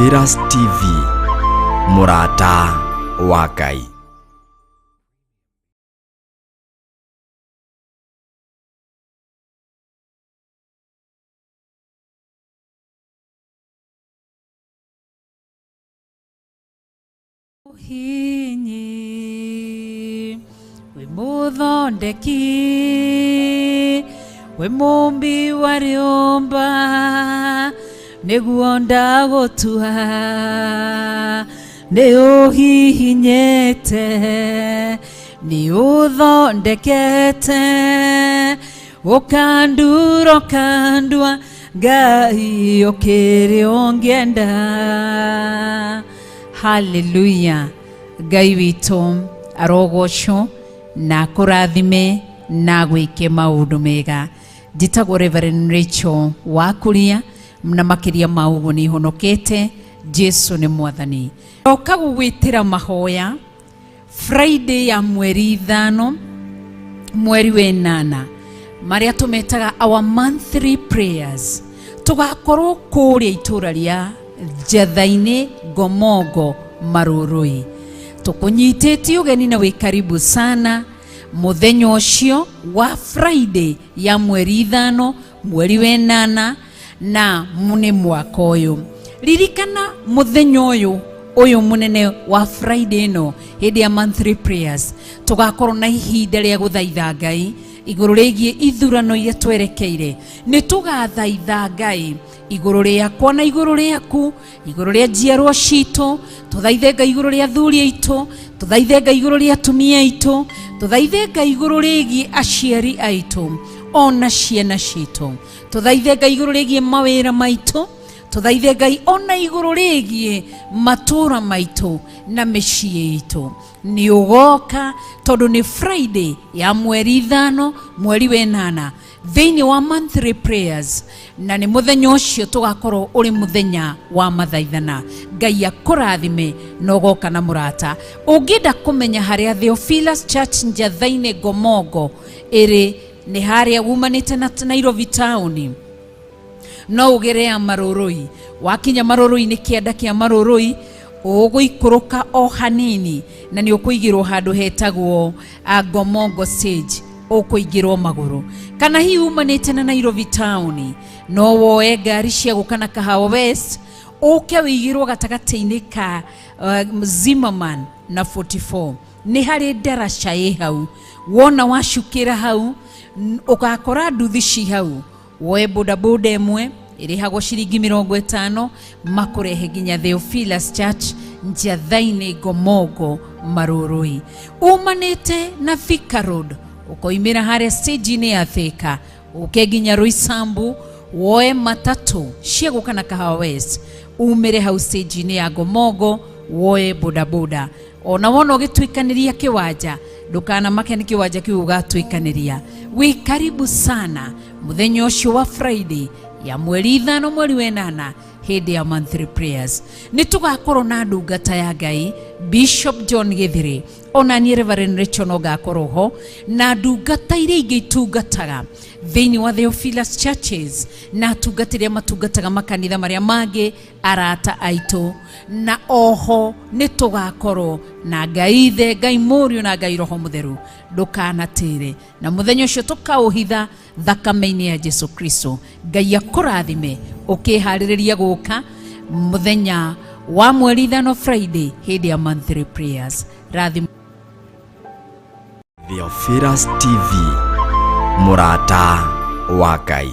Theophilus TV, mũrata wa Ngai. Hinyi wĩ mũthondeki, wĩ mũmbi wa rĩũmba, nĩguo ndagũtua, nĩ ũhihinyĩte, nĩ ũthondekete, ũkandura ũkandua, Ngai ũkĩrĩ ũngĩenda. Haleluya. Ngai witũ arogocwo na akũrathime na agwĩke maũndũ mega. Njĩtagwo Reverend Rachel Wakuria, na makĩria ma ũguo nĩ honokete. Jesu nĩ mwathani. Oka gũgwĩtĩra mahoya Friday ya mweri 5 mweri 8, marĩa tũmetaga our monthly prayers. Tũgakorwo kũrĩa itũra rĩa Njatha-inĩ, Ngomongo, Marũrũi. Tũkũnyitĩtie ũgeni na wĩ karibu sana mũthenya ũcio wa Friday ya mweri 5 mweri 8, na nĩ mwaka ũyũ. Ririkana mũthenya ũyũ ũyũ mũnene wa Friday ĩno, hĩndĩ ya monthly prayers, tũgakorwo na ihinda rĩa gũthaitha Ngai igũrũ rĩgiĩ ithurano iria twerekeire. Nĩ tũgathaitha Ngai igũrũ rĩakwa na igũrũ rĩaku, igũrũ rĩa njiarwa citũ. Tũthaithe Ngai igũrũ rĩa athuri aitũ, tũthaithe Ngai igũrũ rĩa atumia aitũ, tũthaithe Ngai igũrũ rĩgiĩ aciari aitũ ona ciana citũ, tũthaithe Ngai igũrũ rĩgiĩ mawĩra maitũ, tũthaithe Ngai ona igũrũ rĩgiĩ matũũra maitũ na mĩciĩ itũ. Nĩ ũgoka, tondũ nĩ Friday ya mweri 5 mweri 8 thĩinĩ wa monthly prayers, na nĩ mũthenya ũcio tũgakorwo ũrĩ mũthenya wa mathaithana. Ngai akũrathime na ũgoka na mũrata. Ũngĩenda kũmenya harĩa Theophilus Church Njatha-inĩ Ngomongo ĩrĩ, nĩ harĩa wumanĩte na Nairobi town, no ũgere ya Marũrũi. Wakinya Marũrũi, nĩ kĩanda kĩa Marũrũi, ũgũikũrũka o hanini na nĩ ũkũigĩrwo handũ hetagwo Ngomongo stage, ũkũingĩrwo magũrũ. Kana hihi umanĩte na Nairobi town, no woe ngari cia gũka na Kahawa West, ũke wĩigĩrwo gatagatĩ-inĩ ka Zimmerman na 44. Nĩ harĩ ndaraca ĩ hau, wona wacukĩra hau, ũgakora nduthi ci hau. Woe bodaboda ĩmwe ĩrĩhagwo ciringi 50, makũrehe nginya Theophilus Church Njatha-inĩ, Ngomongo, Marũrũi. Umanĩte na Thika Road, ũkoimĩra harĩa stage-inĩ ya Thika, ũke nginya Roysambu, woe matatũ cia gũka na Kahawa West, umĩre hau stage-inĩ ya Ngomongo, woe bodaboda. Ona wona ũgĩtuĩkanĩria kĩwanja, ndũkanamake nĩ kĩwanja kĩu ũgatuĩkanĩria. Wĩ karibu sana mũthenya ũcio wa Friday ya mweri 5 mweri 8, hĩndĩ ya monthly prayers. Nĩ tũgakorwo na ndungata ya Ngai Bishop John Gĩthĩrĩ, ona niĩ Reverend Rachel no ngakorwo ho, na ndungata iria ingĩ itungataga thĩinĩ wa Theophilus Churches, na atungatĩri arĩa matungataga makanitha marĩa mangĩ, arata aitũ. Na oho nĩ tũgakorwo na Ngai Ithe, Ngai Mũriũ na Ngai Roho Mũtheru. Ndũkanatĩre, na mũthenya ũcio tũkaũhitha thakame-inĩ ya Jesu Kristo. Ngai akũrathime ũkĩharĩrĩria gũka mũthenya wa mweri 5 Friday, hĩndĩ ya monthly prayers. Rathimo. Theophilus TV, mũrata wa Ngai.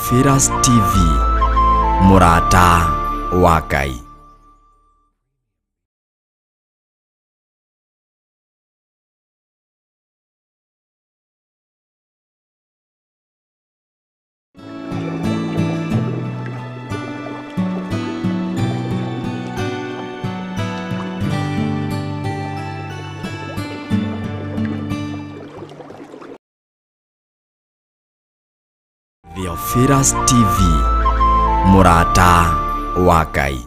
Theophilus TV, mũrata wa Ngai. Theophilus TV, mũrata wa Ngai.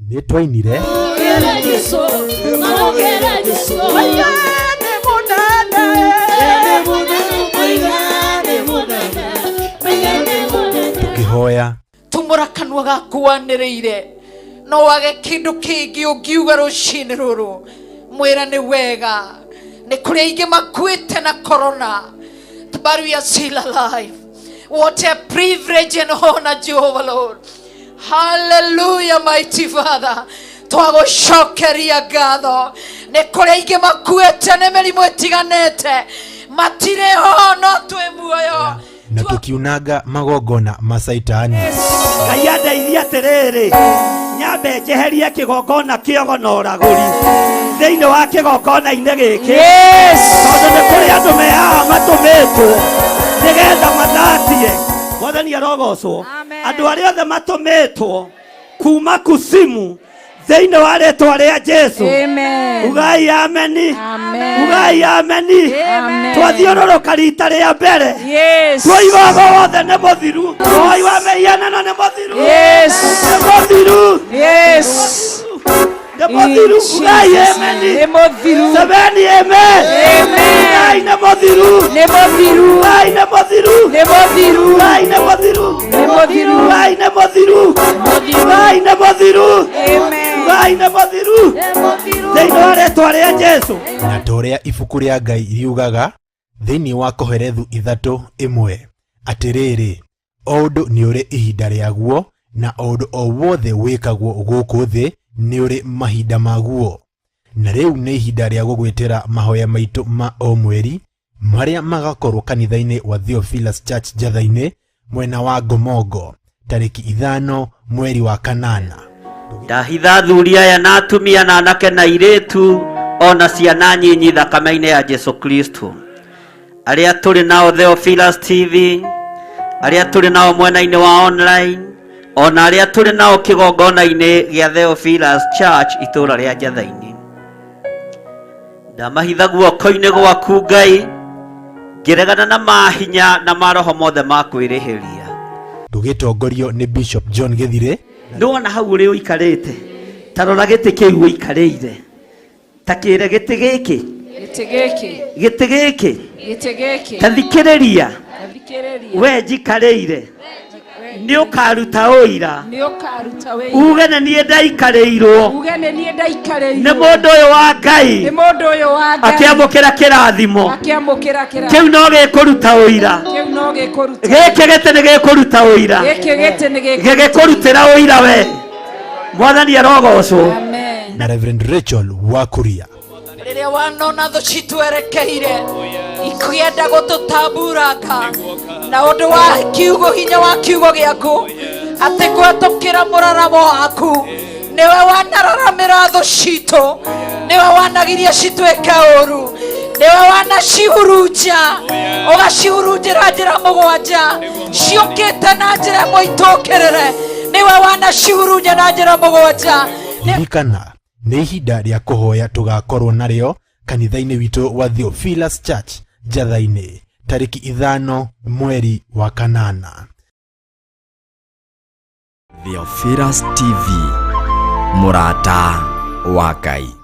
Nĩ twainire tũkĩhoya tumũra kanua gaku wanĩrĩire no wage kĩndũ kĩngĩ ũngiuga rũcinĩ rũrũ mwĩra nĩ wega nĩ kũrĩ aingĩ makuĩte na corona, but we are still alive. What a privilege and honor, Jehovah Lord. Hallelujah, mighty Father. Twagũcokeria ngatho nĩ kũrĩ aingĩ makuĩte nĩ mĩrimũ ĩtiganĩte matirĩ ho no twĩ muoyo na tũkiunanga magongona ma Caitani. Ngai andeithie atĩrĩrĩ, nyambe njeherie kĩgongona kĩogo na ũragũri thĩinĩ wa kĩgongona-inĩ gĩkĩ, tondũ nĩ kũrĩ andũ me haha matũmĩtwo nĩgetha mathatie. Mwathani arogocwo. Andũ arĩa othe matũmĩtwo kuma kusimu thĩinĩ wa rĩtwa rĩa Jesu, ugai ameni, ugai ameni. Twathiũrũrũka rita rĩa mbere, twoiga wothe nĩ mũthiru, ũhoi wa mĩhianano nĩ mũthiru, nĩ mũthiru, nĩ mũthiru. Ugai ameni, nĩ mũthiru. Semeni amen. Ugai nĩ mũthiru, nĩ mũthiru, ugai nĩ mũthiru, nĩ mũthiru, ugai nĩ mũthiru, nĩ mũthiru, ugai nĩ mũthiru, ugai nĩ mũthiru, ugai nĩ mũthiru thĩinĩ wa rĩtwa rĩa Jesu. Na ta ũrĩa ibuku rĩa Ngai riugaga thĩinĩ wa Koherethu 3:1, atĩrĩrĩ, o ũndũ nĩ ũrĩ ihinda rĩaguo, na o ũndũ o wothe wĩkagwo gũkũ thĩ nĩ ũrĩ mahinda maguo. Na rĩu nĩ ihinda rĩa gũgwĩtĩra mahoya maitũ ma o mweri marĩa magakorwo kanitha-inĩ wa Theophilus Church Njatha-inĩ mwena wa Ngomongo tarĩki 5 mweri wa 8. Ndahitha athuri aya na atumia na anake na airĩtu ona ciana nyinyi thakame-inĩ ya Jesu Kristo, arĩa tũrĩ nao Theophilus TV, arĩa tũrĩ nao mwena-inĩ wa online, ona arĩa tũrĩ nao kĩgongona-inĩ gĩa Theophilus Church itũũra rĩa Njatha-inĩ. Ndamahitha guoko-inĩ gwaku Ngai, ngĩregana na mahinya na maroho mothe ma kwĩrĩhĩria. Tũgĩtongorio nĩ Bishop John Gĩthire. Nĩwona hau ũrĩ ũikarĩte, ta rora gĩtĩ kĩu ũikarĩire, ta kĩre gĩtĩ gĩkĩ, gĩtĩ gĩkĩ, gĩtĩ gĩkĩ, gĩtĩ gĩkĩ, ta thikĩrĩria, thikĩrĩria, we njikarĩire, nĩ ũkaruta ũira, nĩ ũkaruta wĩira, uge nĩ niĩ ndaikarĩirwo uge nĩ niĩ ndaikarĩirwo nĩ mũndũ ũyũ wa Ngai, nĩ mũndũ ũyũ wa Ngai akĩamũkĩra kĩrathimo, akĩamũkĩra kĩrathimo, kĩu no gĩkũruta ũira, kĩu no gĩkũruta, gĩkĩ gĩtĩ nĩ gĩkũruta ũira, gĩkĩ gĩtĩ nĩ gĩkũruta, gĩgĩkũrutĩra ũira we. Mwathani arogocwo. Amen. Na Reverend Rachel Wakuria. Rĩrĩa wanona thũ citwerekeire ikĩenda gũtũtamburanga na ũndũ wa kiugo, hinya wa kiugo gĩaku, atĩ kũhetũkĩra mũraramo waku nĩwe wanararamĩra thũ citũ, nĩwe wanagiria cituĩke ũru, nĩwe wanacihurunja ũgacihurunjĩra njĩra mũgwanja ciũkĩte na njĩra ĩmwe itũkĩrĩre, nĩwe wanacihurunja na njĩra mũgwanja. Ririkana nĩ ihinda rĩa kũhoya tũgakorwo narĩo kanitha-inĩ witũ wa Theophilus Church Njatha-inĩ tarĩki 5 mweri wa 8. Theophilus TV, mũrata wa Ngai.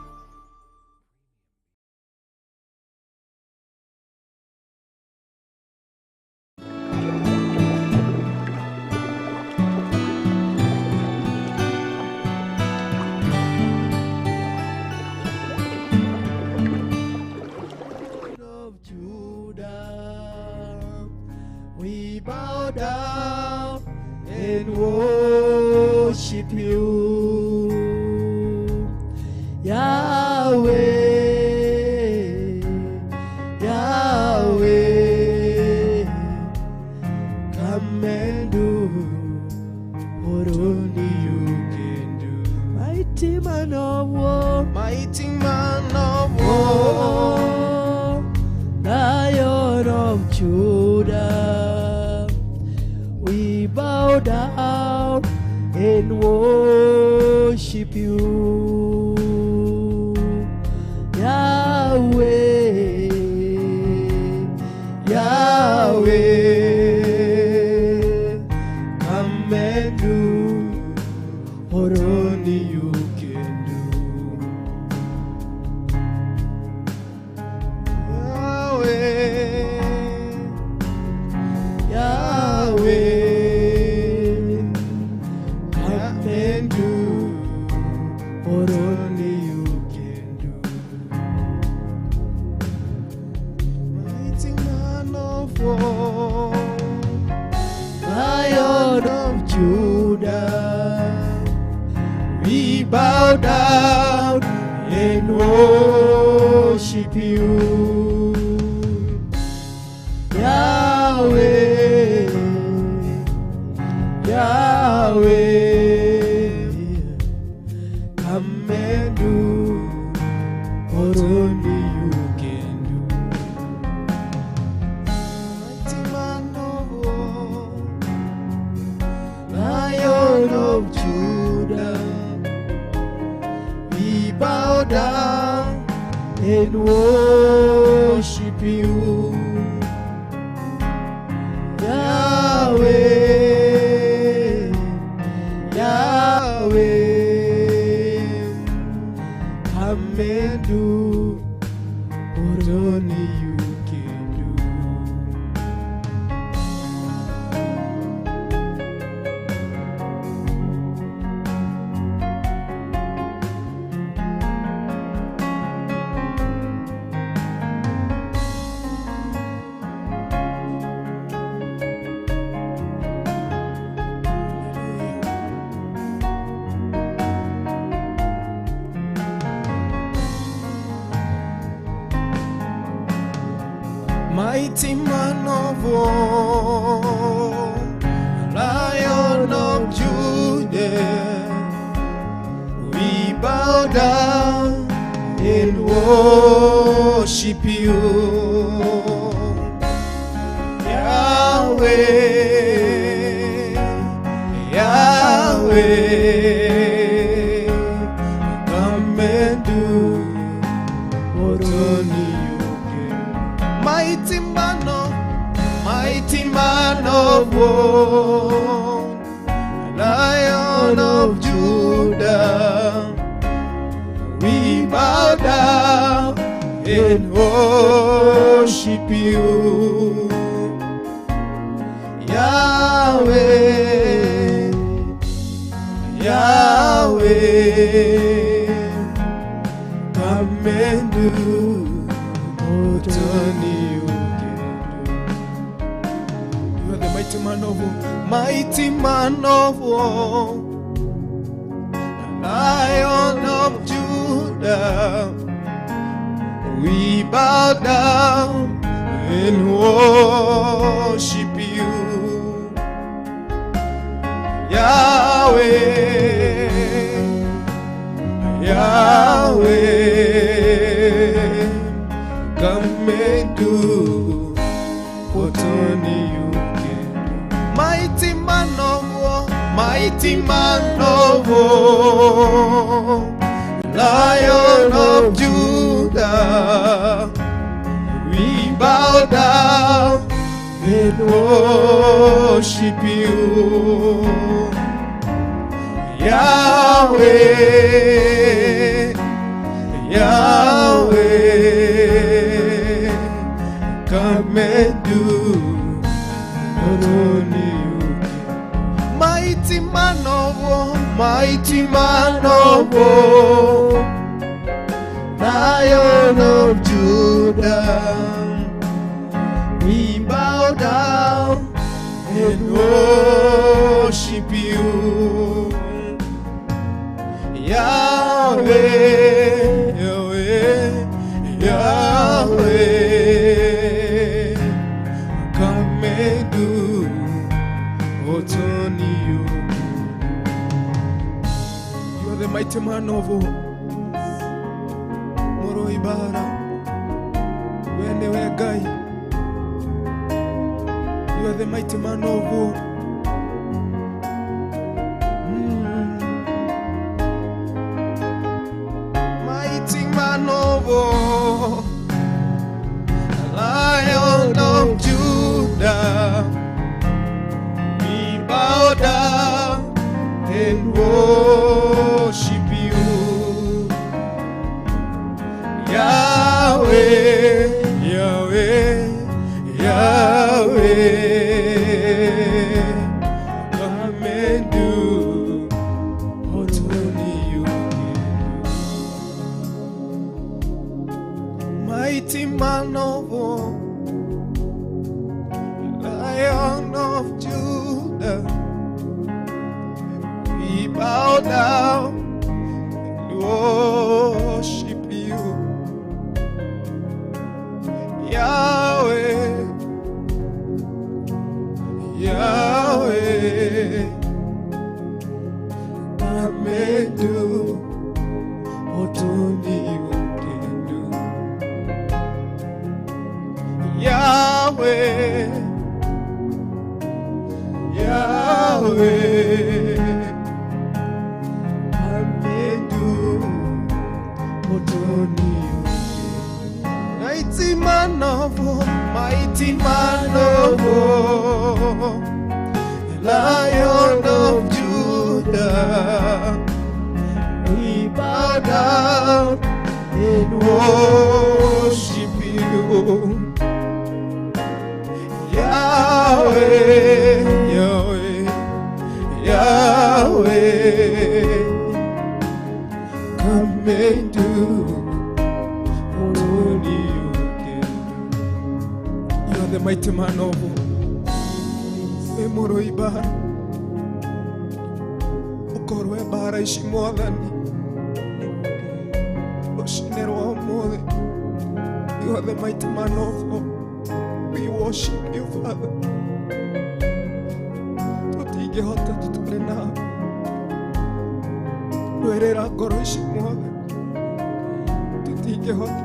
We bow down and worship you. Yahweh, Yahweh, come and do what only you can do. Mighty man of war, Mighty man of war, Lion of Judah, we bow down and worship you. Yahweh, Yahweh, come and do what only you can do. Yahweh, Yahweh, come and do what only you can do. Mighty man of war, Lion of Judah, we bow down and worship you. Yahweh, Yahweh, come and do what only you can do. Mighty man of war, Lion of Judah, we bow down and worship you. Yahweh, Yahweh, come and do what only you can do. Mighty man of war, Lion of Judah, we bow down and worship you. Yahweh, Yahweh, come and do what only you can. Mighty man of war, Lion of Judah, we bow down and worship you. Yahweh, Yahweh, come and do what only you can do. You are the mighty man of war, mighty man of war, Lion of Judah, we bow down and worship you. Yahweh, Yahweh, come and do what only you can do. Mighty man of war, mighty man of war, Lion of Judah, we bow down and worship you. Yahweh, Yahweh, come and do what only you can. Mighty man of war, mighty man of war, Lion of Judah, we bow down and worship you. Yahweh, mighty man of war. Mũrũi mbara, we nĩwe Ngai. You are the mighty man of war. Mighty man of war, Lion of Judah, we bow down and worship you. Yahweh, Yahweh, Yahweh, come and do what only you can do. Mighty man of war, Lion of Judah, we bow down and worship you. Yahweh, Yahweh, come and do what only you can do. Yahweh, Yahweh, come and do what only you can do. Mighty man of war, mighty man of war, Lion of Judah, we bow down and worship you. Yahweh, Yahweh, Yahweh, come and do what only you can do. You are the mighty man of war. We mũrũi mbara, ũkorwe mbara ici Mwathani, rũcinĩ rwa ũmũthĩ. You are the mighty man of war. We worship you, Father. Tũtingĩhota tũtarĩ nawe. Rũĩrĩra ngoro ici Mwathani, tũtingĩhota.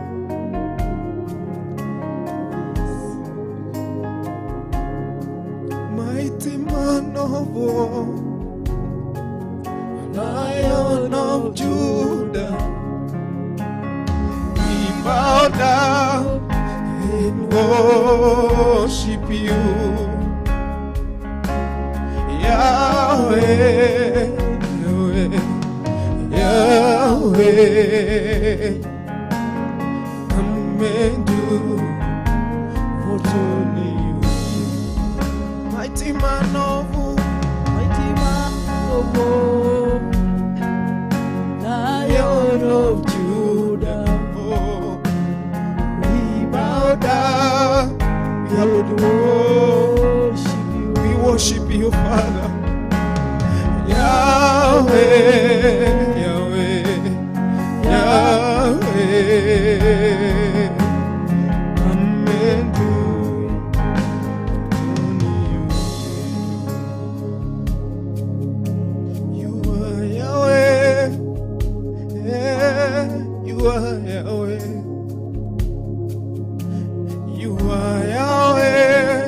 Mighty man of war, Lion of Judah, we bow down and worship you. Yahweh, Yahweh, Yahweh, come and do what only you can. Mighty man of war, Mighty man of war, Lion of Judah, oh, we bow down and worship you. We worship you, Father. Yahweh, Yahweh, Yahweh, come and do what only you can. You are Yahweh, yeah, you are Yahweh. You are Yahweh,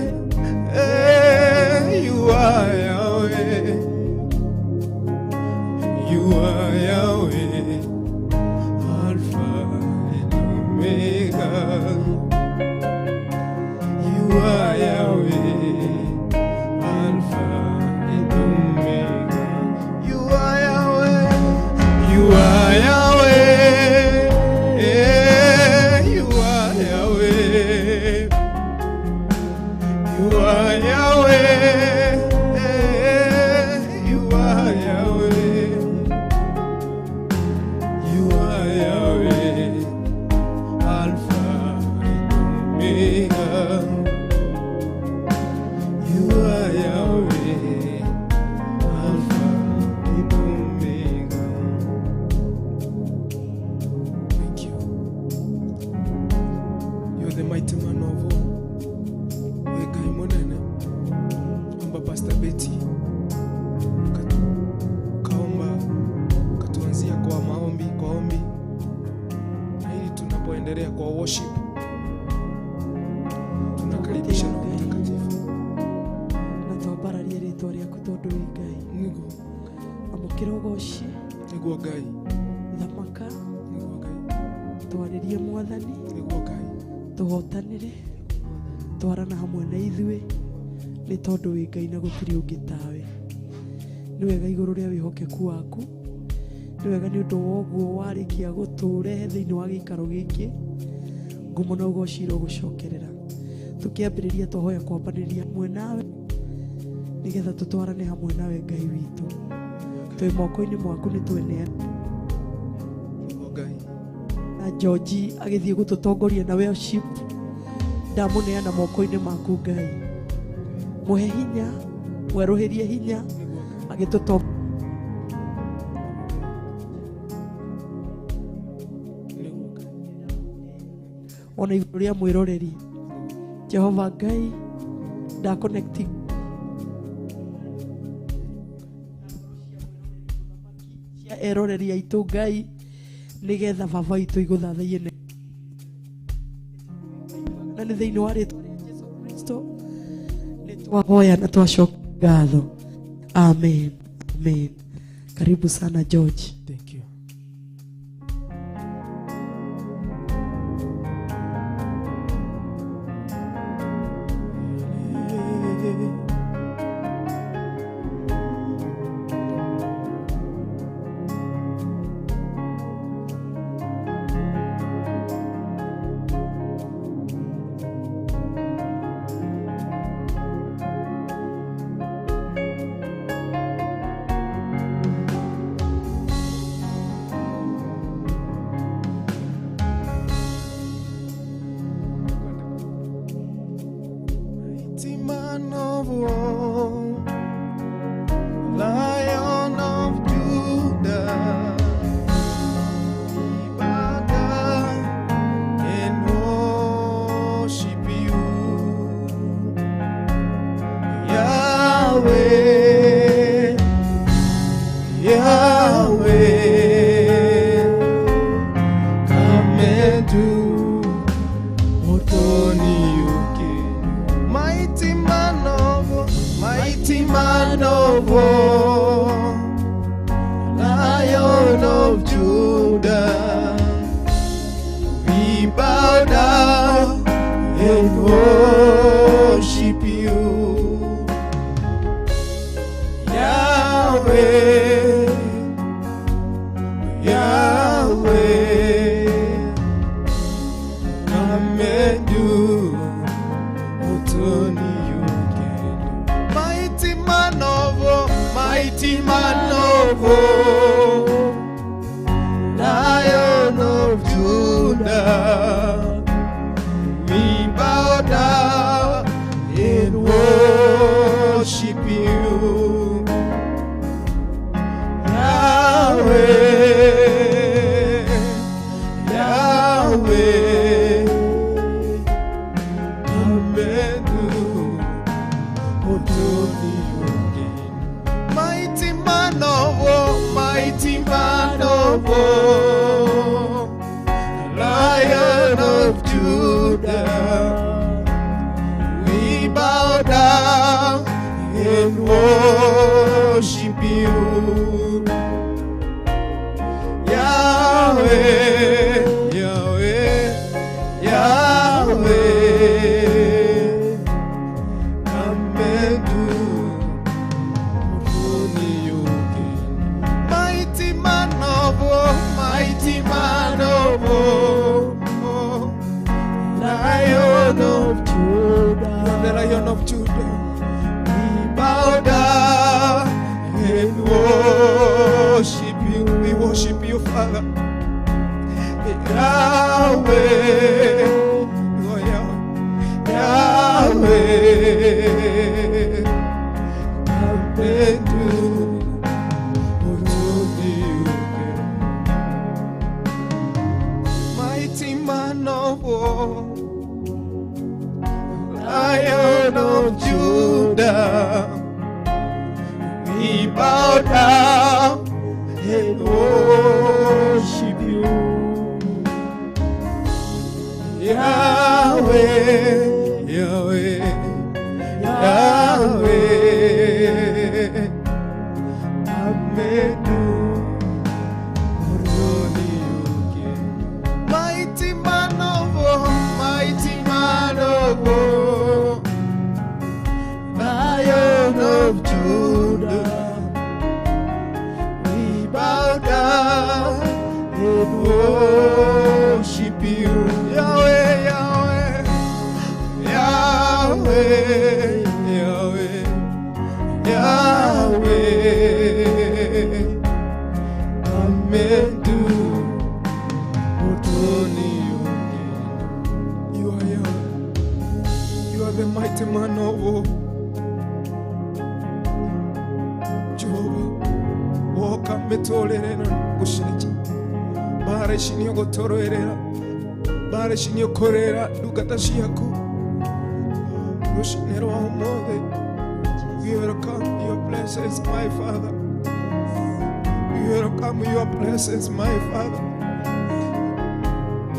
eh, you are Yahweh. You are Yahweh, Alpha and Omega. You are Yahweh, Alpha and Omega. You are Yahweh, you are Yahweh, eh, you are Yahweh. You are Yahweh, eh, you are Yahweh. You are Yahweh, Alpha and Omega. You are Yahweh, Alpha and Omega. Thank you. You are the mighty man of war. We Ngai mũnene. Amba Pastor Nĩguo Ngai. Thamaka. Nĩguo Ngai. Twarĩrie mwathani. Nĩguo Ngai. Tũhotanĩre. Twarana hamwe na ithuĩ nĩ tondũ wĩ Ngai na gũtirĩ ũngĩ tawe. Nĩ wega igũrũ rĩa wĩhokeku waku, nĩ wega nĩ ũndũ wa ũguo warĩkia gũtũrehe thĩinĩ wa gĩikaro gĩkĩ. Ngumo na ũgoci irogũcokerera. Tũkĩambĩrĩria twahoya kwambanĩria hamwe nawe nĩgetha tũtwarane hamwe nawe Ngai witũ. Twĩ moko-inĩ mwaku nĩ tweneana. Nĩguo Ngai. Na George agĩthiĩ gũtũtongoria na worship, ndamũneana moko-inĩ maku Ngai. Mũhe hinya, mwerũhĩrie hinya agĩtũtongoria. Nĩguo Ngai. Ona igũrũ rĩa mwĩroreri Jehova Ngai, ndaconnect cia eroreri aitũ Ngai, nĩgetha baba witũ igũthathaiye na nĩ thĩinĩ wa rĩtwa rĩa Jesu Kristo nĩ twahoya na twacokia ngatho. Amen. Amen. Karibu sana George. Thank you. Mighty man of war, Lion of Judah, we bow down and worship you, Yahweh, Yahweh, come and do what only you can. Mighty man of war, mighty man of war, Lion of Judah, we bow down and worship you, Yahweh, Yahweh, come and do what only you can do. Mighty man of war, mighty man of war, Lion of Judah, we bow down and worship you, Yahweh, Yahweh, come and do what only you can. Mighty man of war, mighty man of war, Lion of Judah, we bow down and worship you, Yahweh, Yahweh, Yahweh, come and do what only you can. Mighty man of war, mighty man of war, Lion of Judah, you are the Lion of Judah, we bow down and worship you. We worship you, Father. Yahweh, oh Yahweh, Yahweh, come and do what only you can. Mighty man of war, Lion of Judah, we bow down and worship you, of Judah, we bow down and worship you. Yahweh, Yahweh, Yahweh, Yahweh, Yahweh. Come and do what only you can. You are Yahweh. You are the mighty man of war. Jehovah, woka metolere na gushenje. Bare shinyo gotoroerera. Bare shinyo korera ndungata ciaku. Rũcinĩ rwa ũmũthĩ, we welcome your presence, my Father. We welcome your presence, my Father.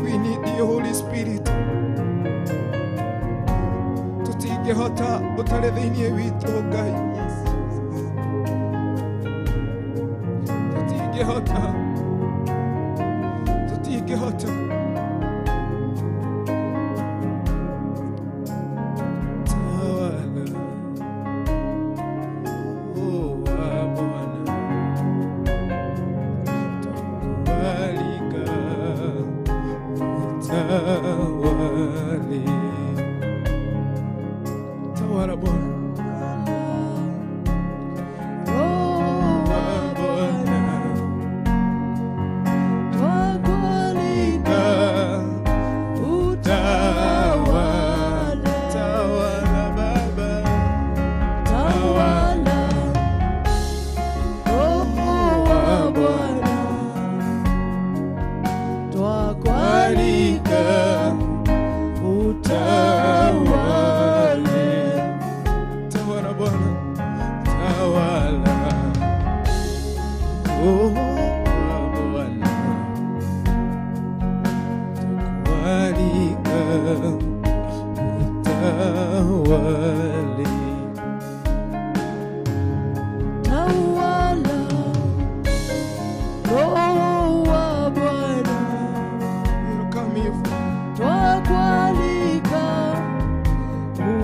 We need your Holy Spirit. Tũtingĩhota ũtarĩ thĩinĩ witũ, Ngai. Tũtingĩhota. Tũtingĩhota. Tawala, oh Bwana, tukualika utawale. Tawala Bwana. Roho wa Bwana, twakualika utawale. Tawala Baba, Tawala, Roho wa Bwana, twakualika utawale. Tawala Bwana, tawala. Oh Bwana, tukualika utawale. Tawala, Roho wa Bwana, Welcome you, twakualika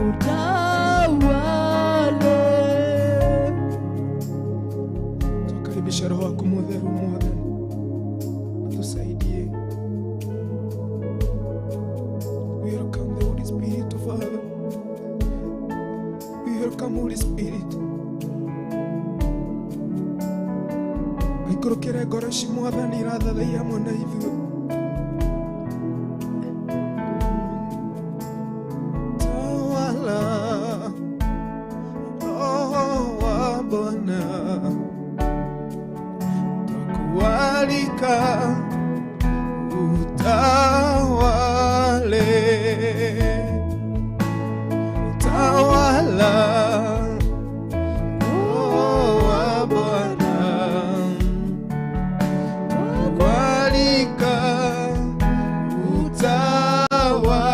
utawale. Tukaribisha Roho wako Mutheru Mwathani, atusaidie. We welcome the Holy Spirit, Father. We welcome Holy Spirit. Aikũrũkĩre ngoro ci Mwathani irathathaiya hamwe na ithuĩ. Tawala, Roho wa Bwana, twakualika utawale. Tawala, Roho wa Bwana, twakualika utawale.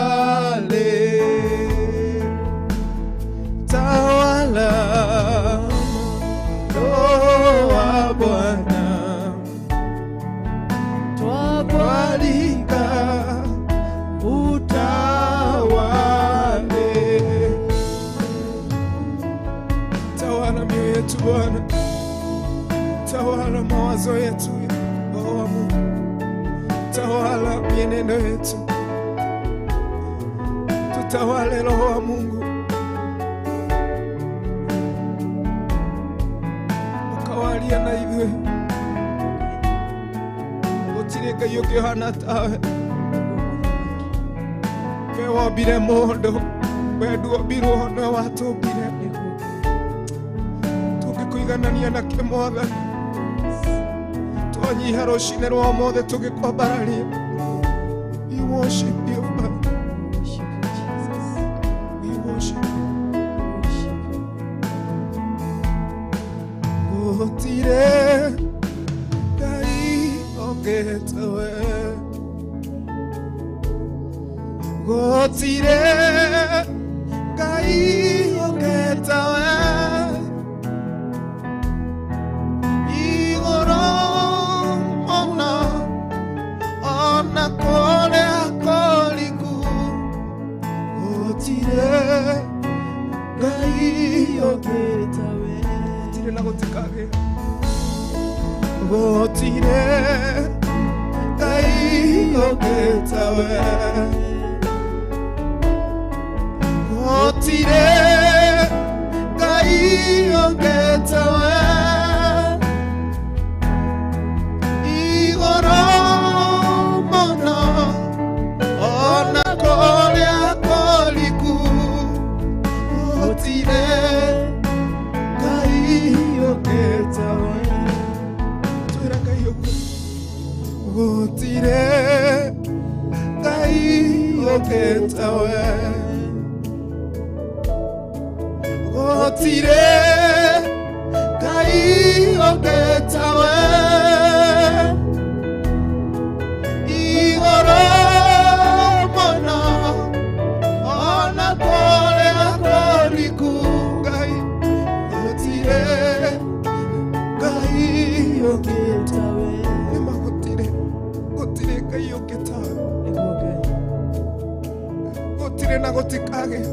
Tawala, Roho wa Bwana, Twakualika twakualika utawale. Tawala mioyo yetu Bwana, tawala mawazo yetu, Roho wa Mungu, tawala mienendo yetu, tutawale Roho wa Mungu, ukawalia na ithuĩ. Gũtirĩ Ngai ũngĩ ũhana tawe. We wombire mũndũ, we nduombirwo, nĩwe watũmbire. Tũngĩkũiganania na kĩ Mwathani? Twanyiha rũcinĩ rwa ũmũthĩ tũgĩkwambararia. We worship you, Father. Worship you, Jesus. We worship you. Worship you. Gũtirĩ Ngai ũngĩ tawe. Gũtirĩ Ngai ũngĩ tawe. Igũrũ mũno ona kũrĩa kũriku, gũtirĩ Ngai ũngĩ tawe. Gũtirĩ na gũtikagĩa. Gũtirĩ Ngai ũngĩ tawe. Gũtirĩ Ngai ũngĩ tawe. Igũrũ mũno ona kũrĩa kũriku, gũtirĩ Ngai ũngĩ tawe. Twĩra Ngai ũguo. Gũtirĩ Ngai ũngĩ tawe. Gũtirĩ Ngai ũngĩ tawe. Igũrũ mũno ona kũrĩa kũriku, Ngai gũtirĩ Ngai ũngĩ tawe. Nĩma gũtirĩ, gũtirĩ Ngai ũngĩ tawe. Nĩguo Ngai. Gũtirĩ na gũtikagĩa.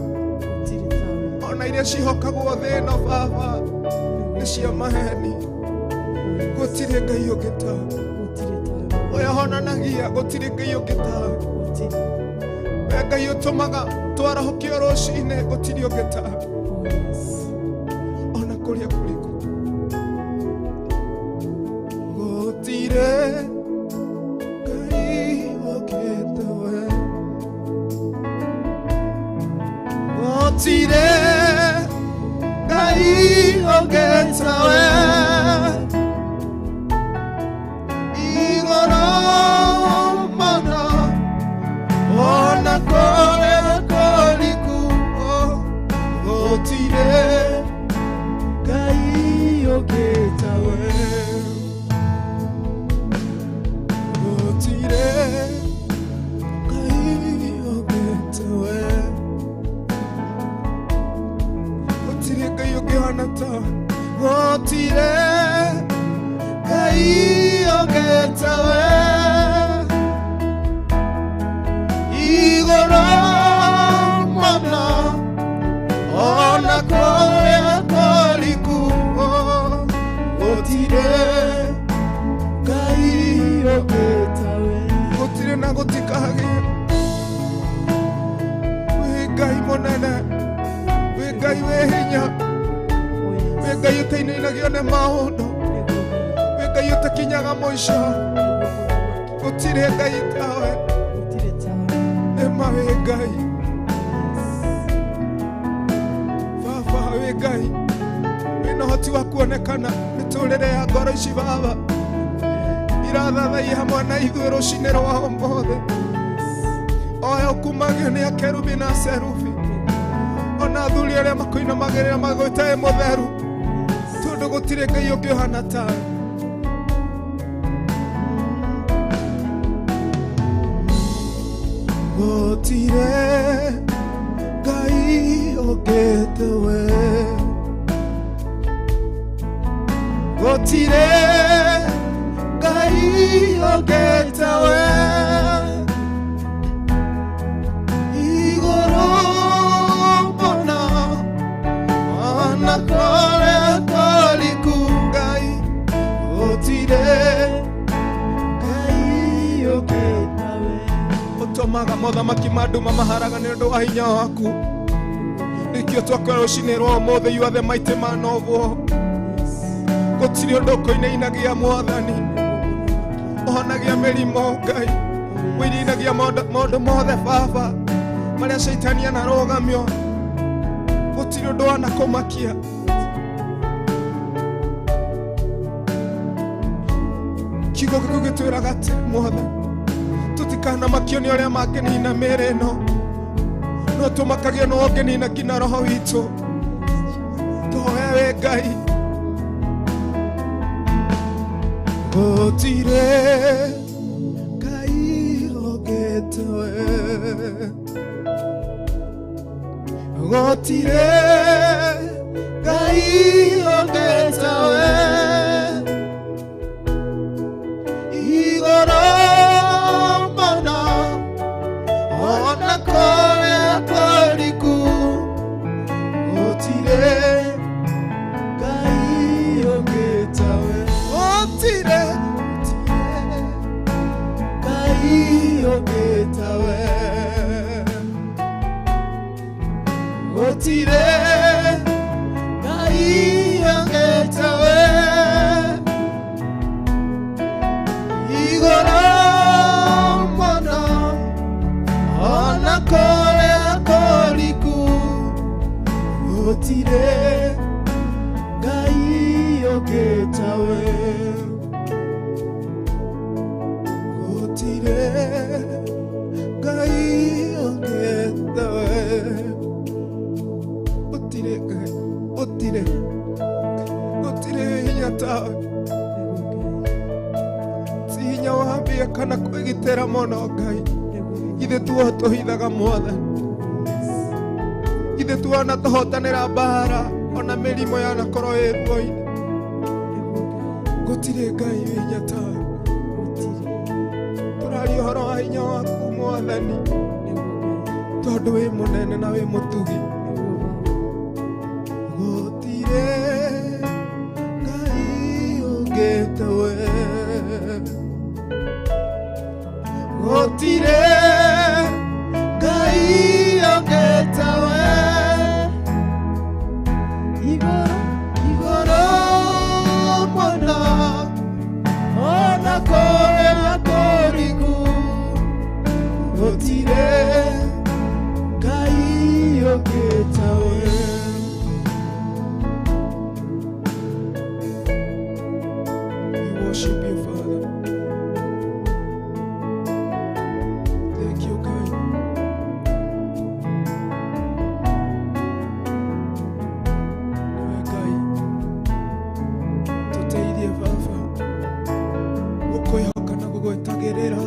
Gũtirĩ tawe. Ona iria ciĩhokagwo thĩ ĩno Baba nĩ cia maheni. Gũtirĩ Ngai ũngĩ tawe. Gũtirĩ tawe. Ũrĩa honanagia gũtirĩ Ngai ũngĩ tawe. Gũtirĩ. We Ngai ũtũmaga twarahũkio rũcinĩ, gũtirĩ ũngĩ tawe. Oh yes. Ona kũrĩa kũriku. Gũtirĩ Ngai ũngĩ tawe. Gũtirĩ Ngai ũngĩ tawe. Igũrũ mũno ona kũrĩa kũriku, gũtirĩ Ngai ũngĩ tawe. Gũtirĩ Ngai ũngĩ tawe. Gũtirĩ Ngai ũngĩhana tawe. Gũtirĩ Ngai ũngĩ tawe. Igũrũ mũno ona kũrĩa kũriku, gũtirĩ Ngai ũngĩ Tawe. Gũtirĩ na gũtikagĩa. Wĩ Ngai mũnene, wĩ Ngai wĩ hinya, Oh yes. wĩ Ngai ũtainainagio nĩ maũndũ, Nĩguo Ngai. wĩ Ngai ũtakinyaga mũico. Nĩguo Mũthamaki. Gũtirĩ Ngai tawe. Gũtirĩ tawe. Nĩma wĩ Ngai. Yes. Baba wĩ Ngai wĩna ũhoti wa kuonekana mĩtũrĩre ya ngoro ici Baba irathathaiya hamwe na ithuĩ rũcinĩ rwa ũmũthĩ. Oya ũkumagio nĩ akerubi na serubi ona athuri arĩa makũinamagĩrĩra magwĩta wĩ mũtheru, tondũ gũtirĩ Ngai ũngĩ ũhana tawe. Gũtirĩ Ngai ũngĩ tawe. Gũtirĩ Ngai ũngĩ tawe. Igũrũ mũno ona kũrĩa kũriku, Ngai gũtirĩ Ngai ũngĩ Tawe. Ũtũmaga mothamaki ma nduma maharaga nĩ ũndũ wa hinya waku. Nĩkĩo twakwĩra rũcinĩ rwa ũmũthĩ, you are the mighty man of war. Gũtirĩ ũndũ ũkũinainagia Mwathani. Ũhonagia mĩrimũ Ngai, wĩirinagia maũndũ mothe Baba marĩa caitani anarũgamio. Gũtirĩ ũndũ wanakũmakia. Kiugo gĩaku gĩtwĩraga atĩ Mwathani tũtikanamakio nĩ ũrĩa mangĩnina mĩĩrĩ ĩno, no tũmakagio nĩ ũngĩnina nginya roho witũ. Tũhoe wĩ Ngai. Gũtirĩ Ngai ũngĩ tawe. Gũtirĩ Ngai ũngĩ tawe. Igũrũ mũno ona kũrĩa kũriku, gũtirĩ Gũtirĩ Ngai ũngĩ tawe. Gũtirĩ Ngai ũngĩ tawe. Gũtirĩ Ngai, gũtirĩ, gũtirĩ hinya tawe. Ti hinya wa mbia kana kwĩgitĩra mũno Ngai. Ithe tuo tũhithaga Mwathani. Ithe tuona tũhotanĩra mbara ona mĩrimũ yanakorwo ĩ ruo-inĩ. Gũtirĩ Ngai wĩ hinya tawe. Tũraria ũhoro wa hinya waku Mwathani, tondũ wĩ mũnene na wĩ mũtugi. Gũtirĩ Ngai ũngĩ tawe. Gũtirĩ Ngai ũngĩ tawe. Igũrũ, igũrũ mũno, ona kũrĩa kũriku. Gũtirĩ Ngai ũngĩ tawe. We worship you, Father. Thank you, God. Niwe Ngai, tũteithie Baba gũkwĩhoka na gũgwetagĩrĩra.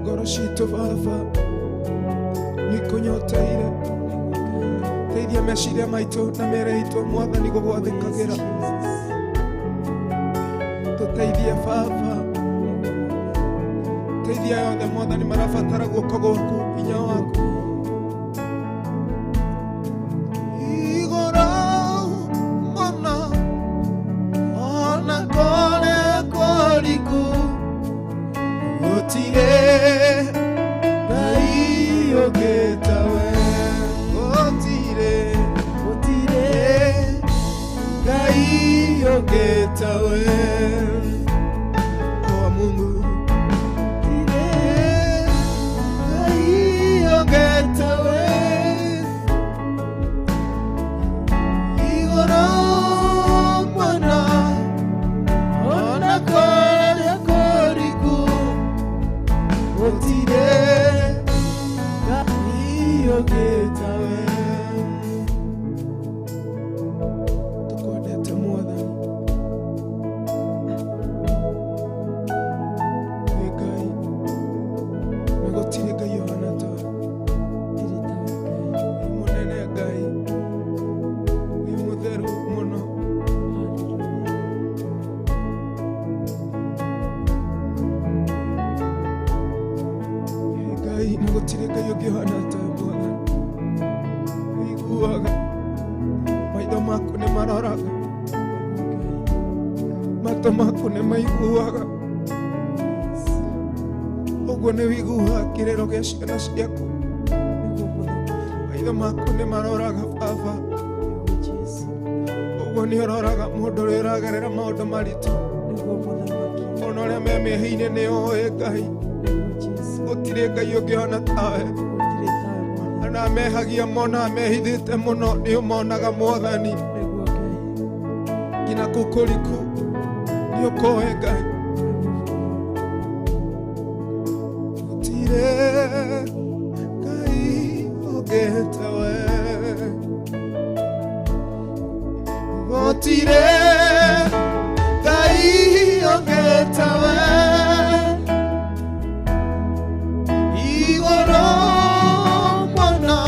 Ngoro citũ Baba nĩikũnyoteire. Teithia meciria maitũ na mĩĩrĩ itũ Mwathani gũgwathĩkagĩra. Tũteithie Baba, teithia yothe Mwathani marabatara guoko gwaku, hinya waku. Igũrũ mũno, ona kũrĩa kũriku, gũtirĩ Ngai ũngĩ tawe. Gũtirĩ, gũtirĩ Ngai ũngĩ tawe. Oa Mungu, gũtirĩ Ngai ũngĩ tawe. Igũrũ mũno, ona kũrĩa kũriku, gũtirĩ Ngai ũngĩ tawe. Tũkwendete Mwathani. Wĩ Ngai, na gũtirĩ Ngai ũhana tawe. Wĩ mũnene Ngai, wĩ mũtheru mũno. Wĩ Ngai, na gũtirĩ Ngai ũngĩ ũhana tawe Mwathani. Wĩiguaga, maitho maku nĩ maroraga, matũ maku nĩ maiguaga. Ũguo nĩ wĩiguaga kĩrĩro gĩa ciana ciaku. Maitho maku nĩ maroraga Baba. Ũguo nĩ ũroraga mũndũ ũrĩa ũragerera maũndũ maritũ. Ona ũrĩa me mehia-inĩ nĩ ũĩ Ngai. Gũtirĩ Ngai ũngĩ ũhana tawe. Ona mehagia mona mehithĩte mũno nĩ ũmonaga Mwathani. Nginya kũu kũriku nĩ ũkoĩ Ngai. Gũtirĩ Ngai ũngĩ tawe. Gũtirĩ Ngai ũngĩ tawe. Igũrũ mũno,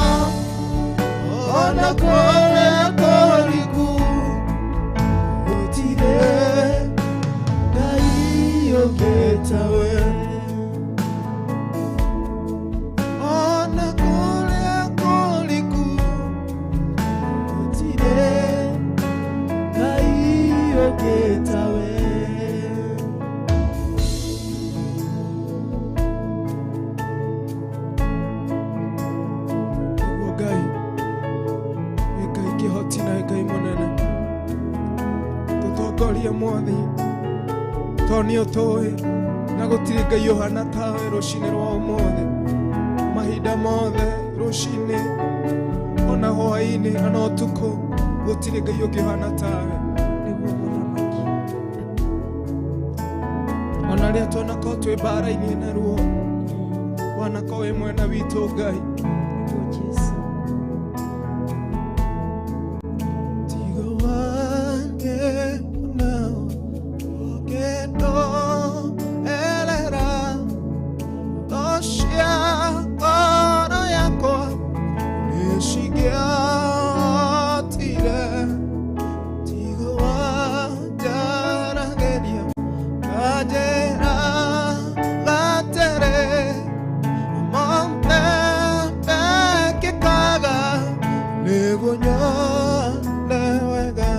ona kũrĩa kũriku, gũtirĩ Ngai ũngĩ tawe. Ona kũrĩa kũriku, gũtirĩ Ngai ũngĩ tawe. Nĩguo Ngai, wĩ Ngai kĩhoti na wĩ Ngai mũnene. Tũtongorie Mwathi, tondũ nĩ ũtũĩ na gũtirĩ Ngai ũhana tawe rũcinĩ rwa ũmũthĩ. Mahinda mothe rũcinĩ hwaĩ-inĩ ona ũtukũ gũtirĩ Ngai ũngĩhana tawe. Ona rĩrĩa twanakorwo twĩ mbara-inĩ na ruo, wanakorwo wĩ mwena witũ Ngai. Tiga wange nao ũkĩndo elera cia ngoro yakwa nĩcingĩahotire. Tiga wanjaragĩria kanjĩra gatere mothe mekĩkaga nĩguo nyone wega.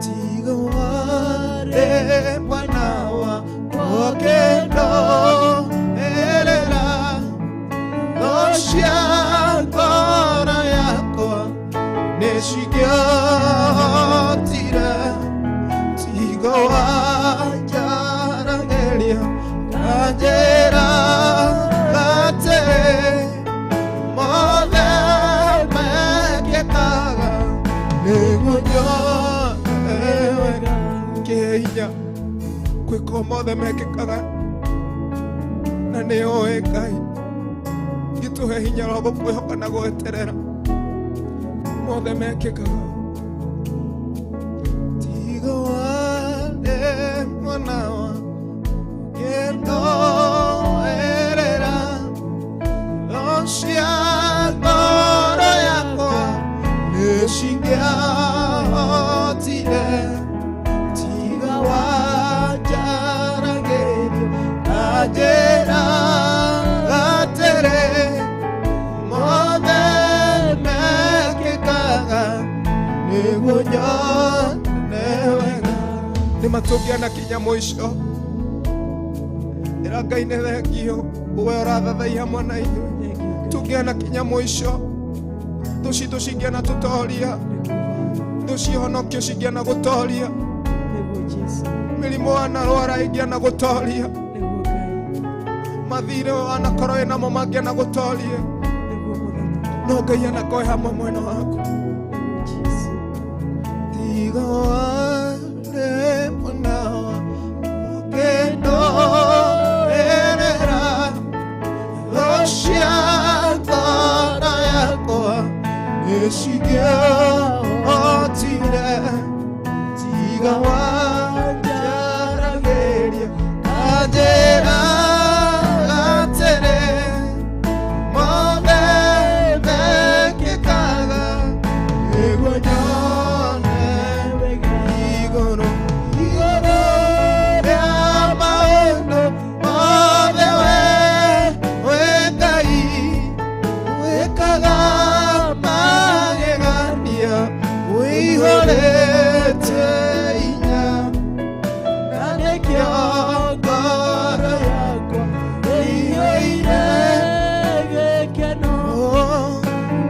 Tiga warĩ mwena wakwa ũkĩndũĩrĩra cia ngoro yakwa nĩcingĩahotire. Tiga wanjaragĩria kanjĩra gatere mothe mekĩkaga nĩguo nyone wega. Kĩhe hinya gwĩka mothe mekĩkaga na nĩũĩ Ngai. Gĩtũhe hinya wa gũkwĩhoka na gweterera mothe mekĩkaga. Tiga warĩ mwena wa ũkĩndũĩrĩra cia ngoro yakwa nĩcingĩahotire. Tiga wanjaragĩria kanjĩra gatere mothe mekĩkaga nĩguo nyone wega. Nĩmatũngĩana kinya mũico. Ĩra Ngai nĩ thengio we ũrathathaiya hamwe na ithuĩ. Tũngĩana kinya mũico, thũ citũ cingĩana tũtoria, thũ cihonokio cingĩana gũtoria, mĩrimũ wanarwara ĩngĩana gũtoria, mathirĩ wanakorwo wĩ namo mangĩana gũtoria, no Ngai anakorwo hamwe mwena waku. Tiga warĩ mwena wa ũkĩndũĩrĩra cia ngoro yakwa nĩcingĩahotire. Tiga wanjaragĩria kanjĩra gatere mothe mekĩkaga nĩguo nyone wega. Igũrũ igũrũ rĩa maũndũ mothe we Ngai wĩkaga magegania wĩihũrĩte hinya, na nĩkĩo ngoro yakwa ĩiyũire gĩkeno.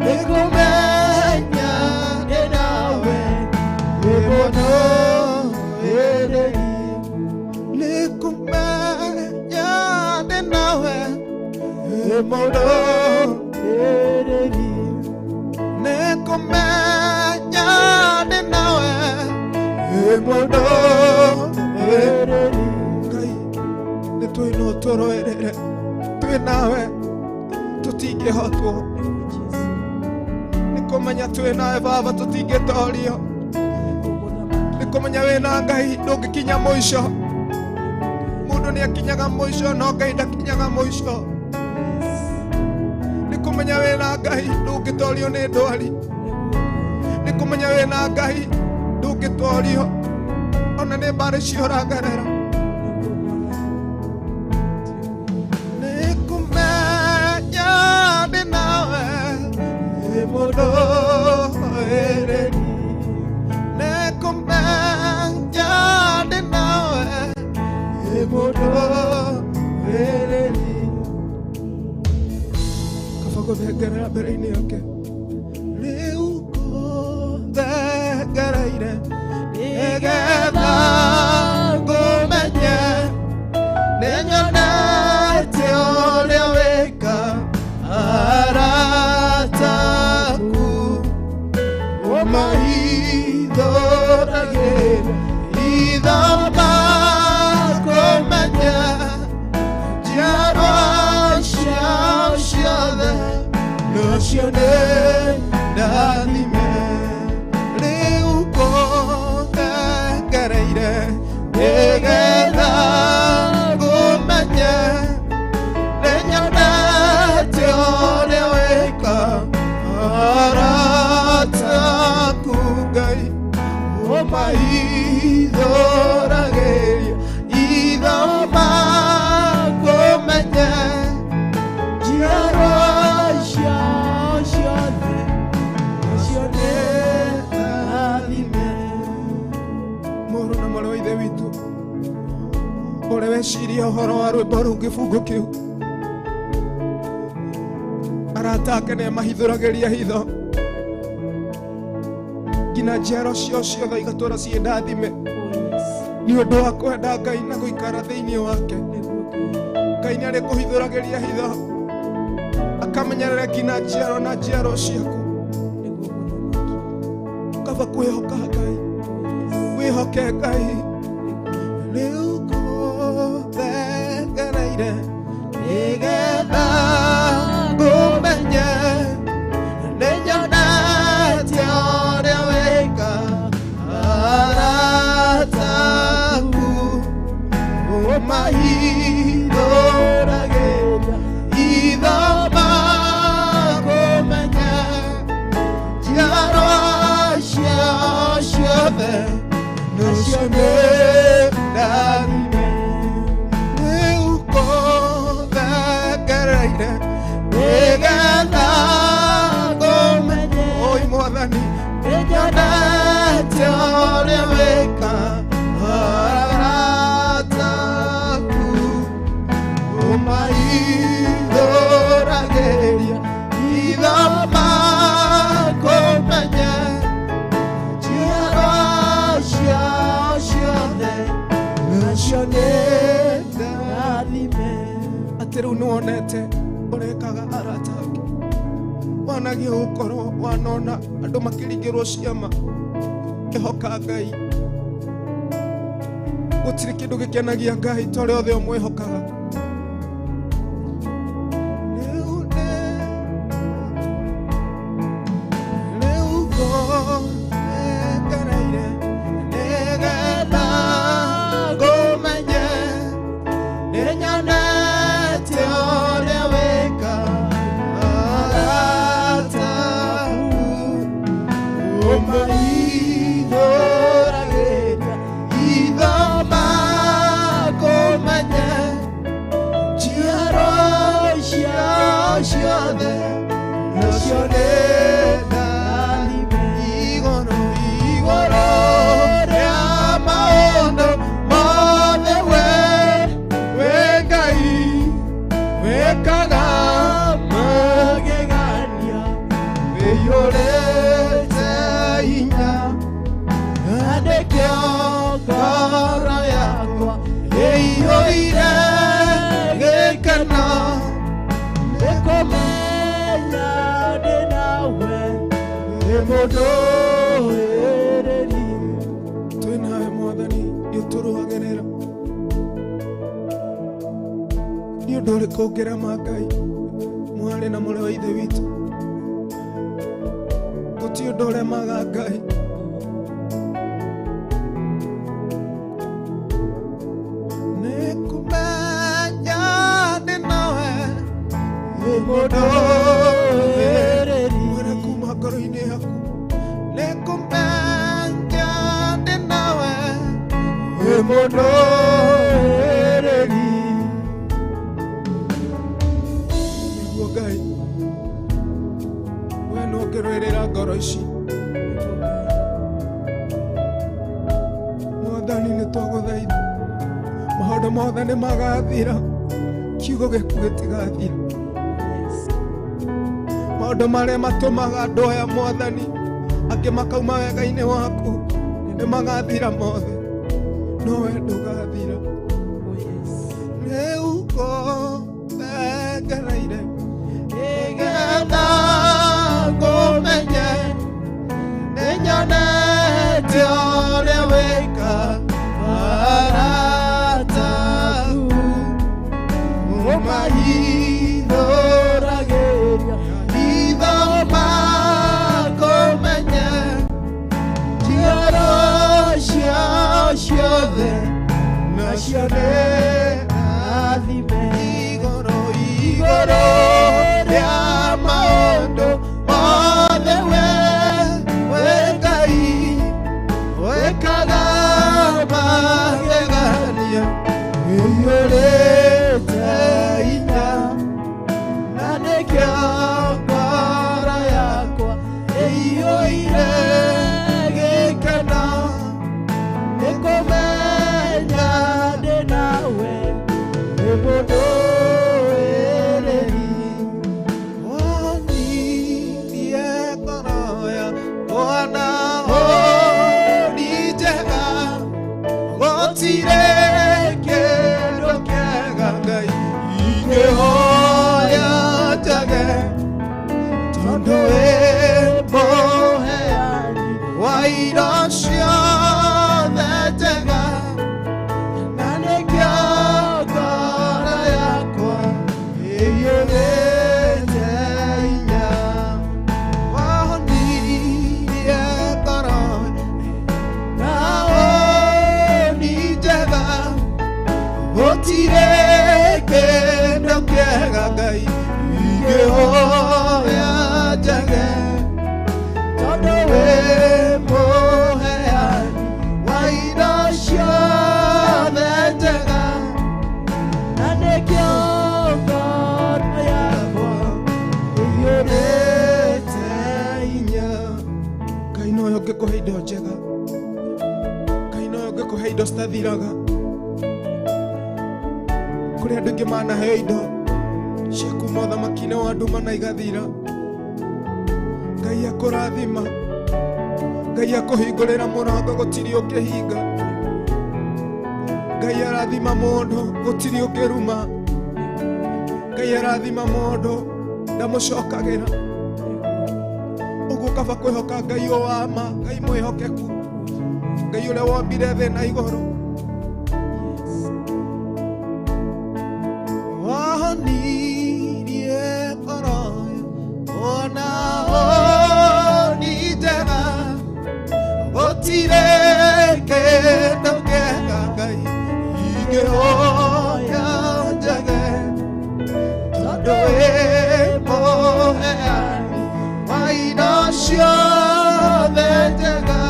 Nĩkũmenya ndĩ nawe wĩ mũndũĩrĩri. Nĩkũmenya ndĩ nawe wĩ mũndũĩrĩri. Nĩkũmenya ndĩ nawe wĩ mũndũĩrĩri. Ngai nĩtũĩ no tũrũĩrĩre, twĩ nawe tũtingĩhotwo. Nĩkũmenya twĩ nawe Baba tũtingĩtorio. Nĩkũmenya wĩ na Ngai ndũngĩkinya mũico. Mũndũ nĩakinyaga mũico no Ngai ndakinyaga mũico. Nĩkũmenya wĩ na Ngai ndũngĩtorio nĩ ndwari. Nĩkũmenya wĩ na Ngai ndũngĩtorio ona nĩ mbarĩ icio ũragerera. Nĩkũmenya ndĩ nawe wĩ mũndũĩrĩri. Nĩkũmenya ndĩ nawe wĩ mũndũĩrĩri. Kaba gũthengerera mbere-inĩ yake. Rĩu ngũthengereire nĩgetha ngũmenye, nĩnyonete ũrĩa wĩka arata aku. Ũmahithũragĩra itho makũmenya njiarwa ciao ciothe nocio nĩ ndathime rĩu ngũthengereire nĩgetha ngũmenye nĩnyonete ũrĩa wĩka arata aku Ngai ũmahithũragĩria itho makũmenye njiarwa ciao ciothe nacio nĩ ndathime. Mũrũ na mwarĩ wa ithe witũ ũrĩa weciria ũhoro wa rwĩmbo rũu kĩbungo kĩu arata ake nĩmahithũragĩria hitho nginya njiaro ciao ciothe igatũra ciĩ ndathime nĩ ũndũ wa kwenda Ngai na gũikara thĩinĩ wake. Ngai nĩ arĩkũhithũragĩria hitho akamenyerere nginya njiaro na njiaro ciaku. Kaba kwĩhoka Ngai, wĩhoke Ngai rĩu ngũthengereire nĩgetha ngũmenye nĩnyonete ũrĩa wĩka arata aku ũmahithũragĩria itho makũmenye njiarwa ciao ciothe nacio nĩ ndathime rĩu ngũthengereire nĩgetha ngũmenye oi Mwathani nĩnyonete ũrĩa wĩka arata aku ũmahithũragĩria itho makũmenye njiarwa ciao ciothe nacio nĩ ndathime. Atĩ rĩu nĩwonete ũrekaga arata ake wanagia gũkorwo wanona andũ makĩringĩrwo ciama ĩhoka Ngai. Gũtirĩ kĩndũ gĩkenagia Ngai ta ũrĩa othe ũmwĩhokaga. Rĩu ngũthengereire nĩgetha ngũmenye nĩnyonete ũrĩa wĩka arata aku ũmahithũragĩria itho makũmenye njiarwa ciao ciothe nacio nĩ ndathime. Igũrũ igũrũ rĩa maũndũ mothe we Ngai wĩkaga magegania wĩiyũrĩte hinya na nĩkĩo ngoro yakwa ĩiyũire gĩkeno Nĩkũmenya ndĩ nawe wĩ mũndũĩrĩri. Twĩ nawe Mwathani nĩũtũrũagĩrĩra. Nĩ ũndũ ũrĩkũ ũngĩrema Ngai mwarĩ na mũrĩ wa ithe witũ? Gũtirĩ ũndũ ũremaga Ngai. Nĩkũmenya ndĩ nawe wĩ mũndũĩrĩri. Mwĩre kuma ngoro-inĩ yaku nĩkũmenya ndĩ nawe wĩ mũndũĩrĩri. Nĩguo Ngai we no ũngĩrũĩrĩra ngoro ici. Mwathani nĩtwagũthaitha maũndũ mothe nĩmagathira kiugo gĩaku gĩtigathira. Maũndũ marĩa matũmaga andũ aya Mwathani angĩ makauma wega-inĩ waku nĩmagathira mothe no we ndũgathira. Rĩu ngũthengereire nĩgetha ngũmenye. Iyũire gĩkeno nĩ kũmenya ndĩ nawe wĩ mũndũĩrĩri. Wonirie ngoro yakwa na hũni njega, gũtirĩ kĩndũ kĩega Ngai ingĩhoya njage, tondũ wĩ mũheani wa indo ciothe njega, na nĩkĩo ngoro yakwa ĩiyũrĩte hinya. Wahonirie ngoro na hũni njega, gũtirĩ kĩndũ kĩega Ngai ingĩhoya njage, tondũ wĩ mũheani wa indo ciothe njega, na nĩkĩo ngoro yakwa ĩiyũrĩte hinya. Ngai nowe ũngĩkũhe indo njega, Ngai nowe ũngĩkũhe indo citathiraga. Kũrĩ andũ aingĩ manaheo indo cia kuma ũthamaki-inĩ wa nduma na igathira. Ngai akũrathima, Ngai akũhingũrĩra mũrango gũtirĩ ũngĩhinga. Ngai arathima mũndũ gũtirĩ ũngĩruma. Ngai arathima mũndũ ndamũcokagĩra. Ũguo kaba kwĩhoka Ngai o wa ma, Ngai mwĩhokeku, Ngai ũrĩa wombire thĩ na igũrũ. Wahonirie ngoro ona hũni njega, gũtirĩ kĩndũ kĩega Ngai ingĩhoya njage, tondũ wĩ mũheani wa indo ciothe njega,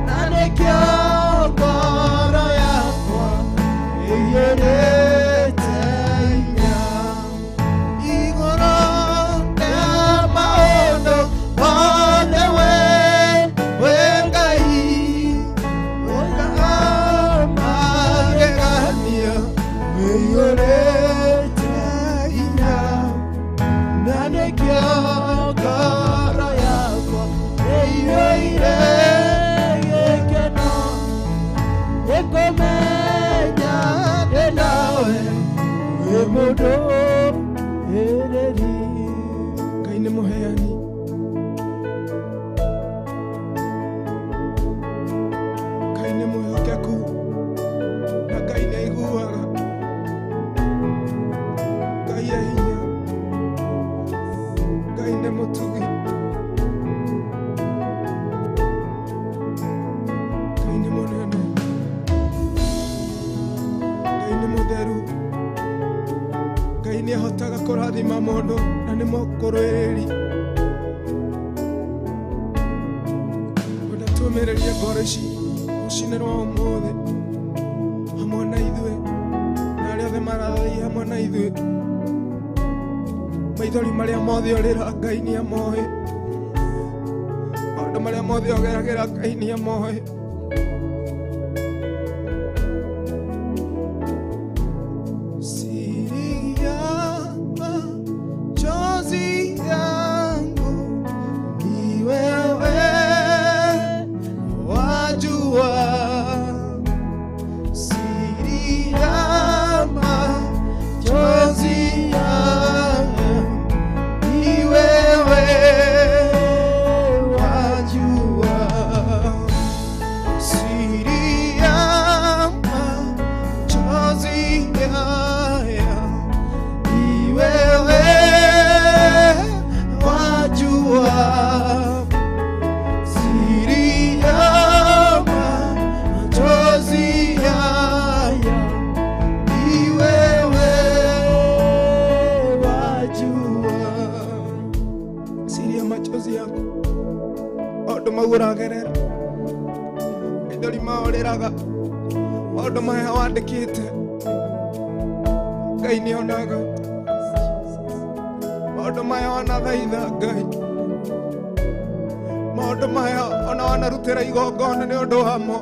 na nĩkĩo ngoro yakwa ĩiyũrĩte hinya. Igũrũ rĩa maũndũ mothe we wĩ Ngai, wĩkaga magegania, wĩiyũrĩte hinya, na nĩkĩo ngoro yakwa ĩiyũire gĩkeno nĩ kũmenya ndĩ nawe wĩ mũndũĩrĩri. Ngai nĩ mũheani, Ngai nĩ mwĩhokeku, na Ngai nĩ aiguaga. Ngai e hinya, Ngai nĩ mũtugi, Ngai nĩ mũnene, Ngai nĩ mũtheru, Ngai nĩ ahotaga kũrathima mũndũ na nĩ mũkũrũĩrĩri. Ngwenda tũmĩrĩrie ngoro ici rũcinĩ rwa ũmũthĩ hamwe na ithuĩ na arĩa othe marathaia hamwe na ithuĩ. Maithori marĩa mothe ũrĩra Ngai nĩ amoĩ, maũndũ marĩa mothe ũgeragĩra Ngai nĩ amoĩ. Siri ya machozi yangu ni wewe wajua, siri ya machozi yangu ni wewe wajua, siri ya machozi yangu ni wewe wajua, siri ya machozi yangu ni wewe wajua. Siri ya machozi yako maũndũ mau ũragerera, maithori mao ũrĩraga, maũndũ maya wandĩkĩte Ngai nĩ onaga, maũndũ maya wanathaitha Ngai. Maũndũ maya ona wanarutĩra igongona nĩ ũndũ wamo.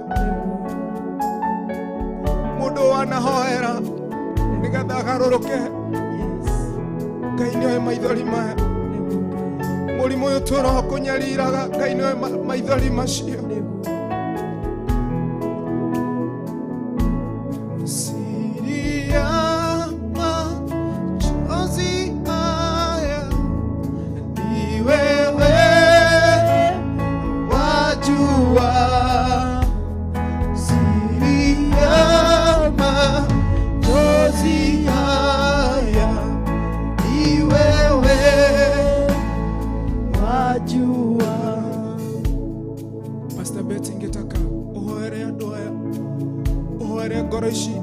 Mũndũ wanahoera nĩgetha agarũrũke. Ngai nĩoĩ maithori maya. Mũrimũ ũyũ tũroho kũnyariraga, Ngai nĩoĩ maithori macio. Siri ya machozi haya ni wewe wajua. Siri ya machozi haya ni wewe wajua. Pastor Betty, ngetaka uhoere andũ aya, uhoere ngoro ici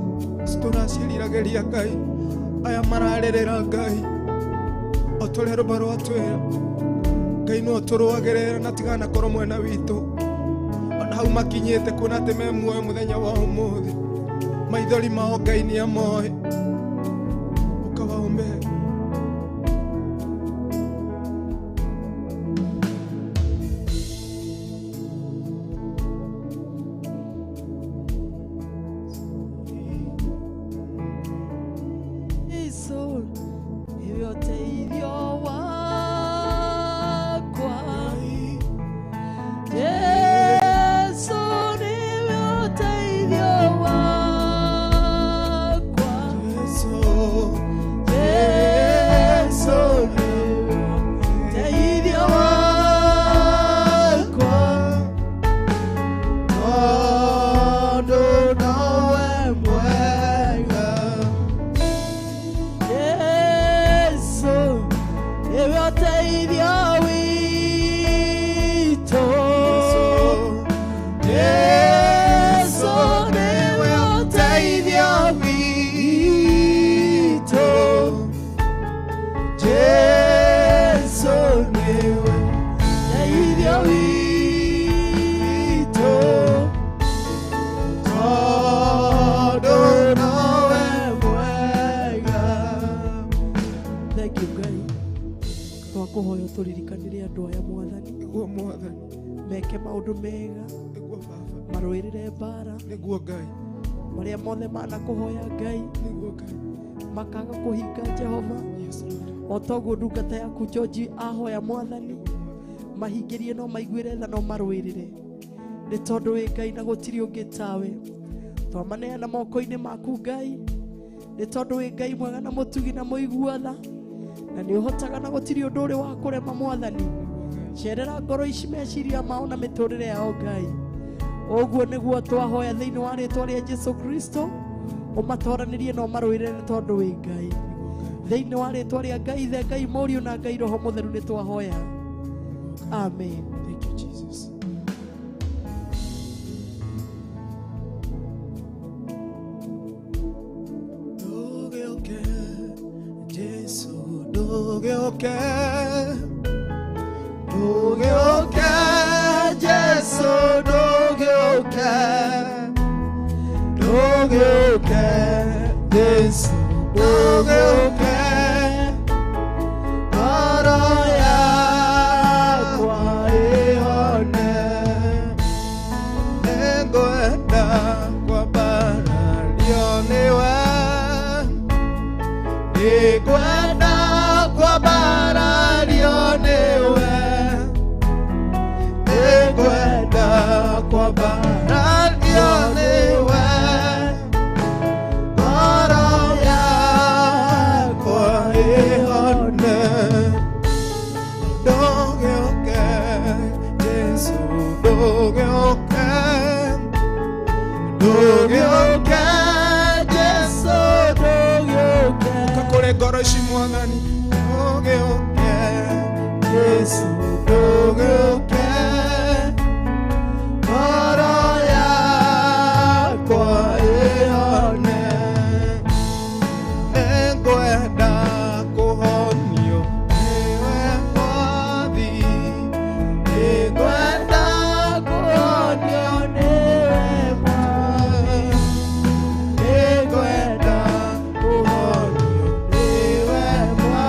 citũraciĩriragĩria Ngai, aya mararĩrĩra Ngai o ta ũrĩa rũmba rwatwĩra. Ngai no atũrũagĩrĩre na tiganakorwo mwena witũ ona hau makinyĩte kuona atĩ me muoyo mũthenya wa ũmũthĩ. Maithori mao Ngai nĩ amoĩ, ũkawaombee. Yesu nĩwe ũteithio wakwa. Yesu nĩwe ũteithio wakwa. Yesu nĩwe ũteithio wakwa. Tondũ nowe mwega. Yesu nĩwe ũteithio witũ. Yesu nĩwe ũteithio witũ. Yesu nĩwe ũteithio witũ. Tondũ nowe mwega. Thank you Ngai. Twakũhoya ũtũririkanĩre andũ aya Mwathani. Nĩguo Mwathani. Meke maũndũ mega. Nĩguo Baba. Marũĩrĩre mbara. Nĩguo Ngai. Marĩa mothe manakũhoya Ngai. Nĩguo Ngai. Makaga kũhinga Jehova. Yes Lord. O toguo ndungata yaku George ahoya Mwathani, mahingĩrie no maiguĩre tha no marũĩrĩre, nĩ tondũ wĩ Ngai na gũtirĩ ũngĩ tawe. Twamaneana moko-inĩ maku Ngai, nĩ tondũ wĩ Ngai mwega na mũtugi na mũigua tha, na nĩ ũhotaga na gũtirĩ ũndũ ũrĩ wa kũrema Mwathani. Cerera ngoro ici, meciria mao na mĩtũrĩre yao Ngai. Ũguo nĩguo twahoya thĩinĩ wa rĩtwa rĩa Jesu Kristo, ũmatoranĩrie na ũmarũĩrĩre nĩ tondũ wĩ Ngai. Thĩinĩ wa rĩtwa rĩa Ngai Ithe, Ngai Mũriũ na Ngai Roho Mũtheru nĩ twahoya. Amen. Thank you Jesus. Ndũgĩũke Jesu, ndũgĩũke, ndũgĩũke Jesu, ndũgĩũke, ndũgĩũke Jesu, ndũgĩũke. Ngoro yakwa ĩhone, nĩngwenda kwambarario nĩwe, nĩngwenda kwambarario nĩwe, nĩngwenda kwambarario nĩwe. Ngoro yakwa ĩhone, ndũgĩũke Jesu, ndũgĩũke, ndũgĩũke Jesu, ndũgĩũke. Ũka kũrĩ ngoro ici Mwathani, ndũgĩũke Jesu, ndũgĩũke. Ngoro yakwa ĩhone, nĩngwenda kũhonio nĩwe Mwathi, nĩngwenda kũhonio nĩwe Mwathi, nĩngwenda kũhonio nĩwe Mwathi.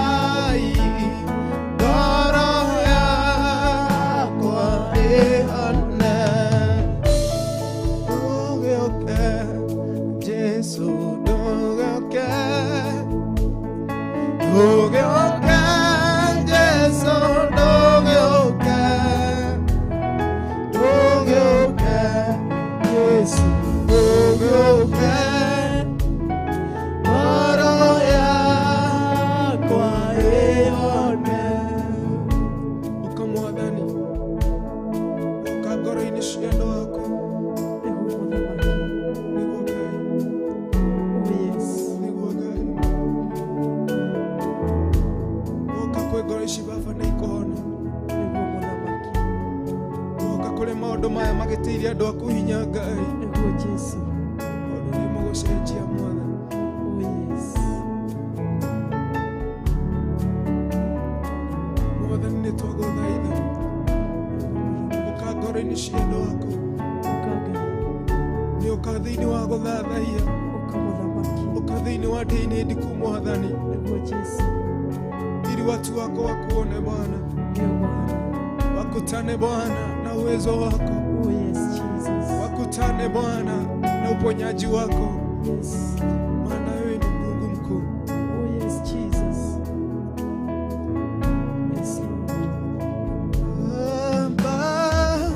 Kũrĩ maũndũ maya magĩtĩirie andũ aku hinya Ngai. Nĩguo Jesu. Maũndũ nĩ magũcenjia Mwathani. Oh yes. Mwathani nĩ twagũthaitha. Ũka ngoro-inĩ cia andũ aku. Ũka Ngai. Nĩ ũka thĩinĩ wa gũthathaiya. Ũka mũthamaki. Ũka thĩinĩ wa ndĩ-inĩ ndiku Mwathani. Nĩguo Jesu. Ili watu wako wakuone Bwana. Ndio Bwana. Wakutane Bwana na uwezo wako. Oh yes, Jesus. Wakutane Bwana na uponyaji wako. Yes. Maana wewe ni Mungu mkuu. Oh yes, Jesus. Yes, Lord. Baba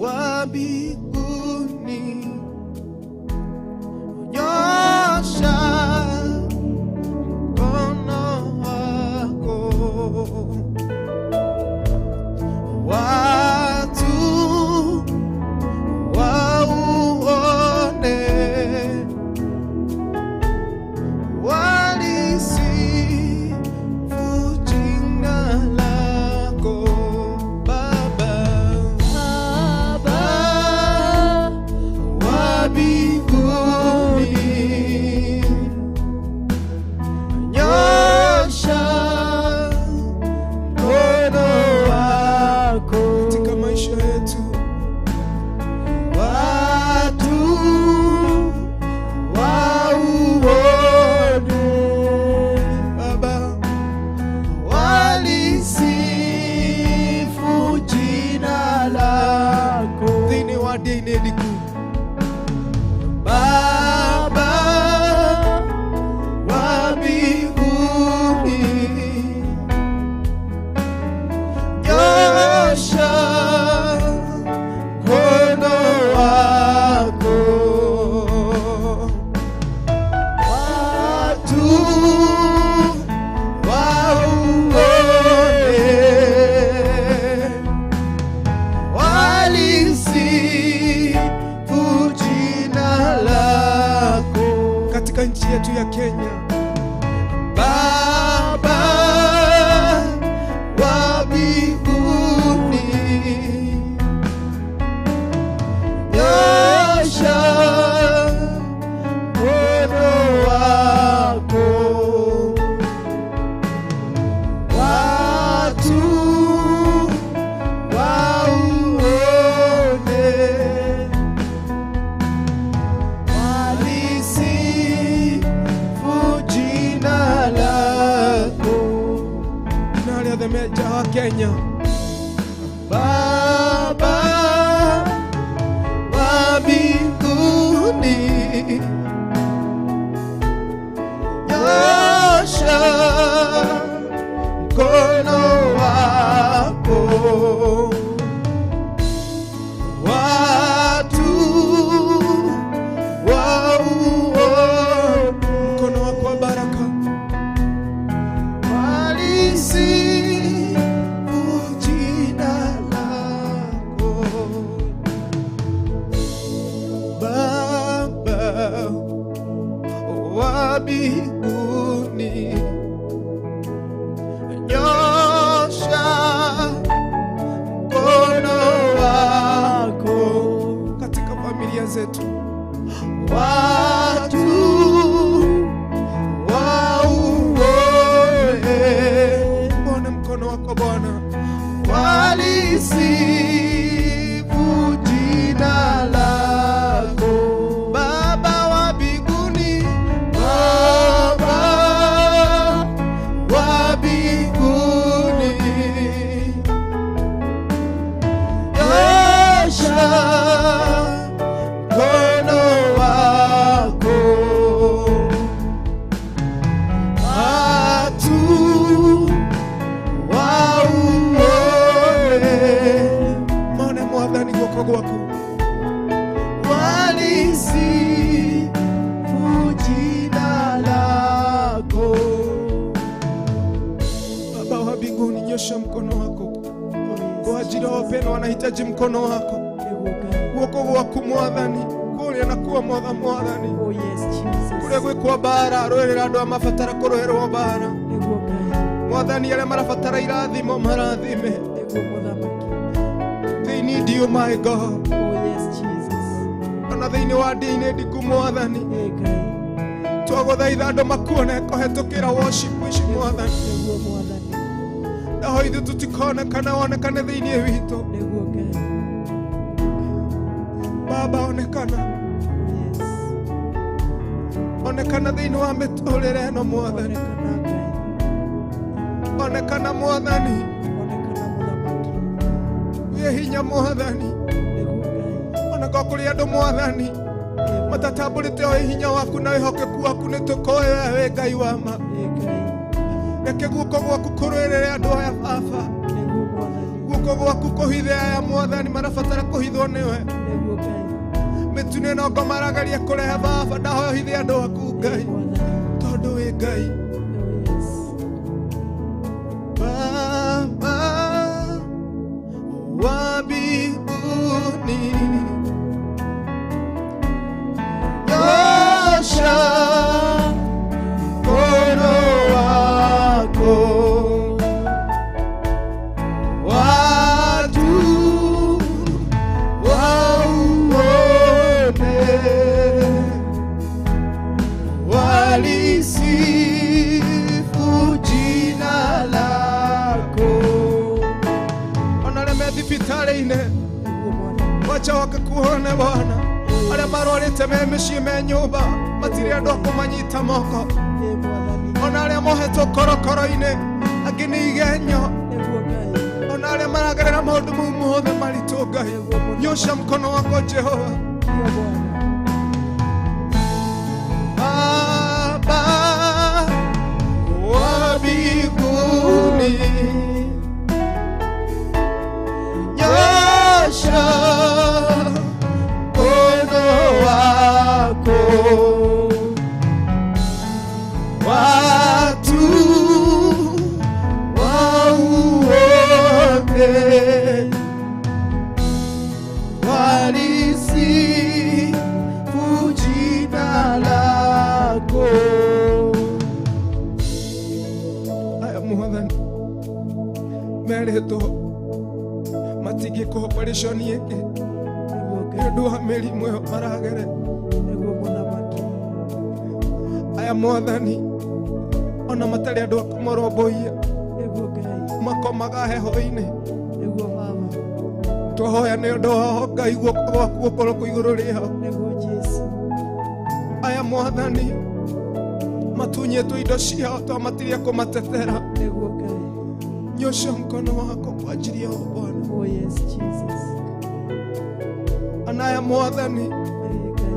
wa mbinguni, nyosha mkono wako, watu wauone, walisifu jina lako Baba. Baba wa mbinguni, nyosha mkono wako katika maisha yetu, watu wauone Baba, walisifu jina lako thĩinĩ wa ndĩ-inĩ ndiku. Baba wa mbinguni, nyosha mkono wako, watu wauone, walisifu jina lako katika nchi yetu ya Kenya. Baba wa mbinguni, nyosha mkono wako, watu wauone, walisifu jina lako. Na arĩa othe me nja wa Kenya, Baba wa mbinguni, nyosha mkono wako, watu wauone, mkono wako wa baraka, walisifu jina lako. Baba wa mbinguni, nyosha mkono wako katika familia zetu, watu wauone, Bwana mkono wako Bwana, walisifu jina lako. Baba wa mbinguni, Baba wa mbinguni, nyosha mkono wako, watu wauone, mone Mwathani guoko gwaku, walisifu jina lako. Baba wa mbinguni, nyosha mkono wako kwa ajili ya wapendwa wanahitaji mkono wako, guoko gwaku Mwathani, kuria na kuwa mwatha Mwathani, Oh yes, Jesus. kuria gwikwo mbara rũĩrĩra andũ a mabatara kũrũĩrwo mbara Nĩguo Ngai. Mwathani, arĩa marabatara irathimo marathime. Nĩguo mũthamaki. They need you, my God. Oh yes, Jesus. Ona thĩinĩ wa ndini ndiku Mwathani. Ĩ Ngai. Twagũthaitha andũ makuone kũhetũkĩra worship ici Mwathani. Nĩguo Mwathani. Naho ithuĩ tũtikonekana wonekane thĩinĩ witũ. Nĩguo Ngai. Baba onekana. Yes. Onekana thĩinĩ wa mĩtũrĩre ĩno Mwathani. Onekana Ngai. Onekana Mwathani. Onekana Mũthamaki. Wĩ hinya Mwathani. Nĩguo Ngai. Ona korwo kũrĩ andũ Mwathani matatambũrĩte o hinya waku na wĩhokeku waku nĩ tũkoĩ we wĩ Ngai wa ma. Ĩ Ngai. Reke guoko gwaku kũrũĩrĩre andũ aya Baba. Nĩguo Mwathani. Guoko gwaku kũhithe aya Mwathani marabatara kũhithwo nĩwe. Nĩguo Ngai. Mĩtino ĩno ngo marageria kũrehe Baba ndahoya ũhithe andũ aku Ngai. Mwathani. Tondũ wĩ Ngai. Oh yes. Baba wa mbinguni, nyosha mkono wako, watu wauone, walisifu jina lako. Ona arĩa me thibitarĩ-inĩ Nĩguo Mwathani. wacha wakakuone Bwana. Arĩa marwarĩte me mĩciĩ me nyũmba matirĩ andũ a kũmanyita moko. Ĩ Mwathani. Ona arĩa mohetwo korokoro-inĩ angĩ nĩ igenyo. Nĩguo Ngai. Ona arĩa maragerera maũndũ mau mothe maritũ Ngai, nyosha mkono wako Jehova. Ndio Bwana. Baba wa mbinguni, nyosha mkono wako, watu wauone, walisifu jina lako. Aya Mwathani merĩtwo matingĩkwo operation ĩngĩ Nĩguo nĩ Ngai. ũndũ wa mĩrimũ ĩyo maragere. Nĩguo Mũthamaki. Aya Mwathani ona matarĩ andũ a kũmarũmbũiya Nĩguo Ngai. makomaga heho-inĩ. Nĩguo Baba. Twahoya nĩ ũndũ wao Ngai, guoko gwaku gũkorwo kwĩ igũrũ rĩao. Nĩguo Jesu. Aya Mwathani matunyĩtwo indo ciao twamatiria kũmatetera. Nĩguo Ngai. Nyosha mkono wako kwa ajili yao Bwana. Oh yes, Jesus. Anaya Mwathani Ĩ Ngai.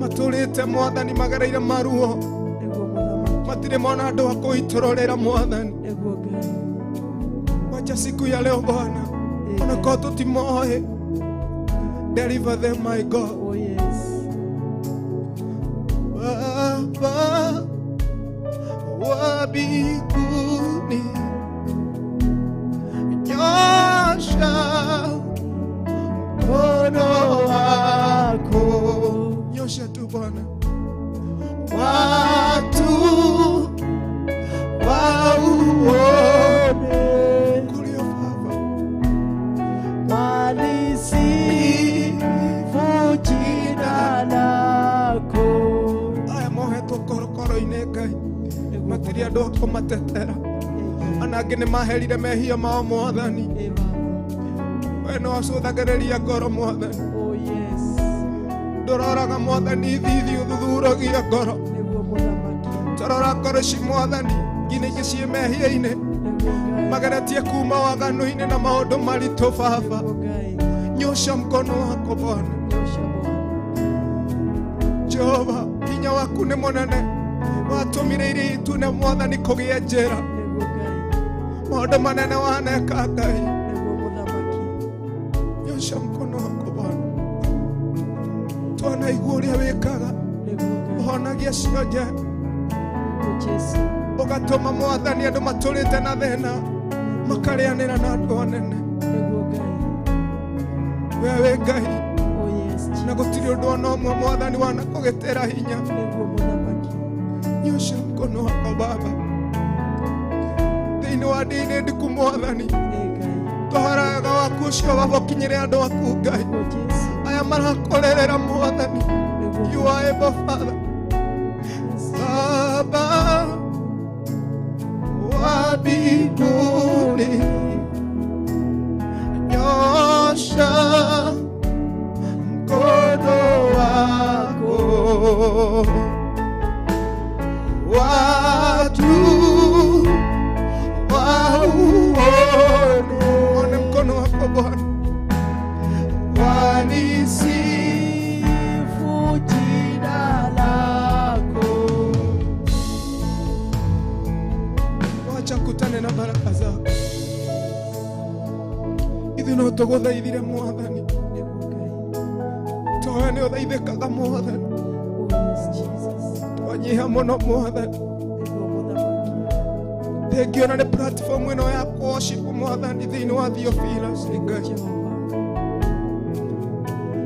matũrĩte Mwathani magereire maruo Nĩguo Mũthamaki. matirĩ mona andũ a kũitũrũrĩra Mwathani. Nĩguo Ngai. Wacha siku ya leo Bwana, Ĩ ona Ngai. korwo tũtimoĩ, deliver them my God. Oh yes. Baba wa mbinguni, nyosha mkono wako, nyosha tu Bwana, watu wauone kulio Baba, Walisifu jina lako. Aya mohetwo korokoro-inĩ Ngai matirĩ andũ a kũmatetera. Ona angĩ nĩ maherire mehia mao Mwathani. Ĩ Baba. We no acũthagĩrĩria ngoro Mwathani. Oh yes. Ndũroraga Mwathani ithithi ũthuthuragia ngoro. Nĩguo Mũthamaki. Tũrora ngoro ici Mwathani nginya ingĩ ciĩ mehia-inĩ Nĩguo Ngai. mageretie kuma waganu-inĩ na maũndũ maritũ Baba. Nĩguo Ngai. Nyosha mkono wako Bwana. Nyosha Bwana. Jehova, hinya waku nĩ mũnene watũmire iria itune Mwathani kũgĩe njĩra. Nĩguo Ngai. Maũndũ manene waneka Ngai. Nĩguo Mũthamaki. Nyosha mkono wako Bwana. Twanaigua ũrĩa wĩkaga, Nĩguo Ngai. ũhonagia cionje, Nĩguo Jesu. ũgatũma Mwathani andũ matũrĩte na thĩna makarĩanĩra na andũ anene. Nĩguo Ngai. We wĩ Ngai Oh yes, na Jesus. gũtirĩ ũndũ ona ũmwe Mwathani wanakũgĩtĩra hinya. Nĩguo Mũthamaki. Nyosha mkono wako Baba thĩinĩ wa ndini ndiku Mwathani. Ĩ Ngai. Twahora waku ũcio Baba ũkinyĩre andũ aku Ngai. Aya marakorerera Mwathani. You are able, Father. Baba wa mbinguni, nyosha mkono wako, watu wauone. One mkono wako Bwana, wanisifu jina lako. Wacha kutane na baraka zako. Ithuĩ no tũgũthaithire Mwathani, towe nĩ ũthaithĩkaga Mwathani. Twanyiha mũno Mwathani. Thengiũ na nĩ platform ĩno ya worship Mwathani thĩinĩ wa Theophilus Ngai.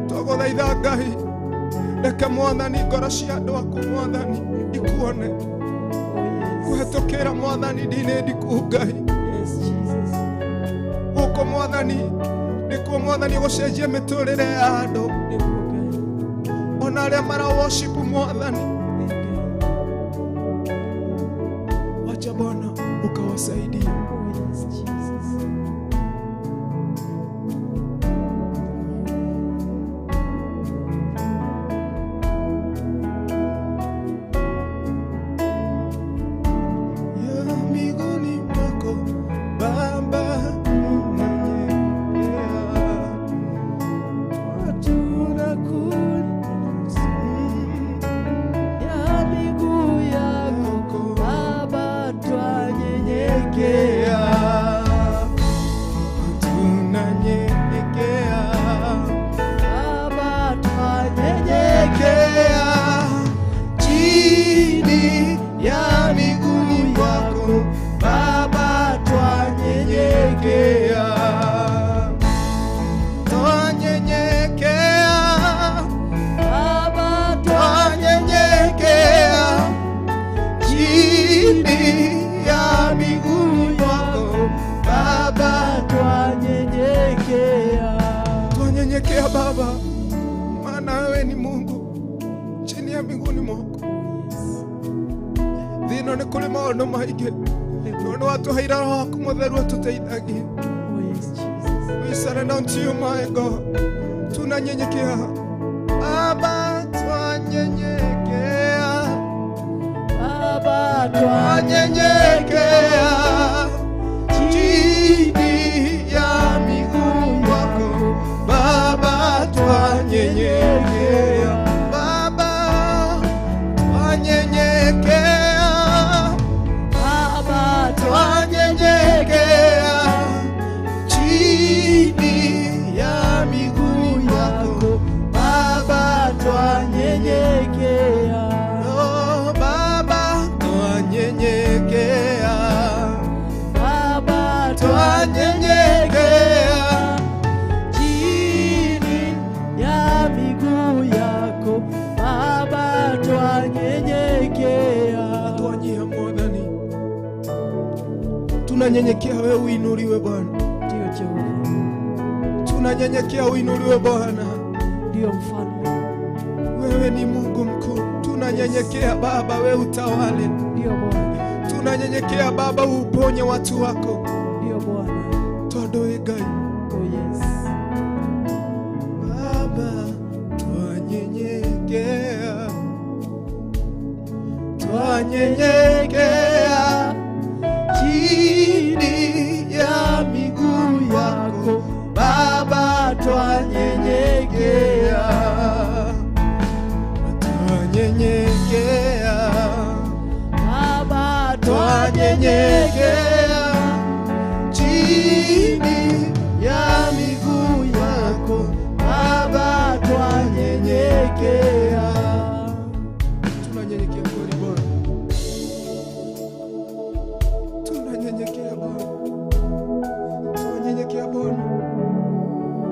Twagũthaitha Ngai, reke Mwathani ngoro cia andũ aku Mwathani ikuone kũhetũkĩra Mwathani ndinĩ ndiku Ngai. Gũkũ Mwathani nĩkuo Mwathani gũcenjia mĩtũrĩre ya andũ, ona arĩa mara worship Mwathani. Wacha Bwana ukawasaidie. Ya miguuni mwako Baba unanyenyekea, Ya miguu yako Baba twanyenyekea, tunanyenyekea, Baba twanyenyekea chini ya miguuni mwako Baba twanyenyekea, twanyenyekea, Baba twanyenyekea chini ya miguuni mwako Baba twanyenyekea. Twanyenyekea Baba, maana wewe ni Mungu chini ya miguuni mwako. Thĩna nĩ kũrĩ maũndũ maingĩ, no nĩ watũheire Roho waku Mũtheru atũteithagie. We surrender unto you, my God. Tunanyenyekea Baba, twanyenyekea, Baba twanyenyekea chini ya miguu mwako Baba, twanyenyekea, Baba twanyenyekea, Baba twanyenyekea chini ya miguu yako Baba, twanyenyekea. Oh, Baba twanyenyekea, Baba twanyenyekea chini ya miguu yako Baba twanyenyekea. Twanyiha Mwathani, tunanyenyekea wewe uinuliwe Bwana. Ndio Jehova, Tunanyenyekea uinuliwe Bwana, ndio mfalme, wewe ni Mungu mkuu. Tunanyenyekea Baba, wewe utawale. ndio Bwana, Tunanyenyekea Baba, uponye watu wako. ndio Bwana. Tondũ wĩ Ngai. Oh yes. Baba twanyenyekea, twanyenyekea chini ya miguu yako Baba, twanyenyekea, twanyenyekea, Baba twanyenyekea chini ya miguu yako Baba, twanyenyekea. Tunanyenyekea kweli Bwana, tunanyenyekea Bwana, tunanyenyekea Bwana,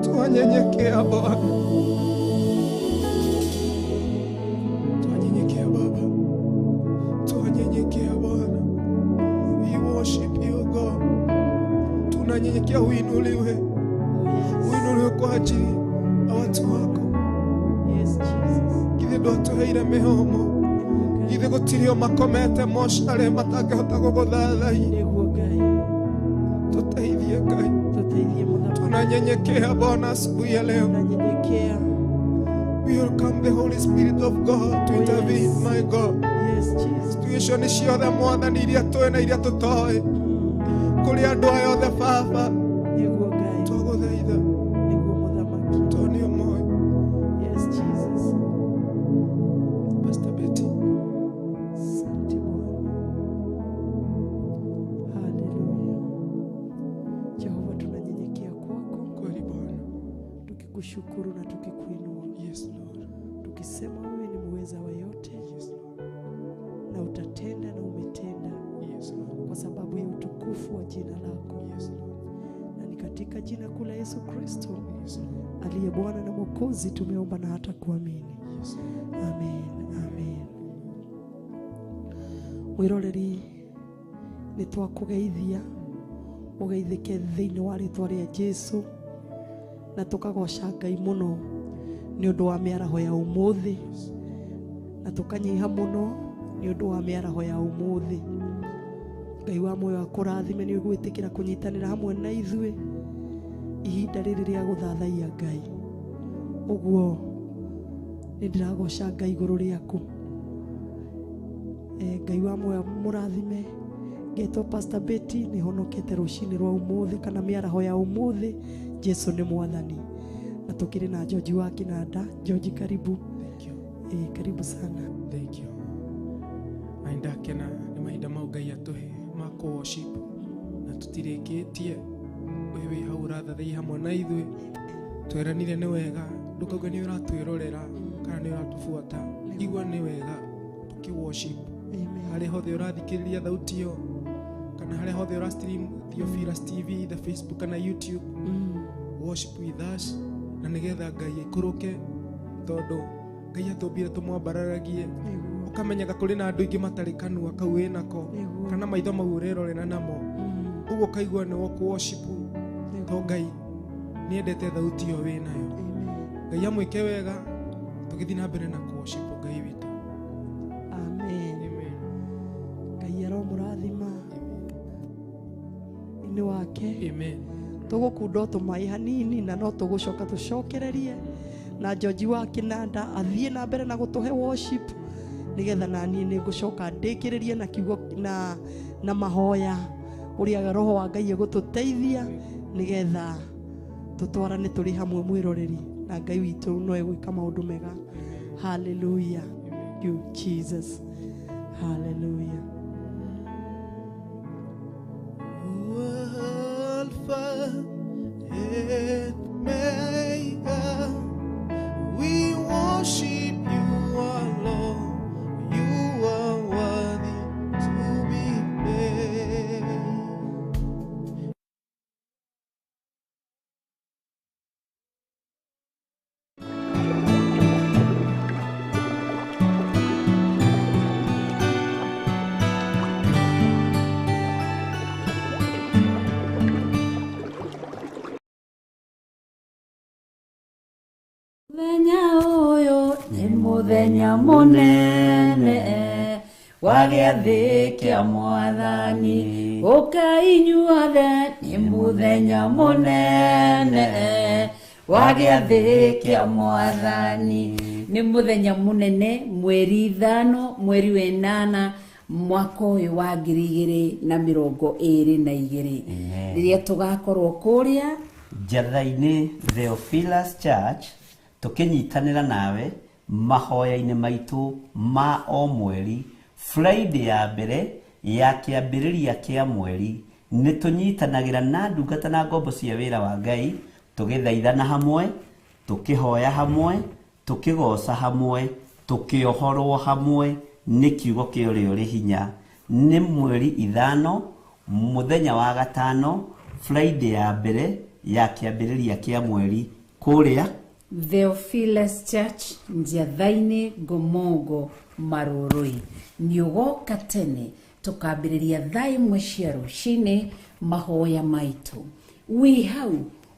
tunanyenyekea Bwana, tunanyenyekea Baba, tunanyenyekea Bwana. We worship you God. Tunanyenyekea. Tunanyenyekea uinuliwe. Uinuliwe kwa ajili ya watu wako. Yes, Jesus. Githĩ ndwatũheire mĩhũmũ. Githĩ gũtirĩ o makomete mocarĩ matangĩhota gũgũthathaiya. Nĩguo Ngai. Tuteithie Ngai. Tuteithie Mũthamaki. Tunanyenyekea Bwana asubuhi ya leo. Tunanyenyekea. We welcome the Holy Spirit of God to intervene, my God. Yes, Jesus. Situation ciothe Mwathani iria tũĩ na iria tũtoĩ. Kũrĩ andũ aya othe Baba. Nĩguo Ngai. Twagũthaitha. Nĩguo Mũthamaki. Tondũ nĩ ũmoĩ. Yes, Jesus. Pastor Betty. Asante Bwana. Haleluya. Jehova, tunanyenyekea kwako. Kweli Bwana. Tukikushukuru na tukikuinua. Yes, Lord. Tukisema wewe ni muweza wa yote. Yes, Lord. Na utatenda na umetenda. Yes, Lord. Kwa sababu ya utukufu wa jina lako. Yes, Lord. Na ni katika jina kuu la Yesu Kristo, Yes, Lord. aliye Bwana na Mwokozi, tumeomba na hata kuamini. Yes, Lord. Amen. Amen. Mwiroreri nĩ twakũgeithia ũgeithĩke thĩinĩ wa rĩtwa rĩa Jesu, na tũkagoca Ngai mũno nĩ ũndũ wa mĩaraho ya ũmũthĩ, na tũkanyiha mũno nĩ ũndũ wa mĩaraho ya ũmũthĩ. Ngai wa muoyo akũrathime nĩ gwĩtĩkĩra kũnyitanĩra hamwe na ithuĩ ihinda rĩrĩ rĩa gũthathaiya Ngai. Ũguo nĩ ndĩragoca Ngai igũrũ rĩaku. Ngai wa muoyo mũrathime. Ngetwo Pastor Betty, nĩ honokete rũcinĩ rwa ũmũthĩ kana mĩaraho ya ũmũthĩ. Jesu nĩ Mwathani. Na tũkĩrĩ na George wa Kinanda. George, karibu. Thank you. Karibu sana. Thank you. Na ndakena nĩ mahinda mau Ngai atũhe ma kũ worship na tũtirĩkĩtie. We wĩ hau ũrathathaiya hamwe na ithuĩ. Tweranire nĩ wega, ndũkauge nĩ ũratwĩrorera kana nĩ ũratũbuata. Igua nĩ wega tũkĩ worship. Harĩa hothe ũrathikĩrĩria thauti ĩyo kana harĩa hothe ũra stream Theophilus TV, the Facebook kana YouTube, worship with us na nĩgetha Ngai aikũrũke, tondũ Ngai atũmbire tũmwambararagie. Ũkamenyaga kũrĩ na andũ aingĩ matarĩ kanua kau wĩnako kana maitho mau ũrerorera namo, ũguo ũkaigua nĩ wokũ worship, to Ngai nĩendete thauti ĩyo wĩnayo. Ngai amwĩke wega tũgĩthiĩ na mbere na kũ worship Ngai witũ. Amen. Ngai aromũrathima inĩ wake. Amen. Tũgũkunda o tũmaĩ hanini na no tũgũcoka tũcokererie na George wa Kinanda athiĩ na mbere na gũtũhe worship, nĩgetha na niĩ nĩngũcoka ndĩkĩrĩrie na kiugo na mahoya ũrĩa Roho wa Ngai egũtũteithia nĩgetha tũtwarane tũrĩ hamwe mwĩroreri, na Ngai witũ no egwĩka maũndũ mega. Hallelujah. Thank you, Jesus. Hallelujah. Alpha and Omega, we worship you alone. You are worthy to be praised. Mũthenya ũyũ nĩ mũthenya mũnene wa gĩathĩ kĩa Mwathani, ũkai inyuothe, nĩ mũthenya mũnene wa gĩathĩ kĩa Mwathani. Nĩ mũthenya mũnene, mweri 5 mweri wa 8 mwaka ũyũ wa 2022, rĩrĩa tũgakorwo kũrĩa Njatha-inĩ Theophilus Church tũkĩnyitanĩra nawe mahoya-inĩ maitũ ma o mweri. Friday ya mbere ya kĩambĩrĩria kĩa mweri nĩ tũnyitanagĩra na ndungata na ngombo cia wĩra wa Ngai, tũgĩthaithana hamwe, tũkĩhoya hamwe, tũkĩgoca hamwe, tũkĩohorwo hamwe nĩ kiugo kĩa ũrĩa ũrĩ hinya. Nĩ mweri 5 mũthenya wa 5, Friday ya mbere ya kĩambĩrĩria kĩa mweri kũrĩa Theophilus Church Njiathainĩ Ngomongo Marũrũi. Nĩ ũgoka tene tũkambĩrĩria thaa 1 cia rũcinĩ mahoya maitũ. Wĩ hau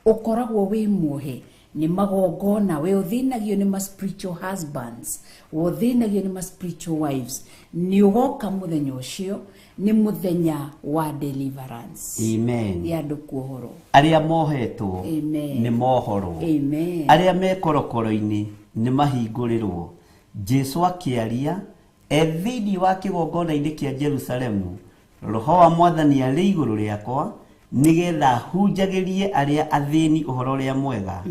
ũkoragwo wĩ muohe nĩ magongona, we ũthĩnagio nĩ ma spiritual husbands, we ũthĩnagio nĩ ma spiritual wives. Nĩ ũgoka mũthenya ũcio, nĩ mũthenya wa deliverance. Amen. Ya andũ kuohorwo. Arĩa mohetwo Amen. nĩ mohorwo. Amen. Arĩa me korokoro-inĩ nĩ mahingũrĩrwo. Jesu akĩaria e thĩinĩ wa kĩgongona-inĩ kĩa Jerusalemu, roho wa mwathani arĩ igũrũ rĩakwa nĩgetha hunjagĩrie arĩa athĩni ũhoro ũrĩa mwega,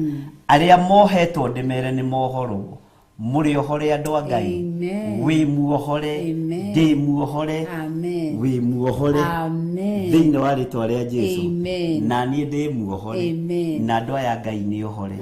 arĩa mohetwo ndĩmere nĩ mohorwo. Mũrĩ ohore andũ a Ngai. Amen. Wĩ muohore, Amen. ndĩ muohore, Amen. wĩ muohore. Amen. Thĩinĩ wa rĩtwa rĩa Jesu. Amen. Na niĩ ndĩ muohore. Amen. Na andũ aya Ngai nĩ ohore.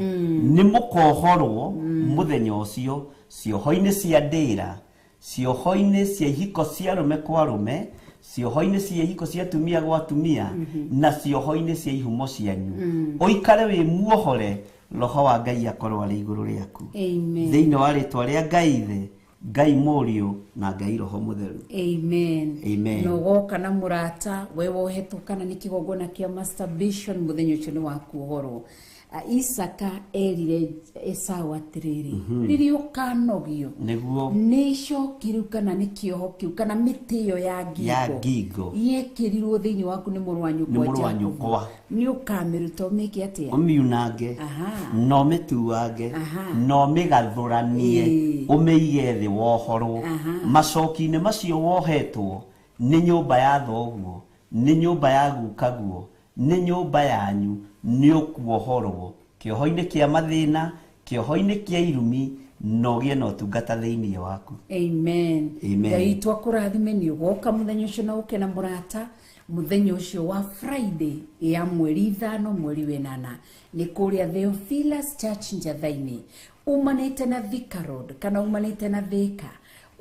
Nĩ mũkohorwo mũthenya ũcio cioho-inĩ cia ndĩra, cioho-inĩ cia ihiko cia arũme kwa arũme, cioho-inĩ cia ihiko cia atumia gwa atumia, na cioho-inĩ cia ihumo cianyu. Ũikare wĩ muohore, roho wa Ngai akorwo arĩ igũrũ rĩaku. Amen. Thĩinĩ wa rĩtwa rĩa Ngai Ithe, Ngai Mũriũ na Ngai Roho Mũtheru. Amen. Amen. Na ũgoka na mũrata we wohetwo kana nĩ kĩgongona kĩa masturbation, mũthenya ũcio nĩ wa kuohorwo. Isaka erire Esau atĩrĩrĩ, rĩrĩa ũkanogio Nĩguo nĩ icoki rĩu kana nĩ kĩoho kĩu kana mĩtĩ ĩyo ya Ya ngingo yekĩrirwo thĩinĩ waku nĩ mũrũ wa Nĩ nyũkwa mũrũ wa Jakubu. nyũkwa. Nĩ ũkamĩruta ũmĩke atĩa? Ũmiunange Aha. na ũmĩtuange Aha. na ũmĩgathũranie Ĩĩ. ũmĩige thĩ wohorwo. Aha. Macoki-inĩ macio wohetwo nĩ nyũmba ya thoguo, nĩ nyũmba ya gukaguo, nĩ nyũmba yanyu, nĩ ũkuohorwo kĩoho-inĩ kĩa mathĩna, kĩoho-inĩ kĩa irumi, na ũgĩe na ũtungata thĩinĩ waku. Amen. Amen. Ngai witũ akũrathime. Nĩ ũgoka mũthenya ũcio na ũke na mũrata mũthenya ũcio wa Friday ya mweri 5 mweri 8 nĩ kũrĩa Theophilus Church Njatha-inĩ, umanĩte na Thika Road kana umanĩte na Thika,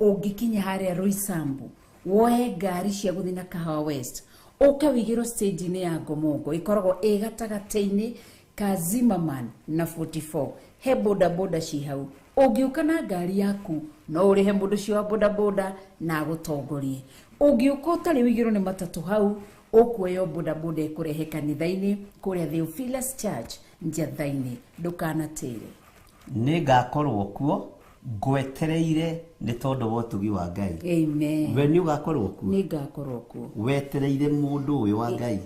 ũngĩkinya harĩa Roysambu woe ngari cia gũthiĩ na Kahawa West, ũke wĩigĩrwo stage-inĩ ya Ngomongo, ĩkoragwo ĩ gatagatĩ-inĩ ka Zimmerman na 44, he boda boda ci hau. Ũngĩũka na ngari yaku no ũrĩhe mũndũ ũcio wa boda boda na agũtongorie. Ũngĩũka ũtarĩ wĩigĩrwo nĩ matatũ hau, ũkuoya boda boda ĩkũrehe kanitha-inĩ kũrĩa Theophilus Church Njatha-inĩ. Ndũkanatĩre. Nĩ ngakorwo kuo ngwetereire nĩ tondũ wa ũtugi wa Ngai. Amen. We nĩ ũgakorwo kuo? Nĩ ngakorwo kuo. Wetereire mũndũ ũyũ wa Ngai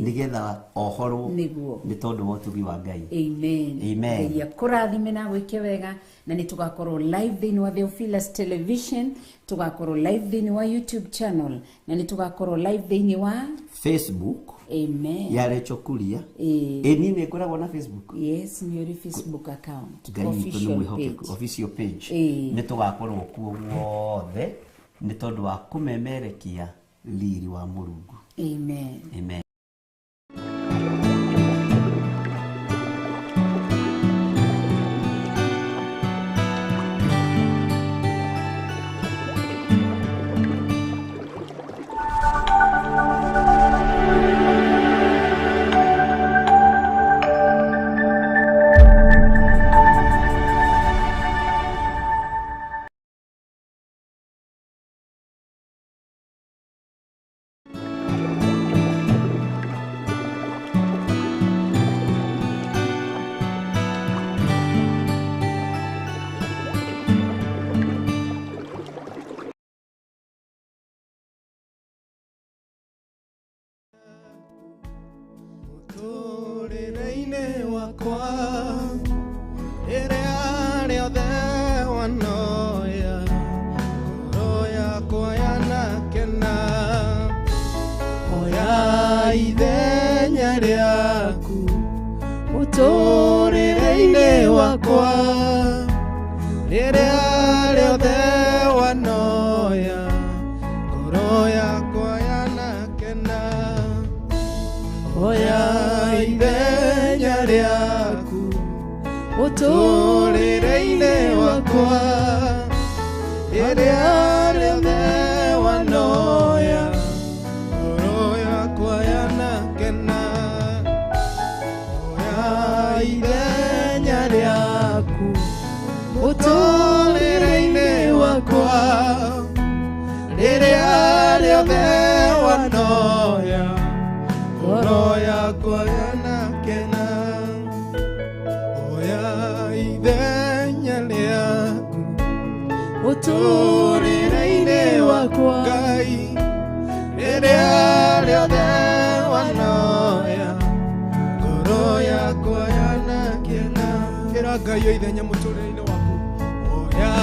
nĩgetha ohorwo Nĩguo. nĩ tondũ wa ũtugi wa Ngai. Amen. Amen. Ngai akũrathime na gwĩke wega, na nĩ tũgakorwo live thĩinĩ wa Theophilus Television, tũgakorwo live thĩinĩ wa YouTube channel, na nĩ tũgakorwo live thĩinĩ wa Facebook. Amen. Ya Rachel Kuria. Ĩĩ. Ĩ niĩ nĩ ngoragwo na Facebook. Yes, nĩ ũrĩ Facebook account. Ngai witũ nĩ Official mwĩhokeku. page. Official page. Ĩĩ. Nĩ tũgakorwo kuo guothe nĩ tondũ wa kũmemerekia riri wa Mũrungu. Amen. Amen. Mũtũrĩre-inĩ wakwa rĩrĩa rĩothe wanoya, ngoro yakwa yanakena. Oya ithenya rĩaku mũtũrĩre-inĩ wakwa rĩrĩa rĩothe wanoya, ngoro yakwa yanakena. Oya ithenya rĩaku mũtũrĩre-inĩ wakwa rĩrĩa rĩothe wanoya, ngoro yakwa yanakena. Oya ithenya rĩaku mũtũrĩre-inĩ wakwa rĩrĩa rĩothe wanoya, ngoro yakwa yanakena. Oya ithenya rĩaku Mũtũũrĩre-inĩ wakwa Ngai rĩrĩa rĩothe wanoya ngoro yakwa yanakena. Ĩra Ngai oya ithenya mũtũũrĩre-inĩ waku. Oya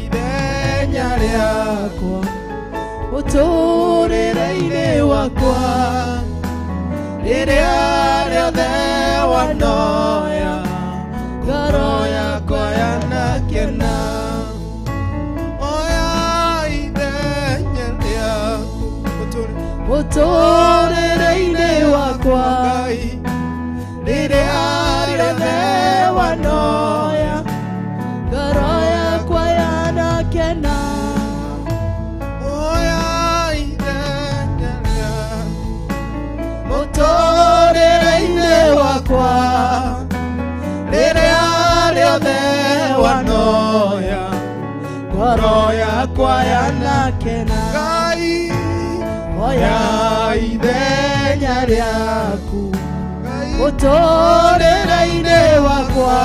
ithenya rĩakwa Mũtũũrĩre-inĩ wakwa rĩrĩa rĩothe wanoya ngoro yakwa yanakena. Oya ithenya rĩaku Mũtũũrĩre-inĩ wakwa Ngai rĩrĩa rĩothe wanoya ngoro yakwa yanakena. Oya ithenya rĩaku mũtũũrĩre-inĩ wakwa rĩrĩa rĩothe wanoya ngoro yakwa yanakena. Ngai Oya ithenya rĩaku mũtũũrĩre-inĩ wakwa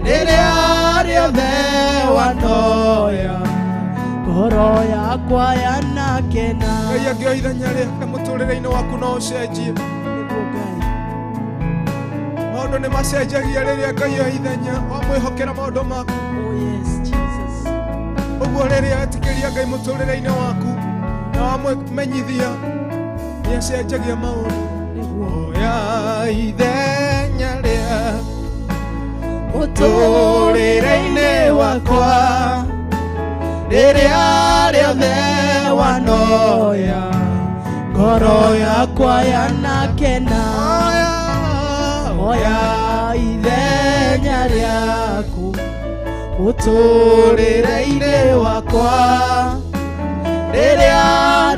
rĩrĩa rĩothe wanoya ngoro yakwa yanakena. Ngai angĩoya ithenya rĩake mũtũũrĩre-inĩ waku no ũcenjie. Nĩguo Ngai. Maũndũ nĩ macenjagia rĩrĩa Ngai oya ithenya wamwĩhokera maũndũ maku. Oh yes, Jesus. Ũguo rĩrĩa wetĩkĩria Ngai mũtũũrĩre-inĩ waku na wamũmenyithia nĩ acenjagia maũndũ. Nĩguo. Oya ithenya rĩaku Mũtũũrĩre-inĩ wakwa rĩrĩa rĩothe wanoya ngoro yakwa yanakena. Oya Oya ithenya rĩaku mũtũũrĩre-inĩ wakwa rĩrĩa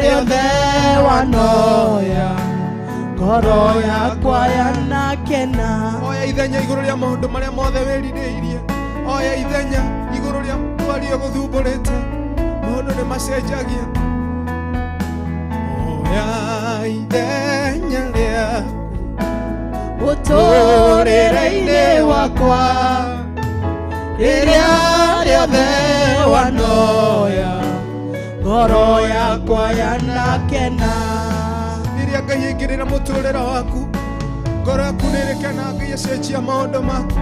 rĩothe wanoya ngoro yakwa yanakena. Oya ithenya igũrũ rĩa maũndũ marĩa mothe wĩrirĩirie. Oya ithenya igũrũ rĩa ndwari ĩgũthumbũrĩte. Maũndũ nĩ macenjagia. Oya ithenya rĩaku Mũtũũrĩre-inĩ wakwa rĩrĩa rĩothe wanoya ngoro yakwa yanakena. Rĩrĩa Ngai aingĩrĩra mũtũũrĩre waku ngoro yaku nĩ ĩrĩkena. Ngai acenjia maũndũ maku.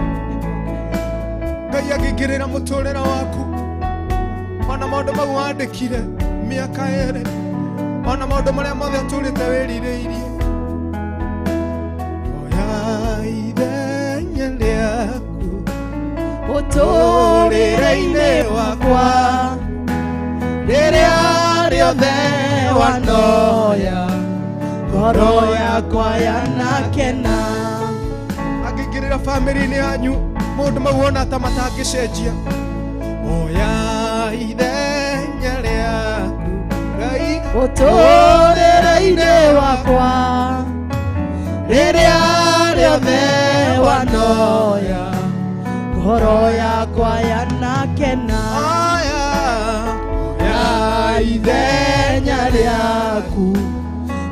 Ngai angĩingĩrĩra mũtũũrĩre waku ona maũndũ mau wandĩkire mĩaka ĩrĩ ona maũndũ marĩa mothe ũtũũrĩte wĩrirĩirie. Oya ithenya rĩaku Mũtũũrĩre-inĩ wakwa rĩrĩa rĩothe wanoya ngoro yakwa yanakena. Angĩingĩrĩra bamĩrĩ-inĩ yanyu maũndũ mau wona ta matangĩcenjia. Oya ithenya rĩaku Ngai Mũtũũrĩre-inĩ wakwa rĩrĩa rĩothe wanoya ngoro yakwa yanakena. Oya Oya ithenya rĩaku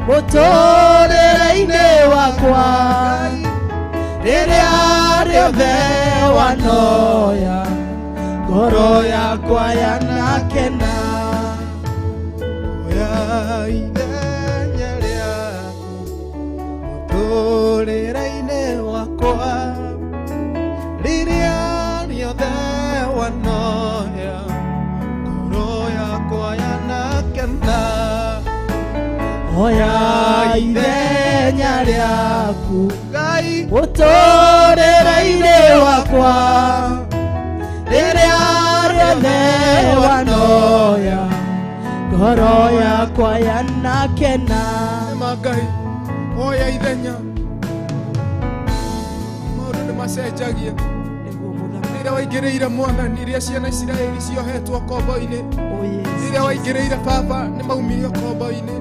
mũtũũrĩre-inĩ wakwa rĩrĩa rĩothe wanoya ngoro yakwa yanakena. Oya ithenya rĩaku mũtũũrĩre-inĩ wakwa rĩrĩa rĩothe wanoya ngoro yakwa yanakena. Oya ithenya rĩaku Ngai mũtũũrĩre-inĩ wakwa rĩrĩa rĩothe wanoya ngoro yakwa yanakena. Nĩma Ngai oya ithenya maũndũ nĩ macenjagia. Rĩrĩa waingĩrĩire Mwathani rĩrĩa ciana Isiraeli ciohetwo kombo-inĩ rĩrĩa waingĩrĩire baba nĩ maumire kombo-inĩ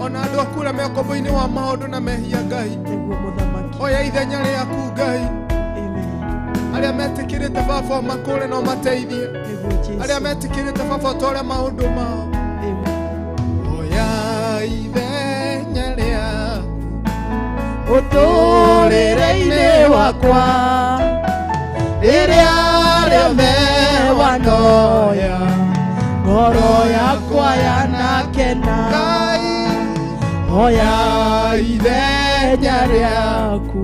ona andũ aku arĩa me kombo-inĩ wa maũndũ na mehia Ngai oya ithenya rĩaku Ngai. Arĩa metĩkĩrĩte baba makũre no mateithie arĩa metĩkĩrĩte baba ũtware maũndũ mao. Oya ithenya rĩaku Mũtũrĩre-inĩ wakwa rĩrĩa rĩothe wanoya ngoro yakwa yanakena oya ithenya rĩaku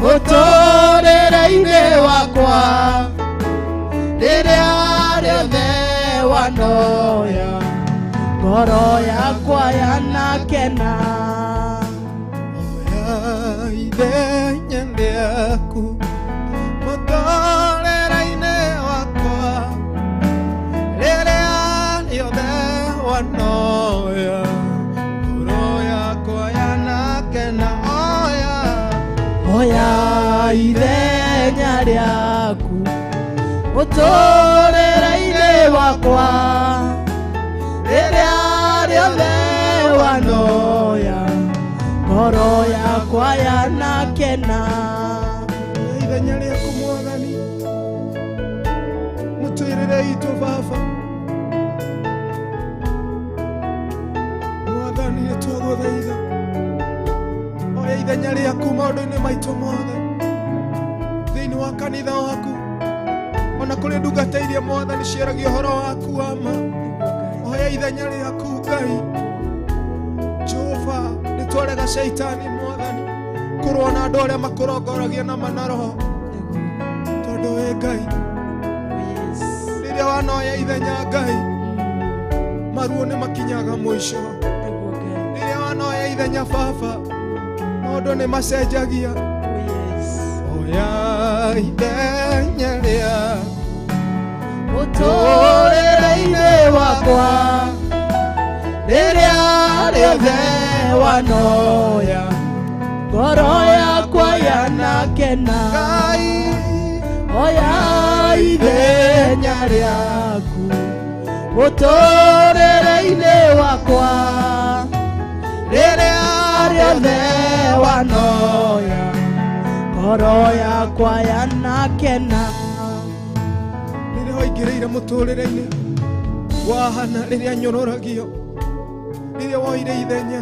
mũtũrĩre-inĩ wakwa rĩrĩa rĩothe wanoya ngoro yakwa yanakena oya ithenya rĩaku mũtũrĩre-inĩ wakwa rĩrĩa rĩothe wanoya ngoro yakwa yanakena oya oya ithenya rĩaku mũtũrĩre-inĩ wakwa rĩrĩa rĩothe wanoya ngoro yakwa yanakena ithenya rĩaku Mwathani mũtũrĩre itũ Baba Mwathani nĩtwagũthaitha oya ithenya rĩaku maũndũ-inĩ maitũ mothe thĩinĩ wa kanitha waku ona kũrĩ ndungata iria Mwathani ciaragia ũhoro waku wa ma oya ithenya rĩaku Ngai Jehova nĩtwarega Shaitani Mwathani kũrũa na andũ arĩa makũrongoragia na manaroho tondũ wĩ Ngai rĩrĩa wanoya ithenya Ngai maruo nĩ makinyaga mũico rĩrĩa wanoya ithenya Baba maũndũ nĩ macenjagia oya ithenya rĩaku mũtũrĩre-inĩ wakwa rĩrĩa rĩothe wanoya ngoro yakwa yanakena oya ithenya rĩaku mũtũrĩre-inĩ wakwa rĩrĩa rĩothe wanoya ngoro yakwa yanakena rĩrĩa waingĩrĩire mũtũrĩre-inĩ wa Hana rĩrĩa nyororagio rĩrĩa woire ithenya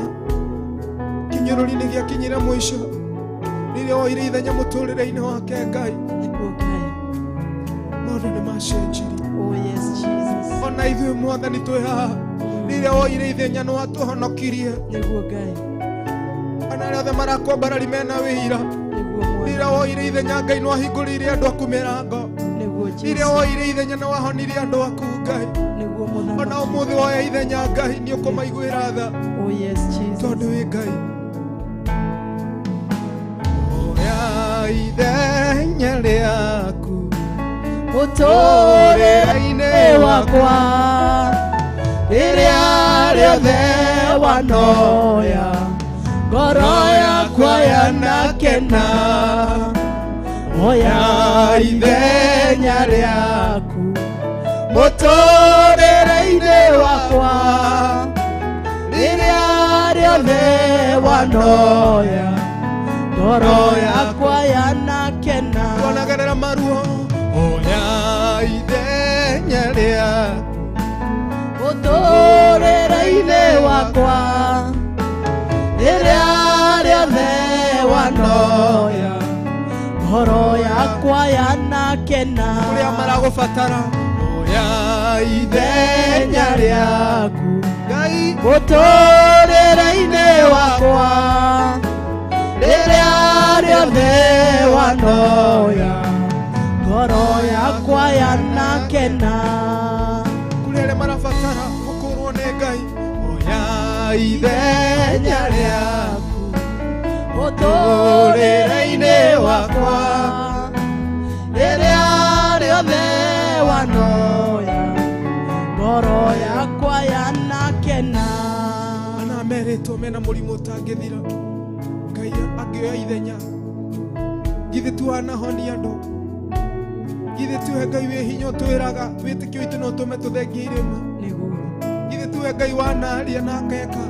kĩnyũrũri nĩ gĩakinyire mũico rĩrĩa woire ithenya mũtũrĩre-inĩ wake Ngai maũndũ nĩ macenjirie ona ithuĩ Mwathani twĩ haha rĩrĩa woire ithenya nĩ watũhonokirie ona arĩa othe marakwambarari mena wĩira rĩrĩa woire ithenya Ngai nĩ wahingũrĩire andũ aku mĩrango rĩrĩa woire ithenya nĩ wahonirie andũ aku Ngai ona ũmũthĩ woya ithenya Ngai nĩ ũkũmaiguĩra tha tondũ wĩ Ngai oya ithenya rĩaku mũtũrĩre-inĩ wakwa rĩrĩa rĩothe wanoya ngoro yakwa yanakena oya ithenya rĩaku mũtũrĩre-inĩ wakwa rĩrĩa rĩothe wanoya ngoro yakwa yanakena tuonagerera maruo oya ithenya rĩaku mũtũrĩre-inĩ wakwa rĩrĩa rĩothe wanoya ngoro yakwa yanakena kũrĩa maragũbatara oya ithenya rĩaku Ngai mũtũrĩre-inĩ wakwa rĩrĩa rĩothe wanoya ngoro yakwa yanakena kũrĩ arĩa marabatara gũkũrwo nĩ Ngai oya ithenya rĩaku mũtũrĩre-inĩ wakwa rĩrĩa rĩothe wanoya ngoro yakwa yanakena ana merĩtwo mena mũrimũ ũtangĩthira Ngai angĩoya ithenya githĩ tu anahonia andũ githĩ tuhe Ngai wĩ hinya ũtwĩraga wĩtĩkio witũ no ũtũme tũthengie irĩma githĩ tuhe Ngai wanaria na akeka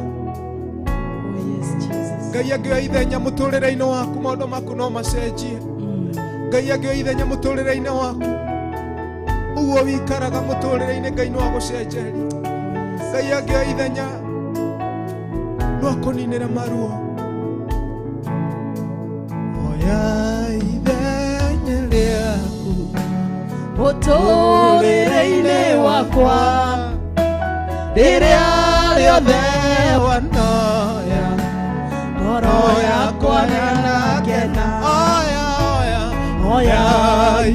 Ngai angĩoya ithenya mũtũrĩre-inĩ waku maũndũ maku no macenjie Ngai angĩoya ithenya mũtũrĩre-inĩ waku ũguo wikaraga mũtũrĩre-inĩ Ngai no agũcenjerie Ngai angĩoya ithenya no akũninĩre maruo Oya ithenya rĩaku mũtũũrĩre-inĩ wakwa rĩrĩa rĩothe wanoya ngoro yakwa yanakena. Oya oya Oya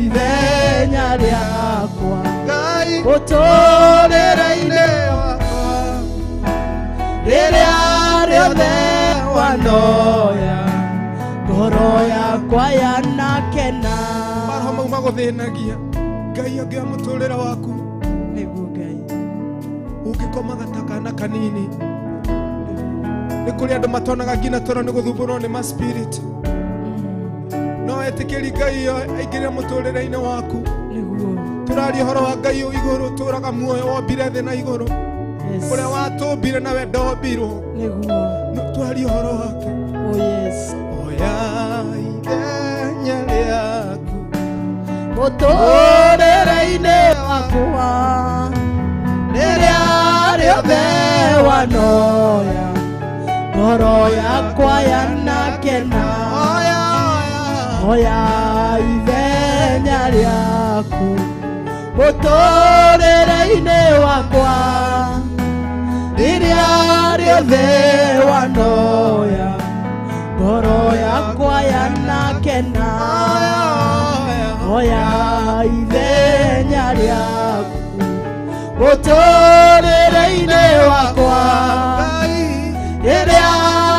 ithenya rĩakwa Ngai mũtũũrĩre-inĩ wakwa rĩrĩa rĩothe wanoya ngoro yakwa yanakena. Maroho mau magũthĩnagia Ngai angĩoya mũtũũrĩre waku Nĩguo Ngai. Ũngĩkomaga ta kana kanini nĩ kũrĩ andũ matonaga nginya toro nĩ gũthumbũrwo nĩ ma spirit no etĩkĩri Ngai aingĩrĩre mũtũũrĩre-inĩ waku. Nĩguo. Tũraria ũhoro wa Ngai ũyũ igũrũ tũraga muoyo wombire thĩ na igũrũ Yes. ũrĩa watũmbire na we ndombirwo. Nĩguo. Twarie ũhoro wake. Oh yes. Oya ithenya rĩaku Mũtũũrĩre-inĩ wakwa rĩrĩa rĩothe wanoya ngoro yakwa yanakena. Oya oya Oya ithenya rĩaku mũtũũrĩre-inĩ wakwa rĩrĩa rĩothe wanoya ngoro yakwa yanakena. Oya Oya ithenya rĩaku mũtũũrĩre-inĩ wakwa Ngai rĩrĩa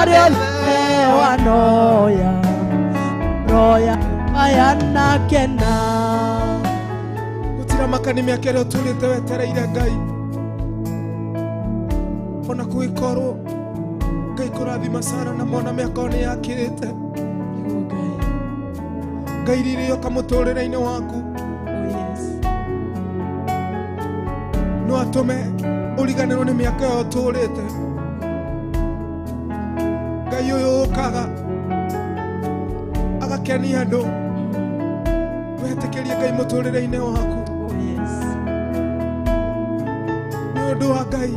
rĩothe wanoya ngoro yakwa yanakena. Gũtiramaka nĩ mĩaka ĩrĩa ũtũũrĩte wetereire Ngai ona kũgĩkorwo Ngai kũrathima Sara na mwana mĩaka ĩyo nĩ yakĩrĩte. Nĩguo Ngai. Ngai rĩrĩa yoka mũtũũrĩre-inĩ waku Oh yes. no atũme ũriganĩrwo nĩ mĩaka ĩyo ũtũũrĩte. Ngai ũyũ ũkaga agakenia andũ wetĩkĩrie Ngai mũtũũrĩre-inĩ waku. Oh yes. Nĩ ũndũ wa Ngai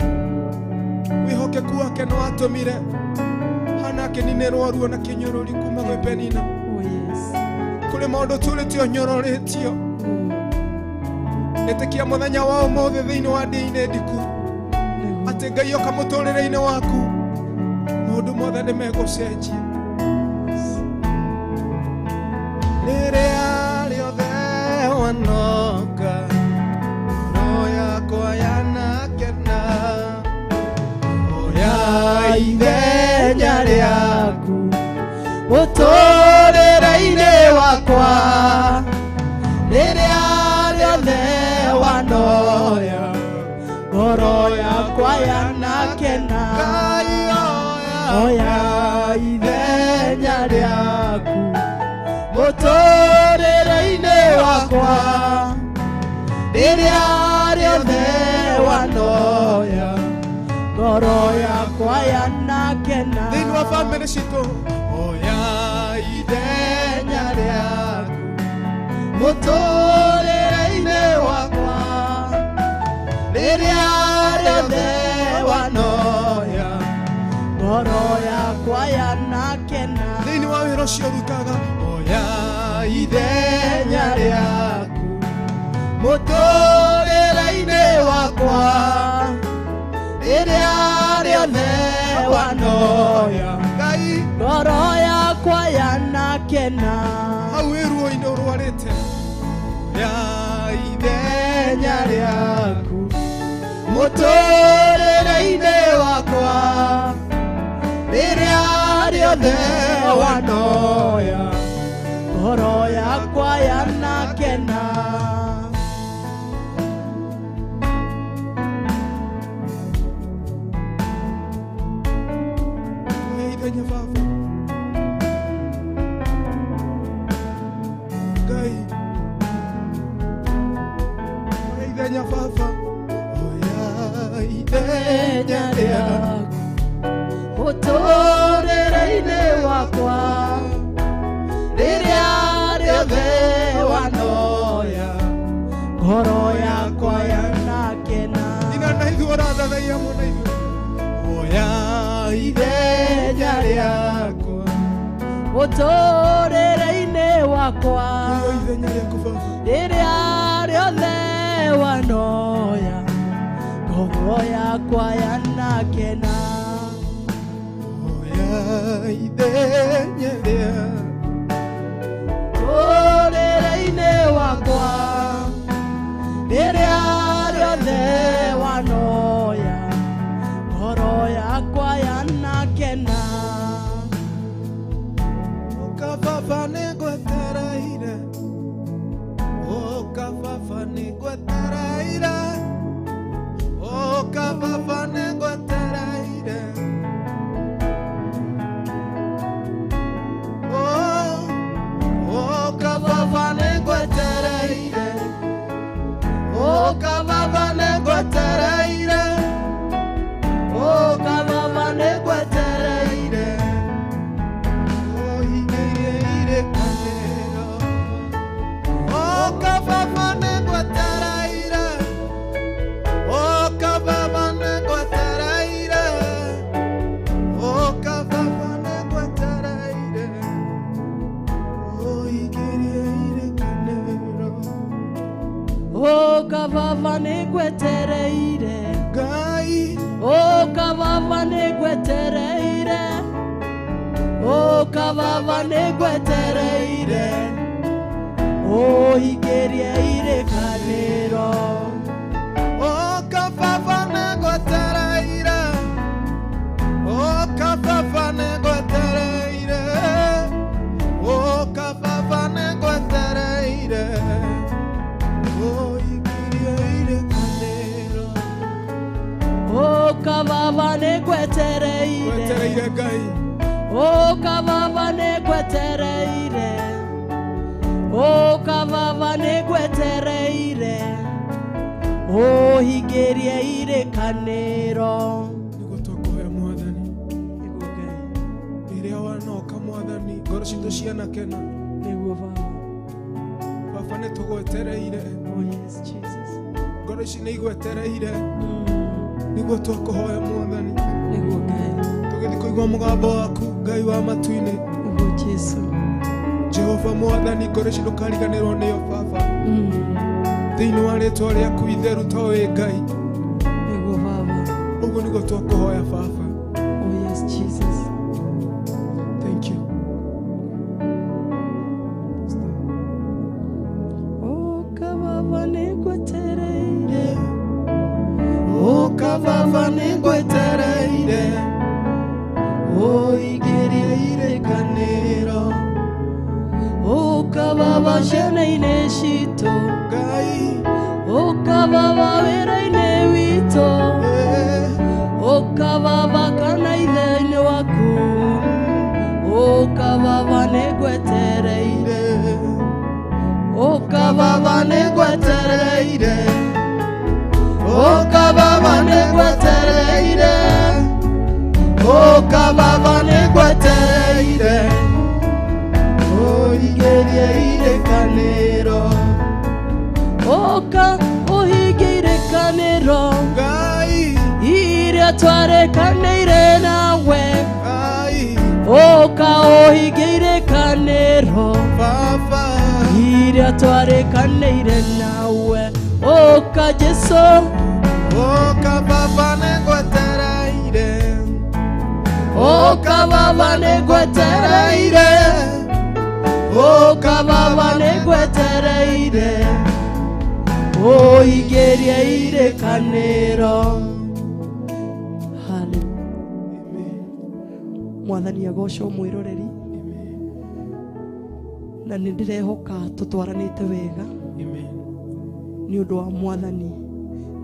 wĩhokeku wake nĩ watũmire Hana akĩninĩrwo ruo na kĩnyũrũri kuma gwĩ Penina. Oh yes. Kũrĩ maũndũ tũrĩte ũnyororĩtio ĩtĩkia mũthenya wa ũmũthĩ thĩinĩ wa ndĩ-inĩ ndiku Nĩguo. atĩ Ngai oka mũtũũrĩre-inĩ waku maũndũ mothe nĩ megũcenjia. Rĩrĩa rĩothe wanoka ngoro yakwa yanakena. Oya ithenya rĩaku mũtũũrĩre-inĩ wakwa rĩrĩa rĩothe wanoya ngoro yakwa yanakena. Ngai oya Oya ithenya rĩaku mũtũũrĩre-inĩ wakwa rĩrĩa rĩothe wanoya ngoro yakwa yanakena. Thĩinĩ wa bamĩrĩ citũ oya ithenya rĩaku mũtũũrĩre-inĩ wakwa rĩrĩa rĩothe wanoya ngoro yakwa yanakena. Thĩinĩ wa wĩra ũcio ũrutaga oya ithenya rĩaku mũtũũrĩre-inĩ wakwa rĩrĩa rĩothe wanoya Ngai ngoro yakwa yanakena. Hau wĩ ruo-inĩ ũrwarĩte oya ithenya rĩaku mũtũũrĩre-inĩ wakwa rĩrĩa rĩothe wanoya ngoro yakwa yanakena. Oya ithenya baba Ngai oya ithenya baba oya ithenya rĩaku mũtũũrĩre-inĩ wakwa rĩrĩa rĩothe wanoya ngoro yakwa yanakena. Ina na ithuĩ ũrathathaiya hamwe na ithuĩ oya ithenya rĩakwa mũtũũrĩre-inĩ wakwa rĩrĩa rĩothe wanoya ngoro yakwa yanakena oya ithenya rĩa mũtũrĩre-inĩ wakwa rĩrĩa rĩothe wanoya ngoro yakwa yanakena Oka baba nĩngwetereire Oka baba nĩngwetereire Oka baba nĩngwetereire Oka baba nĩngwetereire Oka baba nĩngwetereire Oka baba nĩngwetereire Oka baba nĩngwetereire Oka baba nĩngwetereire Oka baba nĩngwetereire Oigĩrie irĩkanĩro Oka baba nĩngwetereire Ngai Oka baba nĩngwetereire Oka baba nĩngwetereire Oigĩrie irĩkanĩro Oka baba nĩngwetereire Oka baba nĩngwetereire Oka baba nĩngwetereire Oigĩrie irĩkanĩro Oka baba nĩngwetereire Gwetereire Ngai Oka baba nĩngwetereire Oka baba nĩngwetereire Ũhingĩrie irĩkanĩro Nĩguo twakũhoya Mwathani rĩrĩa wanoka Mwathani ngoro citũ cianakena Nĩguo baba Baba nĩtũgwetereire Oh yes Jesus ngoro ici nĩigwetereire nĩguo twakũhoya Mwathani Nĩguo Ngai tũgĩthiĩ kũigua mũgambo waku Ngai wa matu-inĩ Nĩguo Jesu Jehova Mwathani ngoro ici ndũkariganĩrwo nĩyo baba thĩinĩ wa rĩtwa rĩaku itheru to wĩ Ngai Nĩguo baba ũguo nĩguo twakũhoya baba Oh yes Jesus Thank you Oka baba nĩngwetereire Oka baba nĩngwetereire Ũigĩrie irĩkanĩro Oka baba ciana-inĩ citũ Ngai Oka baba wĩra-inĩ witũ Oka baba kana ithe-inĩ waku Oka baba nĩngwetereire Oka baba nĩngwetereire Oka baba nĩngwetereire Oka baba nĩngwetereire Ũigĩrie irĩkanĩro Oka ũhingie irĩkanĩro Ngai iria twarĩkanĩire nawe Ngai Oka ũhingie irĩkanĩro Baba iria twarĩkanĩire nawe Oka Jesu Oka baba nĩngwetereire Oka baba nĩngwetereire Oka baba nĩngwetereire Ũigĩrie irĩkanĩro Hallelujah Mwathani agocwo mwĩroreri na nĩndĩrehoka tũtwaranĩte wega nĩ ũndũ wa Mwathani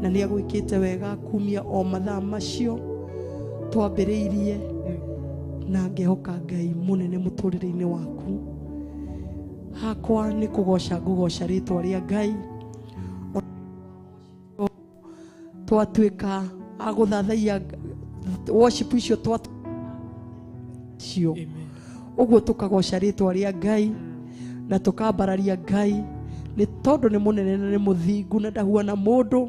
na nĩagwĩkĩte wega kumia o mathaa macio twambĩrĩirie na ngehoka Ngai mũnene mũtũrĩre-inĩ waku hakwa nĩ kũgoca ngũgoca rĩtwa rĩa Ngai twatuĩka a gũthathaiya worship icio twacio ũguo tũkagoca rĩtwa rĩa Ngai na tũkambararia Ngai nĩ tondũ nĩ mũnene na nĩ mũthingu na ndahuana mũndũ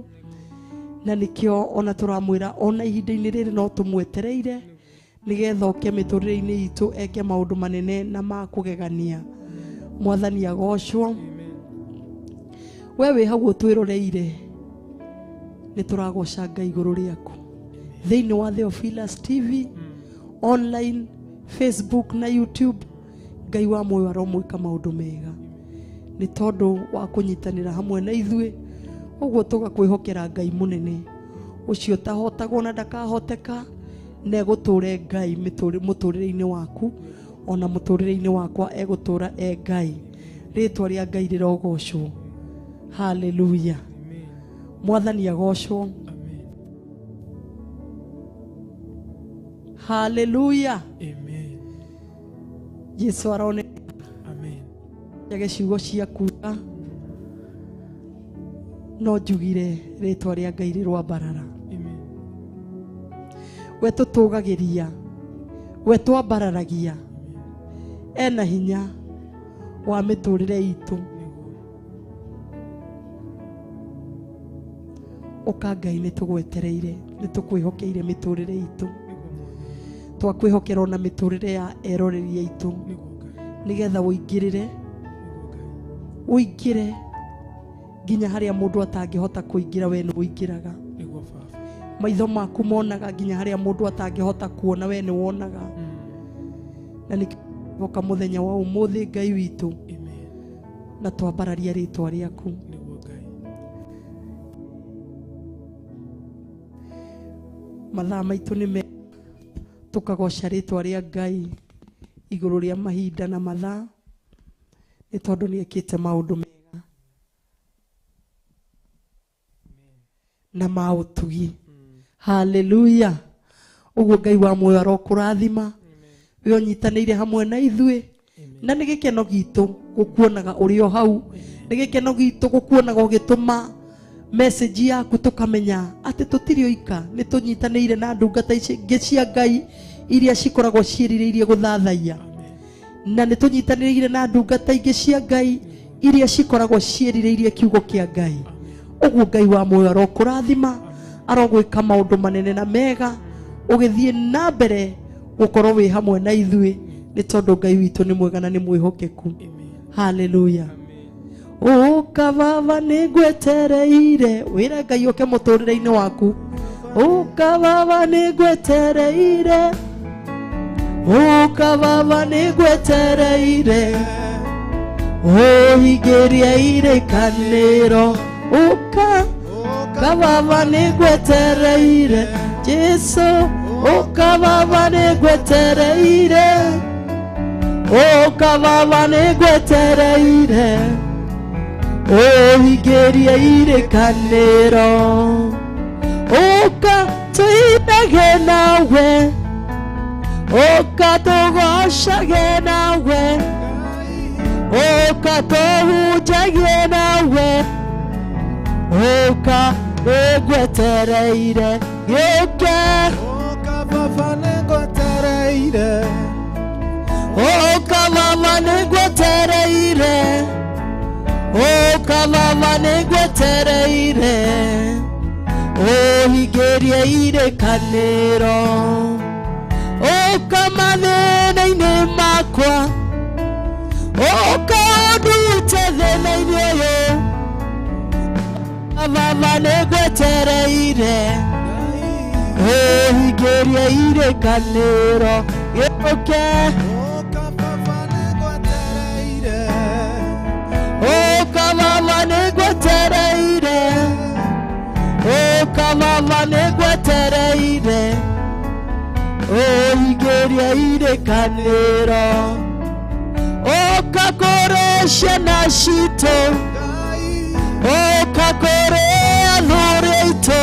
na nĩkĩo ona tũramwĩra ona ihinda-inĩ rĩrĩ no tũmwetereire nĩgetha oke mĩtũrĩre-inĩ itũ eke maũndũ manene na ma kũgegania Mwathani agocwo. We wĩ hau ũtwĩroreire, nĩ tũragoca Ngai igũrũ rĩaku thĩinĩ wa Theophilus TV, online, Facebook na YouTube. Ngai wa muoyo aromwĩka maũndũ mega nĩ tondũ wa kũnyitanĩra hamwe na ithuĩ. Ũguo tũgakwĩhokera Ngai mũnene ũcio ũtahotagwo na ndakahoteka, na egũtũre Ngai mũtũrĩre-inĩ waku ona mũtũrĩre-inĩ wakwa, egũtũra e Ngai. Rĩtwa rĩa Ngai rĩrogocwo. Haleluya. Mwathani agocwo. Haleluya. Amen. Jesu arone. Amen. Njage ciugo cia kuga no njugire rĩtwa rĩa Ngai rĩrwambarara. Amen. We tũtũgagĩria, we twambararagia, ena hinya wa mĩtũrĩre itũ. Ũka Ngai, nĩ tũgwetereire, nĩ tũkwĩhokeire mĩtũrĩre itũ, twakwĩhokera ona mĩtũrĩre ya eroreri aitũ, nĩgetha ũingĩrĩre, ũingĩre nginya harĩa mũndũ atangĩhota kũingĩra, we nĩ ũingĩraga. Maitho maku monaga nginya harĩa mũndũ atangĩhota kuona, we nĩ wonaga. Na nĩkĩo mũthenya wa ũmũthĩ Ngai witũ, na twambararia rĩtwa rĩaku. Mathaa maitũ nĩ mega, tũkagoca rĩtwa rĩa Ngai igũrũ rĩa mahinda na mathaa, nĩ tondũ nĩ ekĩte maũndũ mega na ma ũtugi. Haleluya. Ũguo Ngai wa muoyo arokũrathima, we ũnyitanĩire hamwe na ithuĩ, na nĩ gĩkeno gitũ gũkuonaga ũrĩ o hau, nĩ gĩkeno gitũ gũkuonaga ũgĩtũma message yaku, tũkamenya atĩ tũtirĩ oika, nĩ tũnyitanĩire na ndungata ici ingĩ cia Ngai iria cikoragwo ciĩrirĩirie gũthathaiya, na nĩ tũnyitanĩire na ndungata ingĩ cia Ngai iria cikoragwo ciĩrirĩirie kiugo kĩa Ngai. Ũguo Ngai wa muoyo arokũrathima, arogwĩka maũndũ manene na mega, ũgĩthiĩ na mbere gũkorwo wĩ hamwe na ithuĩ, nĩ tondũ Ngai witũ nĩ mwega na nĩ mwĩhokeku. Haleluya. Ũka baba nĩ ngwetereire, wĩre Ngai ũke mũtũrĩre-inĩ waku. Ũka baba nĩ ngwetereire, ũka baba nĩ ngwetereire, ũhingĩrie irĩkanĩro. Ũka, ũka baba nĩ ngwetereire, Jesu ũka baba nĩ ngwetereire, ũka baba nĩ ngwetereire, ũhingĩrie irĩkanĩro. Ũka tũinage nawe, ũka tũgocage nawe, ũka tũhunjagie nawe, ũka nĩngwetereire, gĩũke. Ũka baba nĩngwetereire, ũka baba nĩngwetereire, ũka baba nĩngwetereire, ũhingĩrie irĩkanĩro. Ũka mathĩna-inĩ makwa, ũka ũndute thĩna-inĩ ũyũ, baba nĩngwetereire, ũhingĩrie irĩkanĩro. Gĩũke. Ũka baba nĩngwetereire, ũka baba nĩngwetereire, ũka baba nĩngwetereire, ũhingĩrie irĩkanĩro. Ũka kũrĩ ciana citũ, ũka kũrĩ athuri aitũ,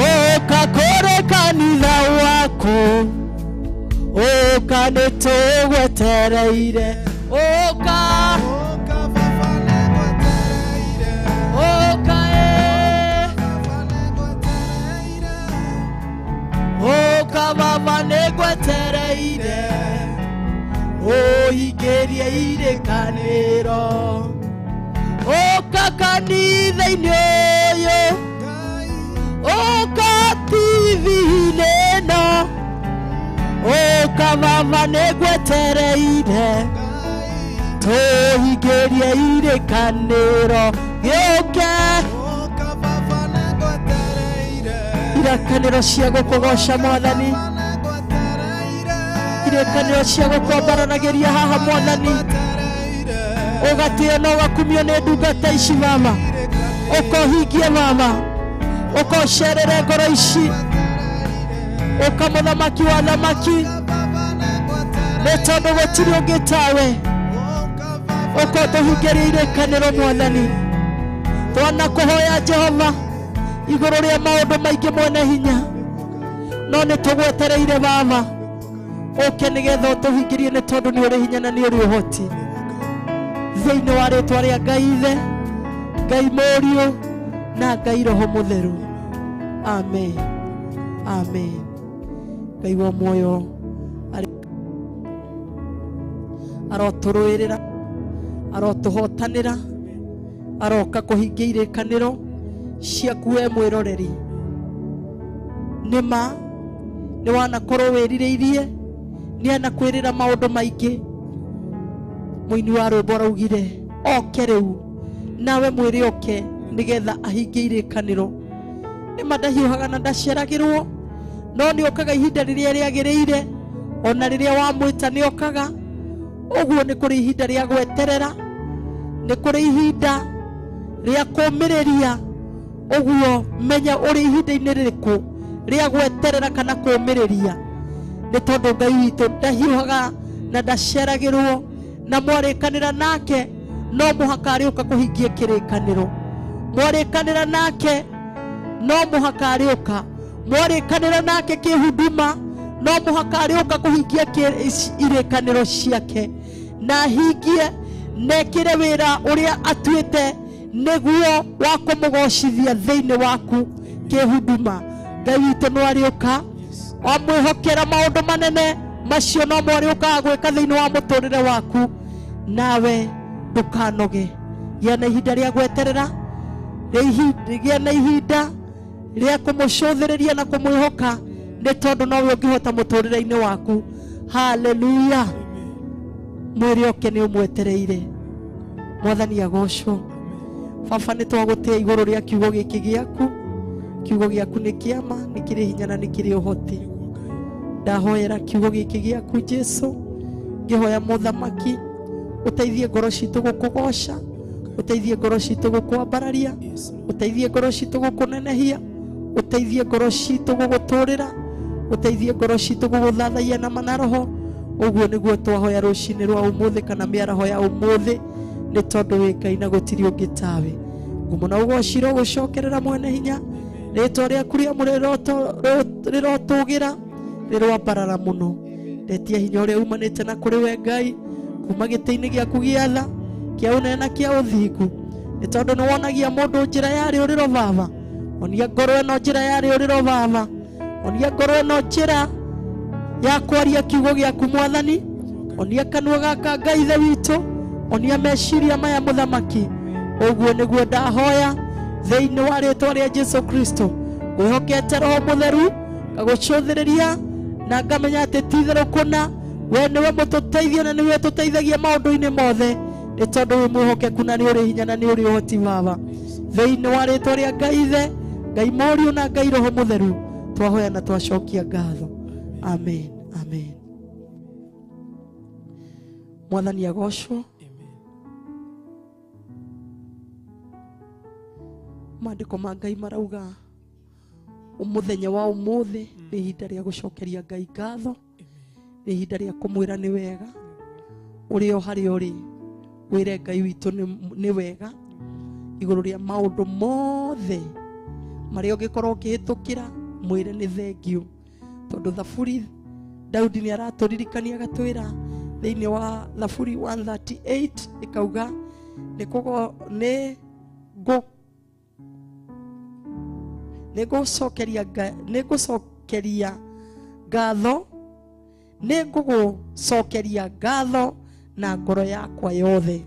ũka kũrĩ kanitha waku, ũka nĩtũgwetereire. Ũka, ũka baba nĩngwetereire, ũka ĩ, baba nĩngwetereire, ũka baba nĩngwetereire, ũhingĩrie irĩkanĩro. Ũka kanitha-inĩ ũyũ, ũka TV-inĩ ĩno, ũka baba nĩngwetereire, Tũhingĩrie irĩkanĩro gĩũke. Irĩkanĩro cia gũkũgoca Mwathani, irĩkanĩro cia gũkwambaranagĩria haha Mwathani, ũgatĩo na ũgakumio nĩ ndungata ici mama, ũkohingie mama, ũkocerere ngoro ici, ũka mũthamaki wa thamaki, nĩ tondũ gũtirĩ ũngĩ tawe. Ũkotũhingĩria irĩkanĩro Mwathani. Twanakũhoya Jehova igũrũ rĩa maũndũ maingĩ mwene hinya, no nĩ tũgwetereire Baba ũke nĩgetha ũtũhingĩrie, nĩ tondũ nĩ ũrĩ hinya na nĩ ũrĩ ũhoti. Thĩinĩ wa rĩtwa rĩa Ngai Ithe, Ngai Mũriũ na Ngai Roho Mũtheru, amen, amen. Ngai wa muoyo arotũrũĩrĩra, arotũhotanĩra, aroka kũhingia irĩkanĩro ciaku we mwĩroreri. Nĩ ma nĩ wanakorwo wĩrirĩirie, nĩ anakwĩrĩra maũndũ maingĩ. Mũini wa rwĩmbo araugire oke rĩu, nawe mwĩre oke nĩgetha ahingie irĩkanĩro. Nĩ ma ndahiũhaga na ndaceragĩrwo, no nĩ okaga ihinda rĩrĩa rĩagĩrĩire, ona rĩrĩa wamwĩta nĩ okaga. Ũguo nĩ kũrĩ ihinda rĩa gweterera, nĩ kũrĩ ihinda rĩa kũũmĩrĩria. Ũguo menya ũrĩ ihinda-inĩ rĩrĩkũ rĩa gweterera kana kũũmĩrĩria, nĩ tondũ Ngai witũ ndahiũhaga na ndaceragĩrwo, na mwarĩkanĩra nake no mũhaka arĩũka kũhingia kĩrĩkanĩro. Mwarĩkanĩra nake no mũhaka arĩũka, mwarĩkanĩra nake kĩhuduma no mũhaka arĩũka kũhingia irĩkanĩro ciake, na ahingie na ekĩre wĩra ũrĩa atuĩte nĩguo wa kũmũgocithia thĩinĩ waku kĩhuduma. Ngai witũ no arĩũka, wamwĩhokera maũndũ manene macio no mo arĩũkaga gwĩka thĩinĩ wa mũtũrĩre waku, nawe ndũkanoge. Gĩa na ihinda rĩa gweterera, gĩa na ihinda rĩa kũmũcũthĩrĩria na kũmwĩhoka, nĩ tondũ nowe ũngĩhota mũtũrĩre-inĩ waku. Haleluya. Mwĩrĩ oke nĩ ũmwetereire. Mwathani agocwo. Baba, nĩ twagũtĩa igũrũ rĩa kiugo gĩkĩ gĩaku. Kiugo gĩaku nĩ kĩama, nĩ kĩrĩ hinya na nĩ kĩrĩ ũhoti. Ndahoera kiugo gĩkĩ gĩaku Jesu, ngĩhoya mũthamaki ũteithie ngoro citũ gũkũgoca, ũteithie ngoro citũ gũkwambararia, ũteithie ngoro citũ gũkũnenehia, ũteithie ngoro citũ gũgũtũrĩra, ũteithie ngoro citũ gũgũthathaiya na manaroho. Ũguo nĩguo twahoya rũcinĩ rwa ũmũthĩ kana mĩaraho ya ũmũthĩ, nĩ tondũ wĩ Ngai na gũtirĩ ũngĩ tawe. Ngumo na ũgocirwo gũcokerera mwene hinya, rĩtwa rĩaku rĩamũre rĩrotũgĩra, rĩroambarara mũno. Ndetia hinya ũrĩa umanĩte na kũrĩ we Ngai, kuma gĩtĩ-inĩ gĩaku gĩa tha, kĩa ũnene na kĩa ũthingu, nĩ tondũ nĩ wonagia mũndũ njĩra ya rĩũrĩro Baba. Onia ngoro ĩno njĩra ya rĩũrĩro Baba, onia ngoro ĩno njĩra ya kwaria kiugo gĩaku Mwathani, onia kanua gaka Ngai Ithe witũ, onia meciria maya mũthamaki. Ũguo nĩguo ndahoya thĩinĩ wa rĩtwa rĩa Jesu Kristo. Ngwĩhokete Roho Mũtheru ngagũcũthĩrĩria na ngamenya atĩ ti itherũ kũna we nĩwe mũtũteithia na nĩwe ũtũteithagia maũndũ-inĩ mothe, nĩ tondũ wĩ mwĩhokeku na nĩ ũrĩ hinya na nĩ ũrĩ ũhoti Baba. Thĩinĩ wa rĩtwa rĩa Ngai Ithe, Ngai Mũriũ na Ngai Roho Mũtheru, twahoya na twacokia ngatho. Amen, amen. Mwathani agocwo. Maandĩko ma Ngai marauga mũthenya wa ũmũthĩ nĩ ihinda rĩa gũcokeria Ngai ngatho, nĩ ihinda rĩa kũmwĩra nĩ wega ũrĩ o harĩa ũrĩ, wĩre Ngai witũ nĩ wega igũrũ rĩa maũndũ mothe marĩa ũngĩkorwo ũkĩhĩtũkĩra, mwĩre nĩ thengiũ. Tondũ Thaburi Daudi nĩ aratũririkania agatwĩra thĩinĩ wa Thaburi 138 ĩkauga nĩ ngũcokeria ngatho, nĩ ngũgũcokeria ngatho na ngoro yakwa yothe,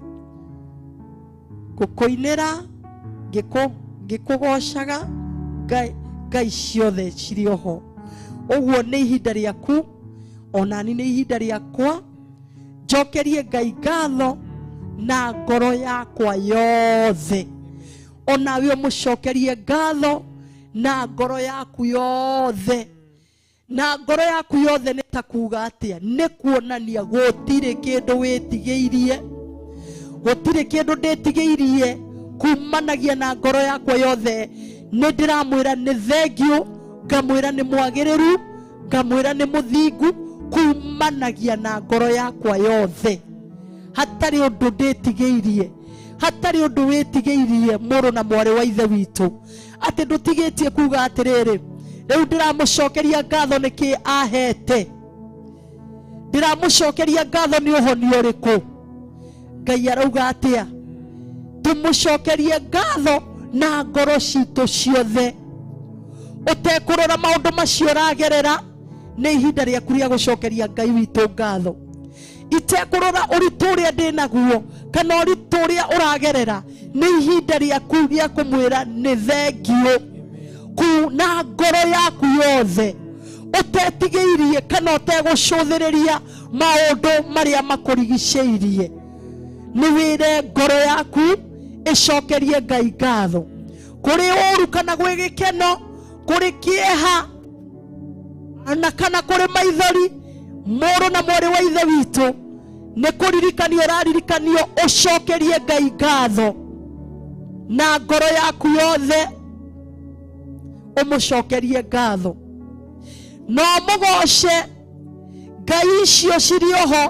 ngũkũinĩra ngĩkũgocaga Ngai ciothe cirĩ oho. Ũguo nĩ ihinda rĩaku, onani nĩ ihinda rĩakwa, njokerie Ngai ngatho na ngoro yakwa yothe. Onawe ũmũcokerie ngatho na ngoro yaku yothe. Na ngoro yaku yothe nĩ ta kuga atĩa? Nĩ kuonania gũtirĩ kĩndũ wĩtigĩirie, gũtirĩ kĩndũ ndĩtigĩirie kumanagia na ngoro yakwa yothe. Nĩ ndĩramwĩra nĩ thengiũ, ngamwĩra nĩ mwagĩrĩru, ngamwĩra nĩ mũthingu, kumanagia na ngoro yakwa yothe. Hatarĩ ũndũ ndĩtigĩirie, hatarĩ ũndũ wĩtigĩirie mũrũ na mwarĩ wa ithe witũ, atĩ ndũtigĩtie kuga atĩrĩrĩ, rĩu ndĩramũcokeria ngatho nĩkĩ ahete, ndĩramũcokeria ngatho nĩ ũhonio ũrĩkũ. Ngai arauga atĩa? Tũmũcokerie ngatho na ngoro citũ ciothe, ũtekũrora maũndũ macio ũragerera. Nĩ ihinda rĩaku rĩa gũcokeria Ngai witũ ngatho, itekũrora ũritũ ũrĩa ndĩnaguo kana ũritũ ũrĩa ũragerera. Nĩ ihinda rĩaku rĩa kũmwĩra nĩ thengiũ ku na ngoro yaku yothe, ũtetigĩirie kana ũtegũcũthĩrĩria maũndũ marĩa makũrigicĩirie. Nĩ wĩre ngoro yaku ĩcokerie Ngai ngatho, kũrĩ ũru kana gwĩ gĩkeno, kũrĩ kĩeha na kana kũrĩ maithori. Mũrũ na mwarĩ wa ithe witũ, nĩ kũririkanio ũraririkanio ũcokerie Ngai ngatho na ngoro yaku yothe, ũmũcokerie ngatho. No mũgoce Ngai icio cirĩ oho,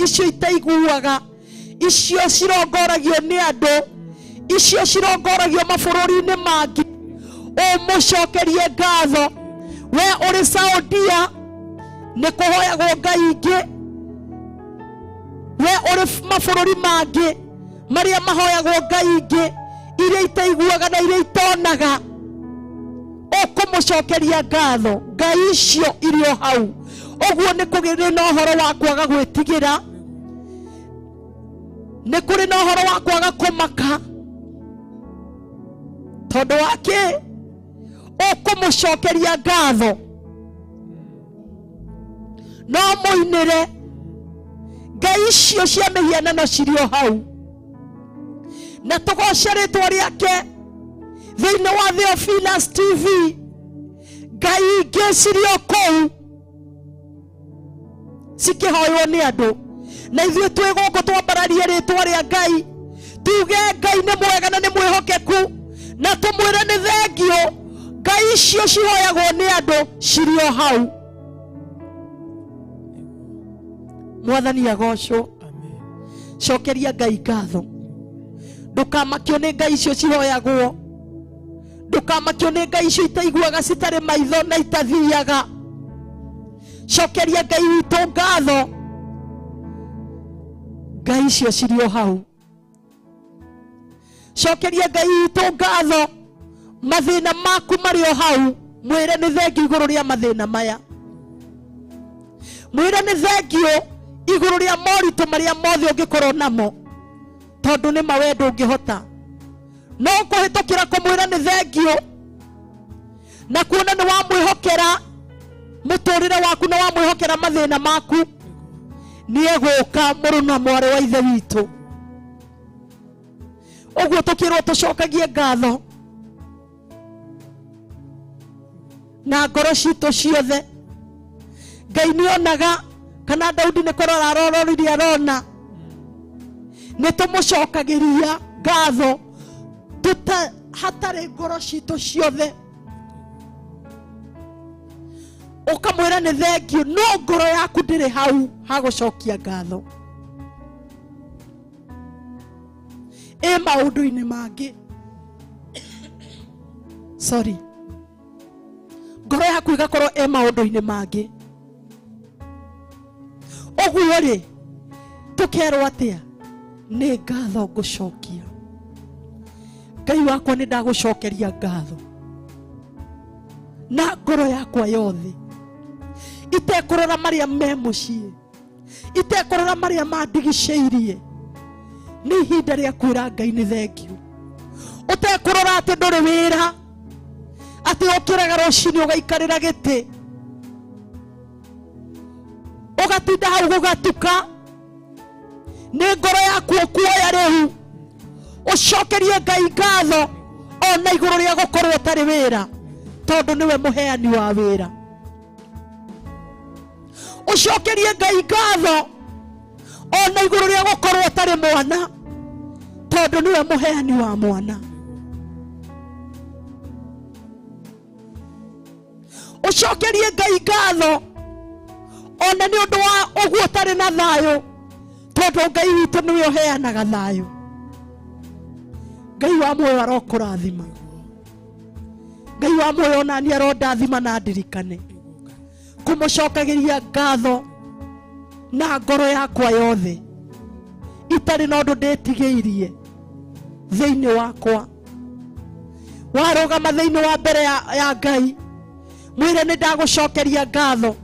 icio itaiguaga, icio cirongoragio nĩ andũ, icio cirongoragio mabũrũri-inĩ mangĩ, ũmũcokerie ngatho. We ũrĩ Saudia nĩ kũhoyagwo Ngai ingĩ, we ũrĩ mabũrũri mangĩ marĩa mahoyagwo Ngai ingĩ, iria itaiguaga na iria itonaga, ũkũmũcokeria ngatho Ngai icio irĩ o hau. Ũguo nĩ kũrĩ na ũhoro wa kwaga gwĩtigĩra, nĩ kũrĩ na ũhoro wa kwaga kũmaka, tondũ wa kĩ? Ũkũmũcokeria ngatho. No mũinĩre Ngai icio cia mĩhianano cirĩ o hau, na tũgoce rĩtwa rĩake thĩinĩ wa Theophilus TV. Ngai ingĩ cirĩ o kũu cikĩhoywo nĩ andũ, na ithuĩ twĩ gũkũ twambararie rĩtwa rĩa Ngai, tuge Ngai nĩ mwega na nĩ mwĩhokeku, na tũmwĩre nĩ thengiũ. Ngai icio cihoyagwo nĩ andũ cirĩ o hau. Mwathani agocwo. Cokeria Ngai ngatho. Ndũkamakio nĩ Ngai icio cihoyagwo, ndũkamakio nĩ Ngai icio itaiguaga, citarĩ maitho na itathiaga. Cokeria Ngai witũ ngatho, Ngai icio cirĩ o hau. Cokeria Ngai witũ ngatho, mathĩna maku marĩ o hau. Mwĩre nĩ thengiũ igũrũ rĩa mathĩna maya, mwĩre nĩ thengiũ igũrũ rĩa moritũ marĩa mothe ũngĩkorwo namo, tondũ nĩ ma we ndũngĩhota. No kũhĩtũkĩra kũmwĩra nĩ thengiũ na kuona nĩ wamwĩhokera mũtũrĩre waku na wamwĩhokera mathĩna maku, nĩ egũka mũrũ na mwarĩ wa ithe witũ. Ũguo tũkĩrwo tũcokagie ngatho na ngoro citũ ciothe. Ngai nĩ onaga kana Daudi nĩ kũrora arororirie arona, nĩ tũmũcokagĩria ngatho hatarĩ ngoro citũ ciothe. Ũkamwĩra nĩ thengiũ, no ngoro yaku ndĩrĩ hau hagũcokia ngatho. Ĩ maũndũ-inĩ mangĩ, sorry, ngoro yaku ĩgakorwo ĩ maũndũ-inĩ mangĩ. Ũguo rĩ, tũkerwo atĩa? Nĩ ngatho ngũcokia. Ngai wakwa nĩ ndagũcokeria ngatho na ngoro yakwa yothe, itekũrora marĩa me mũciĩ, itekũrora marĩa mandigicĩirie. Nĩ ihinda rĩa kwĩra Ngai nĩ thengiũ, ũtekũrora atĩ ndũrĩ wĩra, atĩ ũkĩraga rũcinĩ ũgaikarĩra gĩtĩ, ũgatinda hau gũgatuka. Nĩ ngoro yaku ũkuoya rĩu ũcokerie Ngai ngatho ona igũrũ rĩa gũkorwo ũtarĩ wĩra, tondũ nĩwe mũheani wa wĩra. Ũcokerie Ngai ngatho ona igũrũ rĩa gũkorwo ũtarĩ mwana, tondũ nĩwe mũheani wa mwana. Ũcokerie Ngai ngatho ona nĩ ũndũ wa ũguo ũtarĩ na thayũ, tondũ Ngai witũ nĩwe ũheanaga thayũ. Ngai wa muoyo arokũrathima. Ngai wa muoyo onani arondathima na ndirikane kũmũcokagĩria ngatho na ngoro yakwa yothe, itarĩ na ũndũ ndĩtigĩirie thĩinĩ wakwa. Warũgama thĩinĩ wa mbere ya Ngai, mwĩre nĩ ndagũcokeria ngatho.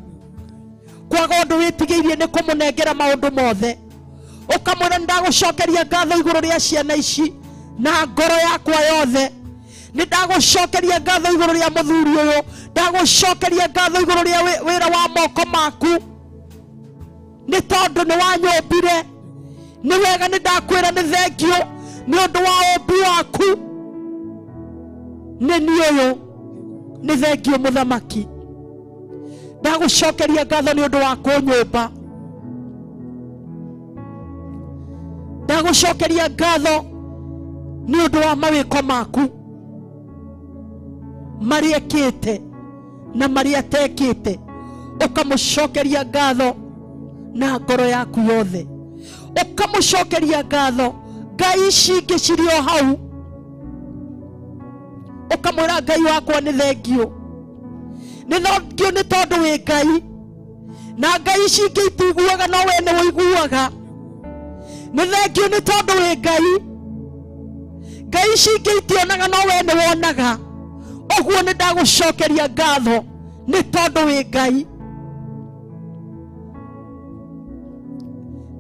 Kwaga ũndũ wĩtigĩirie nĩ kũmũnengera maũndũ mothe, ũkamwĩra nĩ ndagũcokeria ngatho igũrũ rĩa ciana ici na ngoro yakwa yothe. Nĩ ndagũcokeria ngatho igũrũ rĩa mũthuri ũyũ, ndagũcokeria ngatho igũrũ rĩa wĩra wa moko maku, nĩ tondũ nĩ wanyũmbire. Nĩ wega nĩ ndakwĩra nĩ thengiũ nĩ ũndũ wa ũmbi waku. Nĩ niĩ ũyũ, nĩ thengiũ mũthamaki. Ndagũcokeria ngatho nĩ ũndũ wa kũnyũmba. Ndagũcokeria ngatho nĩ ũndũ wa mawĩko maku marĩa ekĩte na marĩa atekĩte. Ũkamũcokeria ngatho na ngoro yaku yothe, ũkamũcokeria ngatho Ngai ici ingĩ cirĩ o hau, ũkamwĩra Ngai wakwa nĩ thengiũ, nĩ thengiũ nĩ tondũ wĩ Ngai, na Ngai ici ingĩ itiguaga no we nĩ ũiguaga. Nĩ thengiũ nĩ tondũ wĩ Ngai, Ngai ici ingĩ itionaga no we nĩ wonaga. Ũguo nĩ ndagũcokeria ngatho nĩ tondũ wĩ Ngai.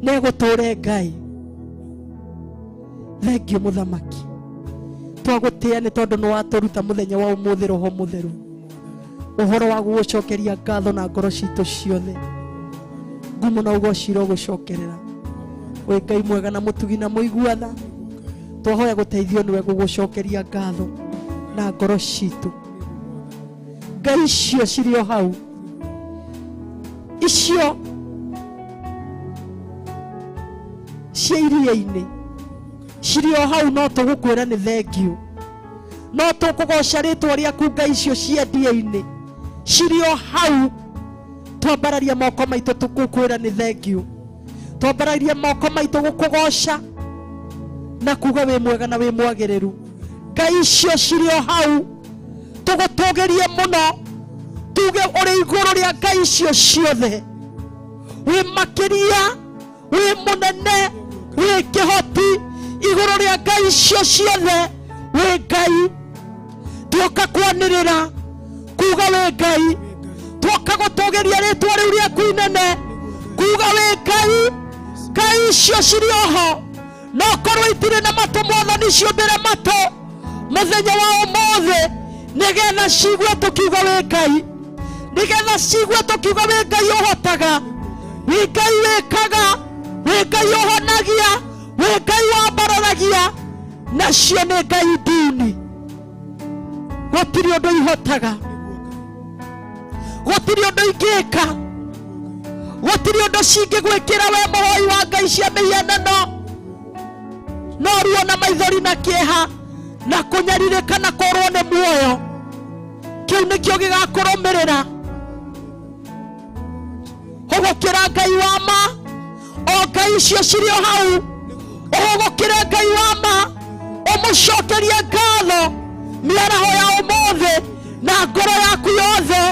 Nĩgũtũre Ngai. Thengiũ mũthamaki, twagũtĩa nĩ tondũ nĩ watũruta mũthenya wa ũmũthĩ Roho Mũtheru ũhoro wa gũgũcokeria ngatho na ngoro citũ ciothe. Ngumo na ũgoci irogũcokerera. Wĩ Ngai mwega na mũtugi na mũigua tha. Twahoya gũteithio nĩwe gũgũcokeria ngatho na ngoro citũ. Ngai icio cirĩ o hau, icio cia iria-inĩ cirĩ o hau, no tũgũkwĩra nĩ thengiũ, no tũkũgoca rĩtwa rĩaku. Ngai icio cia ndia-inĩ cirĩ o hau, twambararia moko maitũ tũgũkwĩra nĩ thengiũ, twambararia moko maitũ gũkũgoca na kuga wĩ mwega na wĩ mwagĩrĩru. Ngai icio cirĩ o hau, tũgũtũgĩrie mũno, tuge ũrĩ igũrũ rĩa Ngai icio ciothe, wĩ makĩria, wĩ mũnene, wĩ kĩhoti igũrũ rĩa Ngai icio ciothe, wĩ Ngai. Tuoka kwanĩrĩra kuga wĩ Ngai, tuoka gũtũgĩria rĩtwa rĩu rĩaku inene, kuga wĩ Ngai. Ngai icio cirĩ oho, no korwo itirĩ na matũ, Mwathani ciũmbĩre matũ mũthenya wa ũmũthĩ, nĩgetha ciigue tũkiuga wĩ Ngai, nĩgetha ciigue tũkiuga wĩ Ngai ũhotaga, wĩ Ngai wĩkaga, wĩ Ngai ũhonagia, wĩ Ngai wambararagia. Nacio nĩ Ngai nduni, gũtirĩ ũndũ ihotaga, gũtirĩ ũndũ ingĩka, gũtirĩ ũndũ cingĩgwĩkĩra we mũhoi wa Ngai cia mĩhianano, no ruo na maithori na kĩeha na kũnyarirĩka na kũrwo nĩ muoyo. Kĩu nĩkĩo gĩgakũrũmĩrĩra. Hũgũkĩra Ngai wa ma, o Ngai icio cirĩ o hau, ũhũgũkĩre Ngai wa ma, ũmũcokerie ngatho mĩaraho ya ũmũthĩ na ngoro yaku yothe,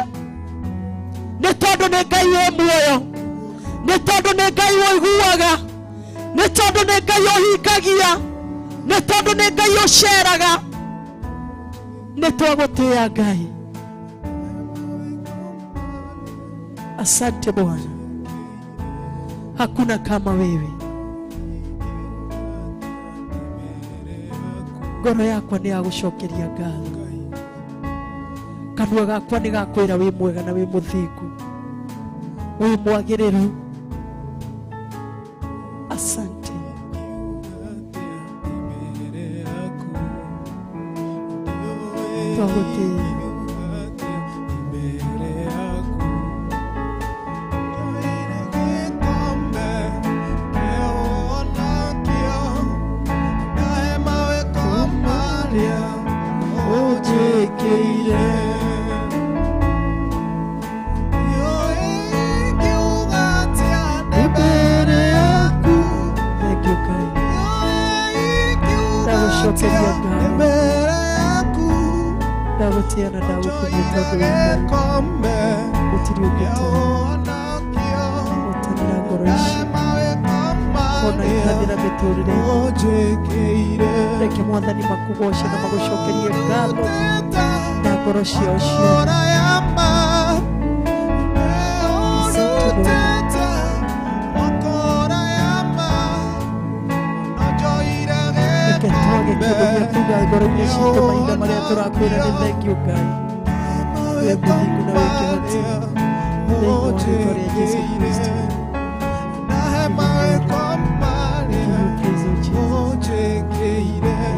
nĩ tondũ nĩ Ngai wĩ muoyo, nĩ tondũ nĩ Ngai ũiguaga, nĩ tondũ nĩ Ngai ũhingagia, nĩ tondũ nĩ Ngai ũceraga. Nĩ twagũtĩĩa Ngai. Asante Bwana, hakuna kama wewe. Ngoro yakwa nĩ yagũcokeria ngatho, kanua gakwa nĩ gakwĩra wĩ mwega na wĩ mũthingu, wĩ mwagĩrĩru. Asante. Twagũtĩĩa. Thank you, Ngai. Ndagũcokeria ngatho. Ndagũtĩĩa na ndagũkumia tondũ wĩ Ngai. Gũtirĩ ũngĩ tawe. Ũtanĩra ngoro ici. Ona itanĩra mĩtũrĩre itũ. Reke Mwathani makũgoce na magũcokerie ngatho na ngoro ciao ciothe. Asante Lord. Reke twage kĩndũ gĩa kuuga ngoro-inĩ citũ mahinda marĩa tũrakwĩra nĩ thengiũ Ngai. Wĩ mũthingu na wĩ kĩhoti. Thĩinĩ wa rĩĩtwa rĩa Jesũ Kristo. We give you praise,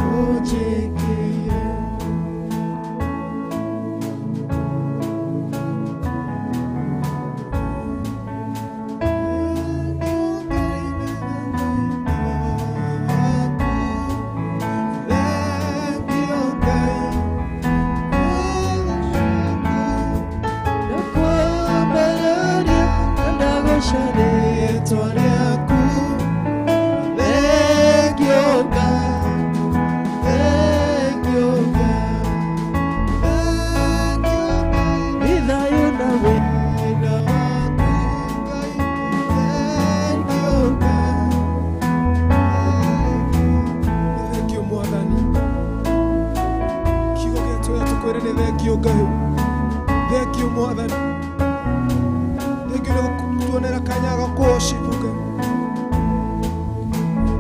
O Jesus. In Jesus' name. Thengio Mwathani. Kiugo gĩatũ tũkwĩre nĩ thengio Ngai. Thengio Mwathani. Thengio nĩ gũtuonera kanya ga kũ-worship Ngai.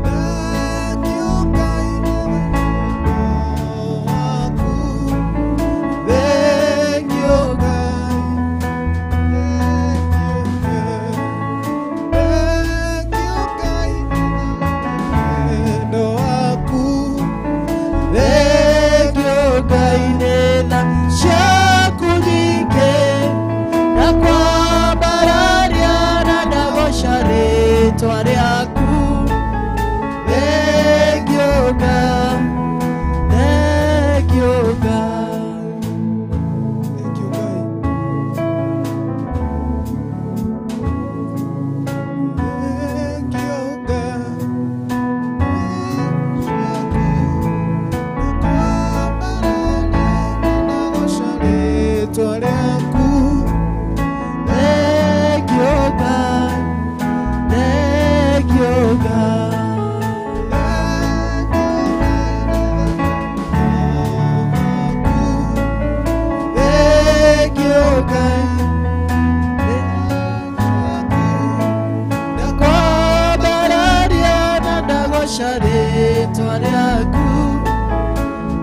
Thengio Ngai nĩ wendo waku. Thengio Ngai. Thengio Ngai. Thengio Ngai nĩ wendo waku. Thengio Ngai nĩ tha ciaku nyingĩ na kwambararia na ndagoca rĩtwa rĩaku. Thengio Ngai, thengio Ngai. Thank you, Ngai. Thank you, Ngai. Thengio Ngai, thengio Ngai. Thengio Ngai. Ndakwambararia na ndagoca rĩtwa rĩaku.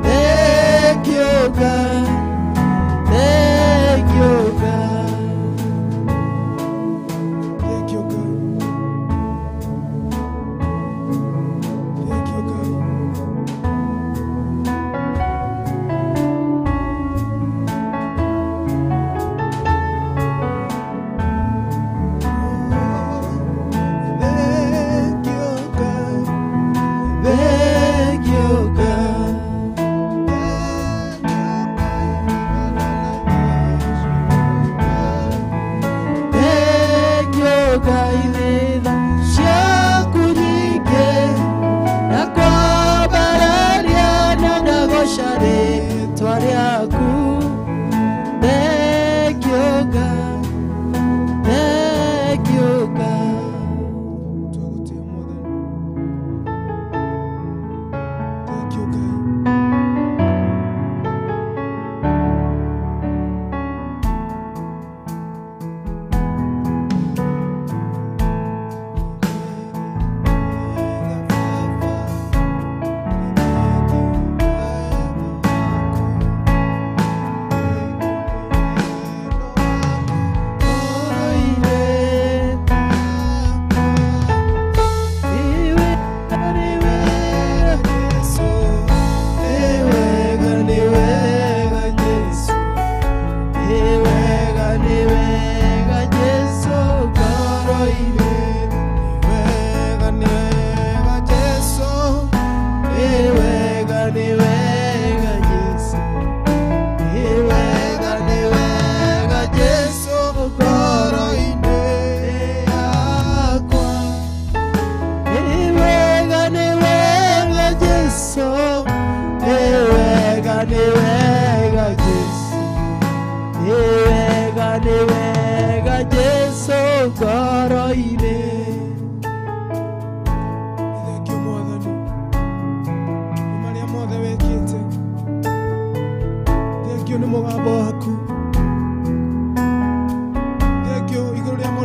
Thengio Ngai, thengio Ngai. Thank you, God. Thank you, God. Thank you, God. Thank you, God. Thank you, Ngai nĩ tha ciaku nyingĩ na kwambararia na ndagoca rĩtwa rĩaku. Thank you, Ngai. Thank you, Ngai. Twagũtĩĩa Mwathani. Thank you, Ngai.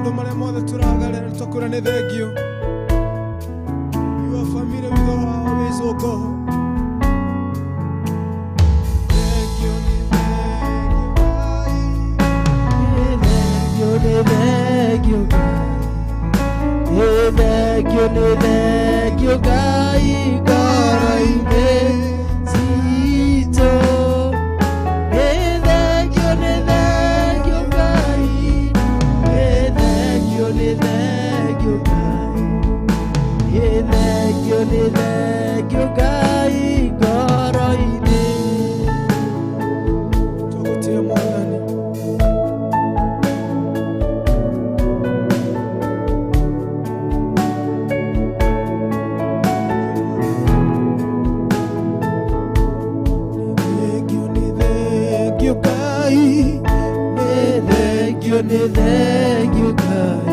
Maũndũ marĩa mothe tũragerera twakwĩra nĩ thengio. You are familiar with all our ways, O God. Thengio nĩ thengio Ngai. Nĩ thengio Ngai, nĩ thengio, nĩ thengio Ngai ngoro-inĩ citũ. Nĩ thengio, nĩ thengio Ngai, nĩ thengio, nĩ thengio Ngai, nĩ thengio, nĩ thengio Ngai ngoro-inĩ. Twagũtĩa Mwathani. Nĩ thengio, nĩ thengio Ngai. Nĩ thengio, nĩ thengio Ngai,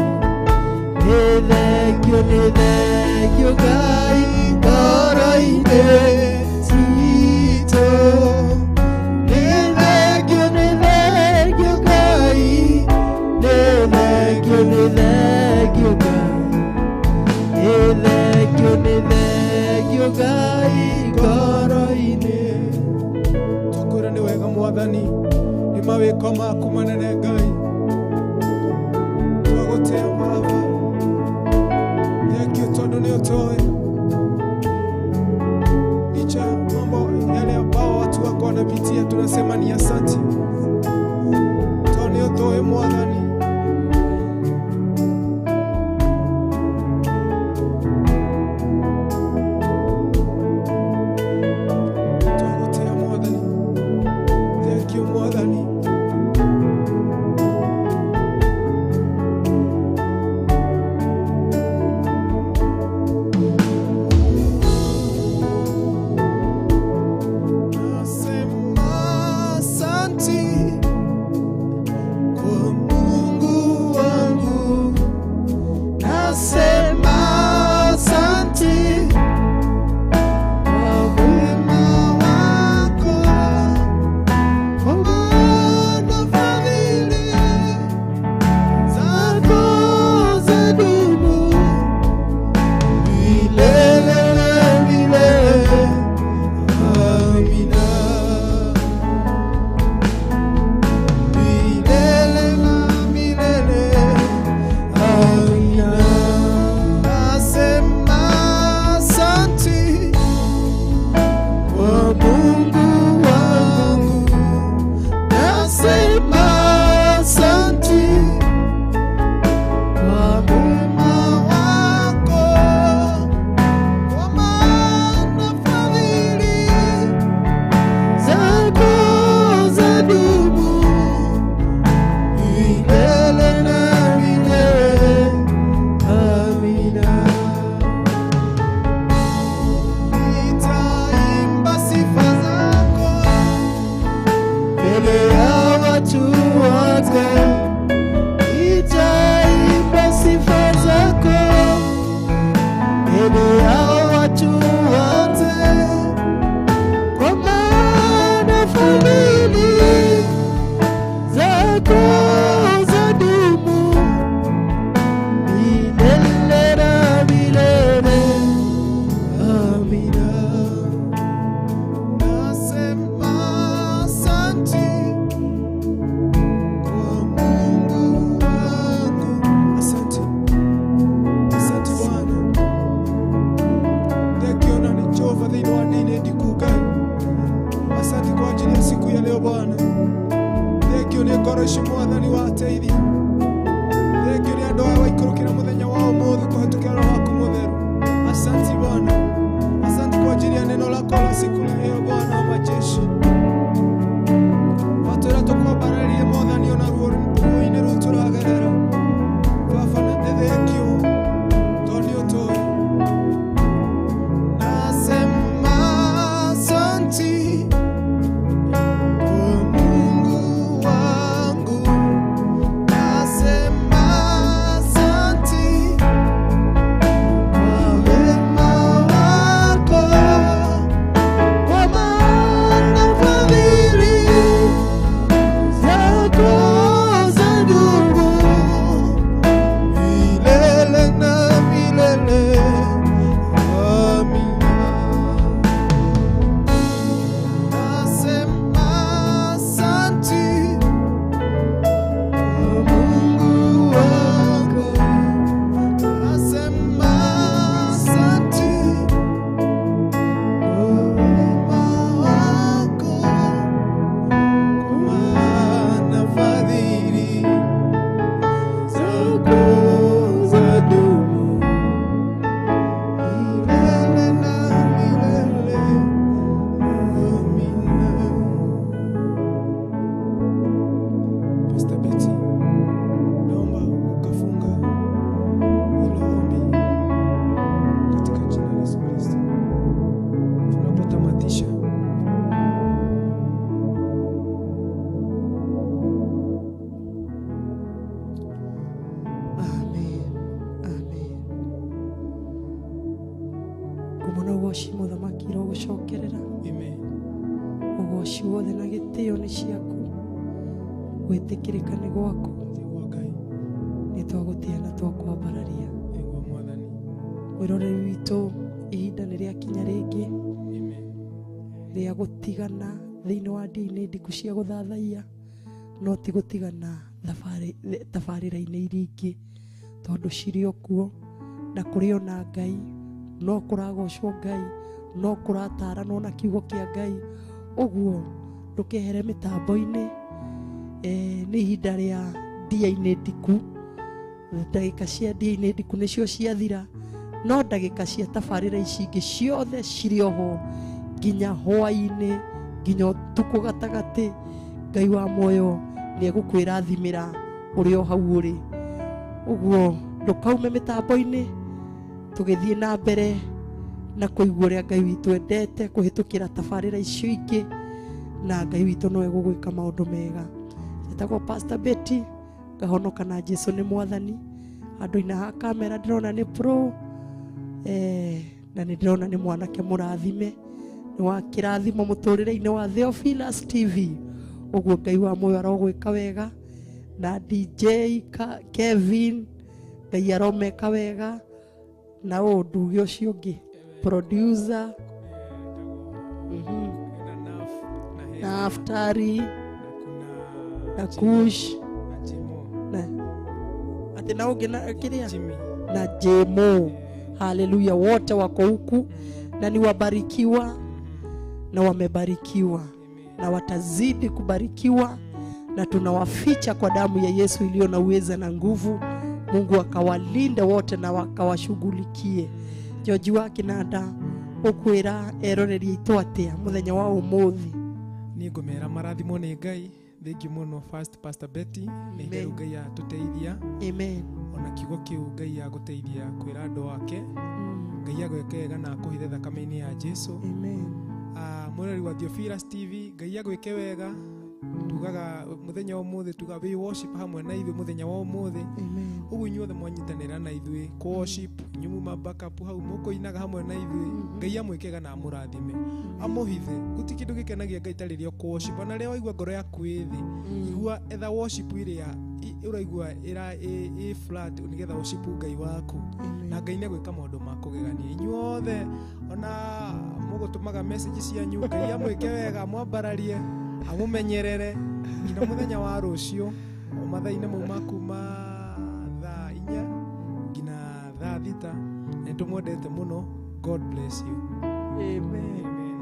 nĩ thengio, nĩ thengio Ngai ngoro-inĩ citũ. Nĩ thengio, nĩ thengio Ngai, nĩ thengio, nĩ thengio Ngai, nĩ thengio, nĩ thengio Ngai ngoro-inĩ. Twakwĩra nĩ wega Mwathani, nĩ mawĩko maku manene Ngai. Twagũtĩa Baba. Thengio tondũ nĩ ũtũĩ. Licha mambo yale ambao watu Ũgoci mũthamaki irogũcokerera. Amen. Ũgoci wothe na gĩtĩo nĩ ciaku, gwĩtĩkĩrĩka nĩ gwaku. Nĩguo Ngai. Nĩ twagũtĩa na twakwambararia. Nĩguo Mwathani. Mwĩroreri witũ, ihinda nĩ rĩakinya rĩngĩ Amen. rĩa gũtigana thĩinĩ wa ndini ndiku cia gũthathaiya, no ti gũtigana tabarĩra-inĩ iria ingĩ, tondũ cirĩ o kuo na kũrĩ ona Ngai, no kũragocwo Ngai, no kũrataranwo na kiugo kĩa Ngai. Ũguo ndũkehere mĩtambo-inĩ. Nĩ ihinda rĩa ndia-inĩ ndiku, ndagĩka cia ndia-inĩ ndiku nĩcio ciathira, no ndagĩka cia tabarĩra ici ingĩ ciothe cirĩ oho nginya hwaĩ-inĩ, nginya ũtukũ gatagatĩ. Ngai wa muoyo nĩ egũkwĩrathimĩra ũrĩ o hau ũrĩ. Ũguo ndũkaume mĩtambo-inĩ, tũgĩthiĩ na mbere na kũigua ũrĩa Ngai witũ endete kũhĩtũkĩra tabarĩra icio ingĩ, na Ngai witũ no egũgwĩka maũndũ mega. Njĩtagwo Pastor Betty, ngahonoka na Jesu nĩ Mwathani. Handũ-inĩ ha kamera ndĩrona nĩ pro, na nĩ ndĩrona nĩ mwanake mũrathime, nĩ wa kĩrathimo mũtũrĩre-inĩ wa Theophilus TV. Ũguo Ngai wa muoyo arogwĩka wega, na DJ Kevin, Ngai aromeka wega, na ũyũ nduge ũcio ũngĩ producer, na Aftari, na Kush, na ati na ũngĩ na kĩrĩa na Jemo. Haleluya, wote wako huku na ni wabarikiwa na wamebarikiwa na watazidi kubarikiwa, na tunawaficha kwa damu ya Yesu iliyo na uweza na nguvu. Mungu akawalinde wote na wakawashughulikie. George wa Kinanda, ukwira eroreri itu atia muthenya wa umuthi? Ni ngumera marathimo ni Ngai. Thengi muno first Pastor Betty, ni Ngai Ngai atuteithia. Amen. Ona kiugo kiu Ngai aguteithia kwira andu ake. Ngai agwike wega na akuhithe thakame-inĩ ya Jesu. Amen. Mwĩroreri wa Theophilus TV, Ngai agwike wega. Tugaga muthenya wa umuthi, tuga we worship hamwe na ithuĩ muthenya wa umuthi. Amen. Ũguo inyuothe mwanyitanĩra na ithuĩ kũ worship, inyuĩ muma backup hau mũkũinaga hamwe na ithuĩ. Ngai amwĩke wega na amũrathime, amũhithe. Gũtirĩ kĩndũ gĩkenagia Ngai ta rĩrĩa ũkũ worship, ona rĩrĩa waigua ngoro yaku ĩ thĩ, igua etha worship ĩrĩa ũraigua ĩra ĩ flat, nĩgetha worship Ngai waku. Na Ngai nĩegwĩka maũndũ ma kũgegania. Inyuothe ona mũgũtũmaga message cianyu, Ngai amwĩke wega, amwambararie, amũmenyerere nginya mũthenya wa rũciũ, o mathaa-inĩ mau ma kuma thaa 4 nginya thaa 6. Nĩ tũmwendete mũno. God bless you. Amen. Amen.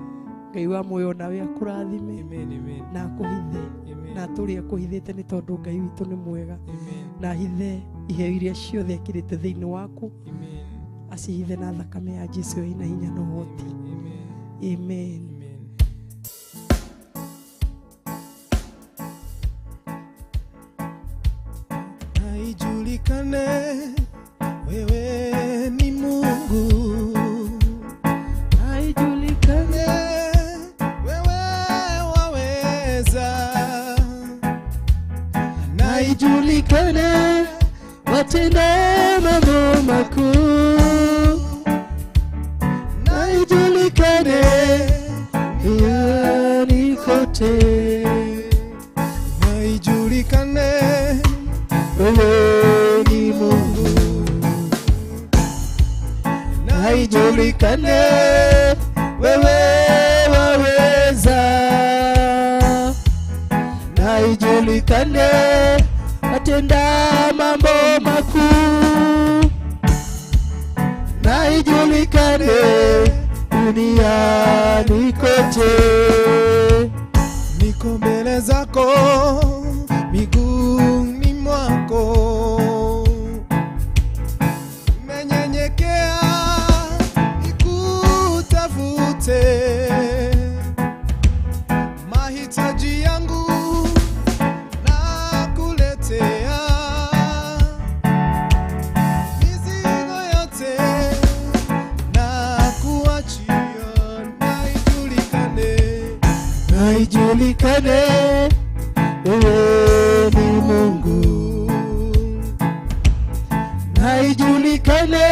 Ngai wa muoyo nawe akũrathime. Amen, amen. Na akũhithe. Amen. Na atũrĩ akũhithĩte nĩ tondũ Ngai witũ nĩ mwega. Amen. Na ahithe iheo iria ciothe ekĩrĩte thĩinĩ waku. Amen. Acihithe na thakame ya Jesu ĩna hinya na ũhoti. Amen. Amen. Amen. Ijulikane wewe ni Mungu, Aijulikane wewe waweza, na ijulikane watenda mambo makuu, na ijulikane duniani kote, na ijulikane wewe ni Mungu, na ijulikane wewe waweza, na ijulikane watenda mambo makuu, na ijulikane duniani kote. Niko mbele zako miguuni mwako, nimenyenyekea nikutafute, mahitaji yangu nakuletea, mizigo yote nakuachia, na ijulikane, na ijulikane wewe ni Mungu, na ijulikane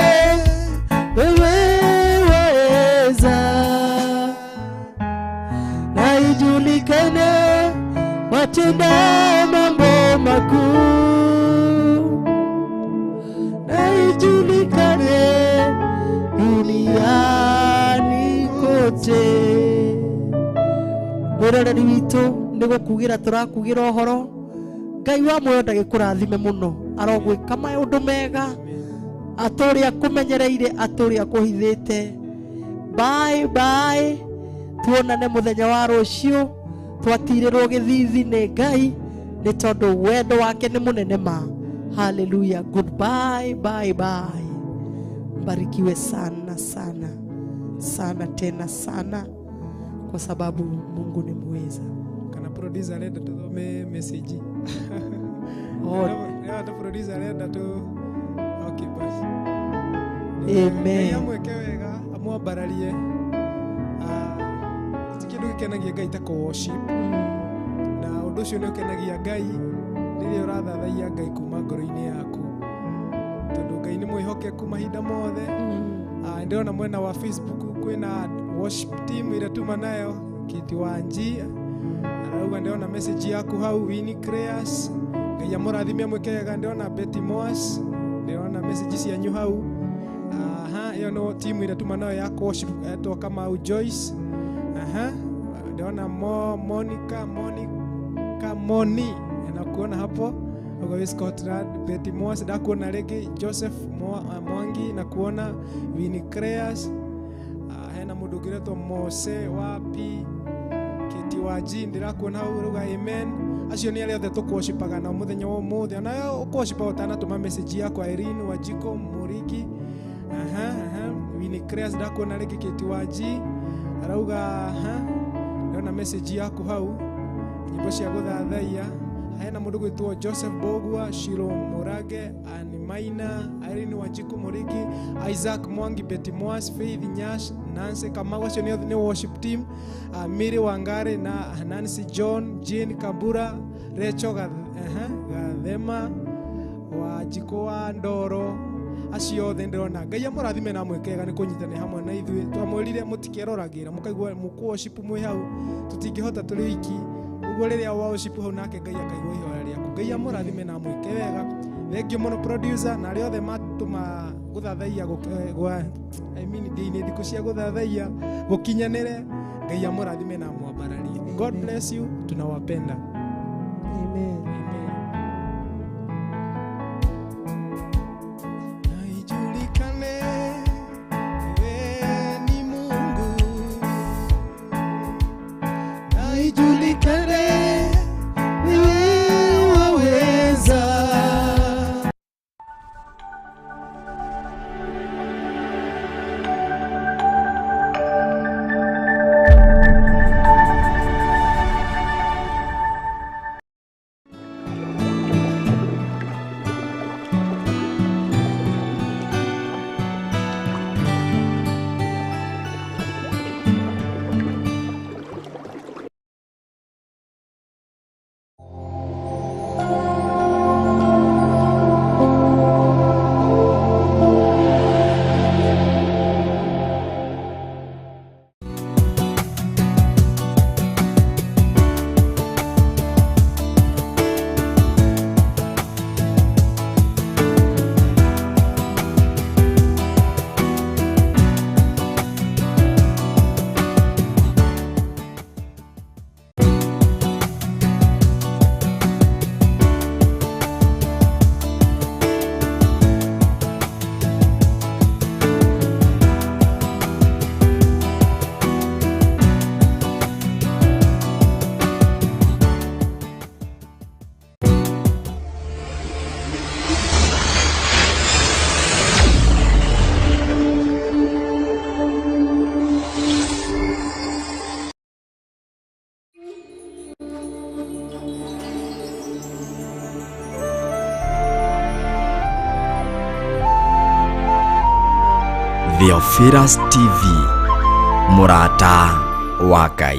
wewe waweza, Watenda mambo makuu, na ijulikane duniani kote. Mwĩroreri witũ nĩ gũkugĩra tũrakugĩra ũhoro. Ngai wa muoyo ndagĩkũrathime mũno, arogwĩka maũndũ mega, atũrĩa akũmenyereire, atũrĩa akũhithĩte. Bye bye, tuonane mũthenya wa rũciũ. Twatirĩrwo gĩthithi nĩ Ngai nĩ tondũ wendo wake nĩ mũnene ma. Hallelujah. Goodbye, bye bye. Mbarikiwe sana sana sana tena sana, kwa sababu Mungu ni mweza. Kana producer arenda tuthome message. Oh. Ata producer arenda tu. Okay, basi. Amen. Ngai amwĩke wega, amwambararie. Ti kĩndũ gĩkenagia Ngai ta kũ-worship. Na ũndũ ũcio nĩ ũkenagia Ngai rĩrĩa ũrathathaiya Ngai kuma ngoro-inĩ yaku, tondũ Ngai nĩ mwĩhokeku mahinda mothe. Ndĩrona mwena wa Facebook kwĩna worship team ĩrĩa tuma nayo, Kiti Wanji arauga ndĩrona message yaku hau, Winnie Creas, Ngai amũrathime amwĩke wega. Ndĩrona Betty Moas, ndĩrona message cianyu hau. Aha, ĩyo no team ĩrĩa tuma nayo ya worship etwo Kamau Joyce. Aha, ndĩrona Monica Moni nakuona hapo ugo Scotland, Betty Moas ndakuona rĩngĩ, Joseph Mwangi nakuona, Winnie Creas, hena mũndũ ũngĩ ũretwo Mose wa P Kiti wa G ndĩrakuona hau ruga amen. Acio nĩ arĩa othe tũkũworshipaga nao mũthenya wa ũmũthĩ. Onawe ũkũworshipa ũtanatũma message yakwa, Irene Wajiko Murigi. Aha, aha, Winnie Creas ndakuona rĩngĩ, Kiti wa G arauga aha, ndĩrona message yaku hau, nyĩmbo cia gũthathaiya. Hena mũndũ gwĩtwo Joseph Bogwa, Shiro Murage, Animaina, Irene Wanjiku Murigi, Isaac Mwangi, Betty Moas, Faith Nyash, Nancy Kamau, acio nĩ worship team, Mary Wangari na Nancy John, Jane Kabura, Rachel Gathema, Wanjikũ wa Ndoro, acio othe ndĩrona. Ngai amũrathime na amwĩke wega nĩ kũnyitanĩra hamwe na ithuĩ. Twamwĩrire mũtikeroragĩra, mũkaigua mũkũ-worship mwĩ hau, tũtingĩhota tũrĩ oiki. Ũguo rĩrĩa worship hau nake Ngai akaigua ihoya rĩaku. Ngai amũrathime na amwĩke wega. Thank you mũno producer na arĩa othe matũma gũthathaiya gwa I mean ndĩ thikũ cia gũthathaiya gũkinyanĩre. Ngai amũrathime na amwambararie. God bless you, tunawapenda. Amen. Amen. Na ijulikane wewe ni Mungu, na ijulikane wewe waweza. Theophilus TV, mũrata wa Ngai.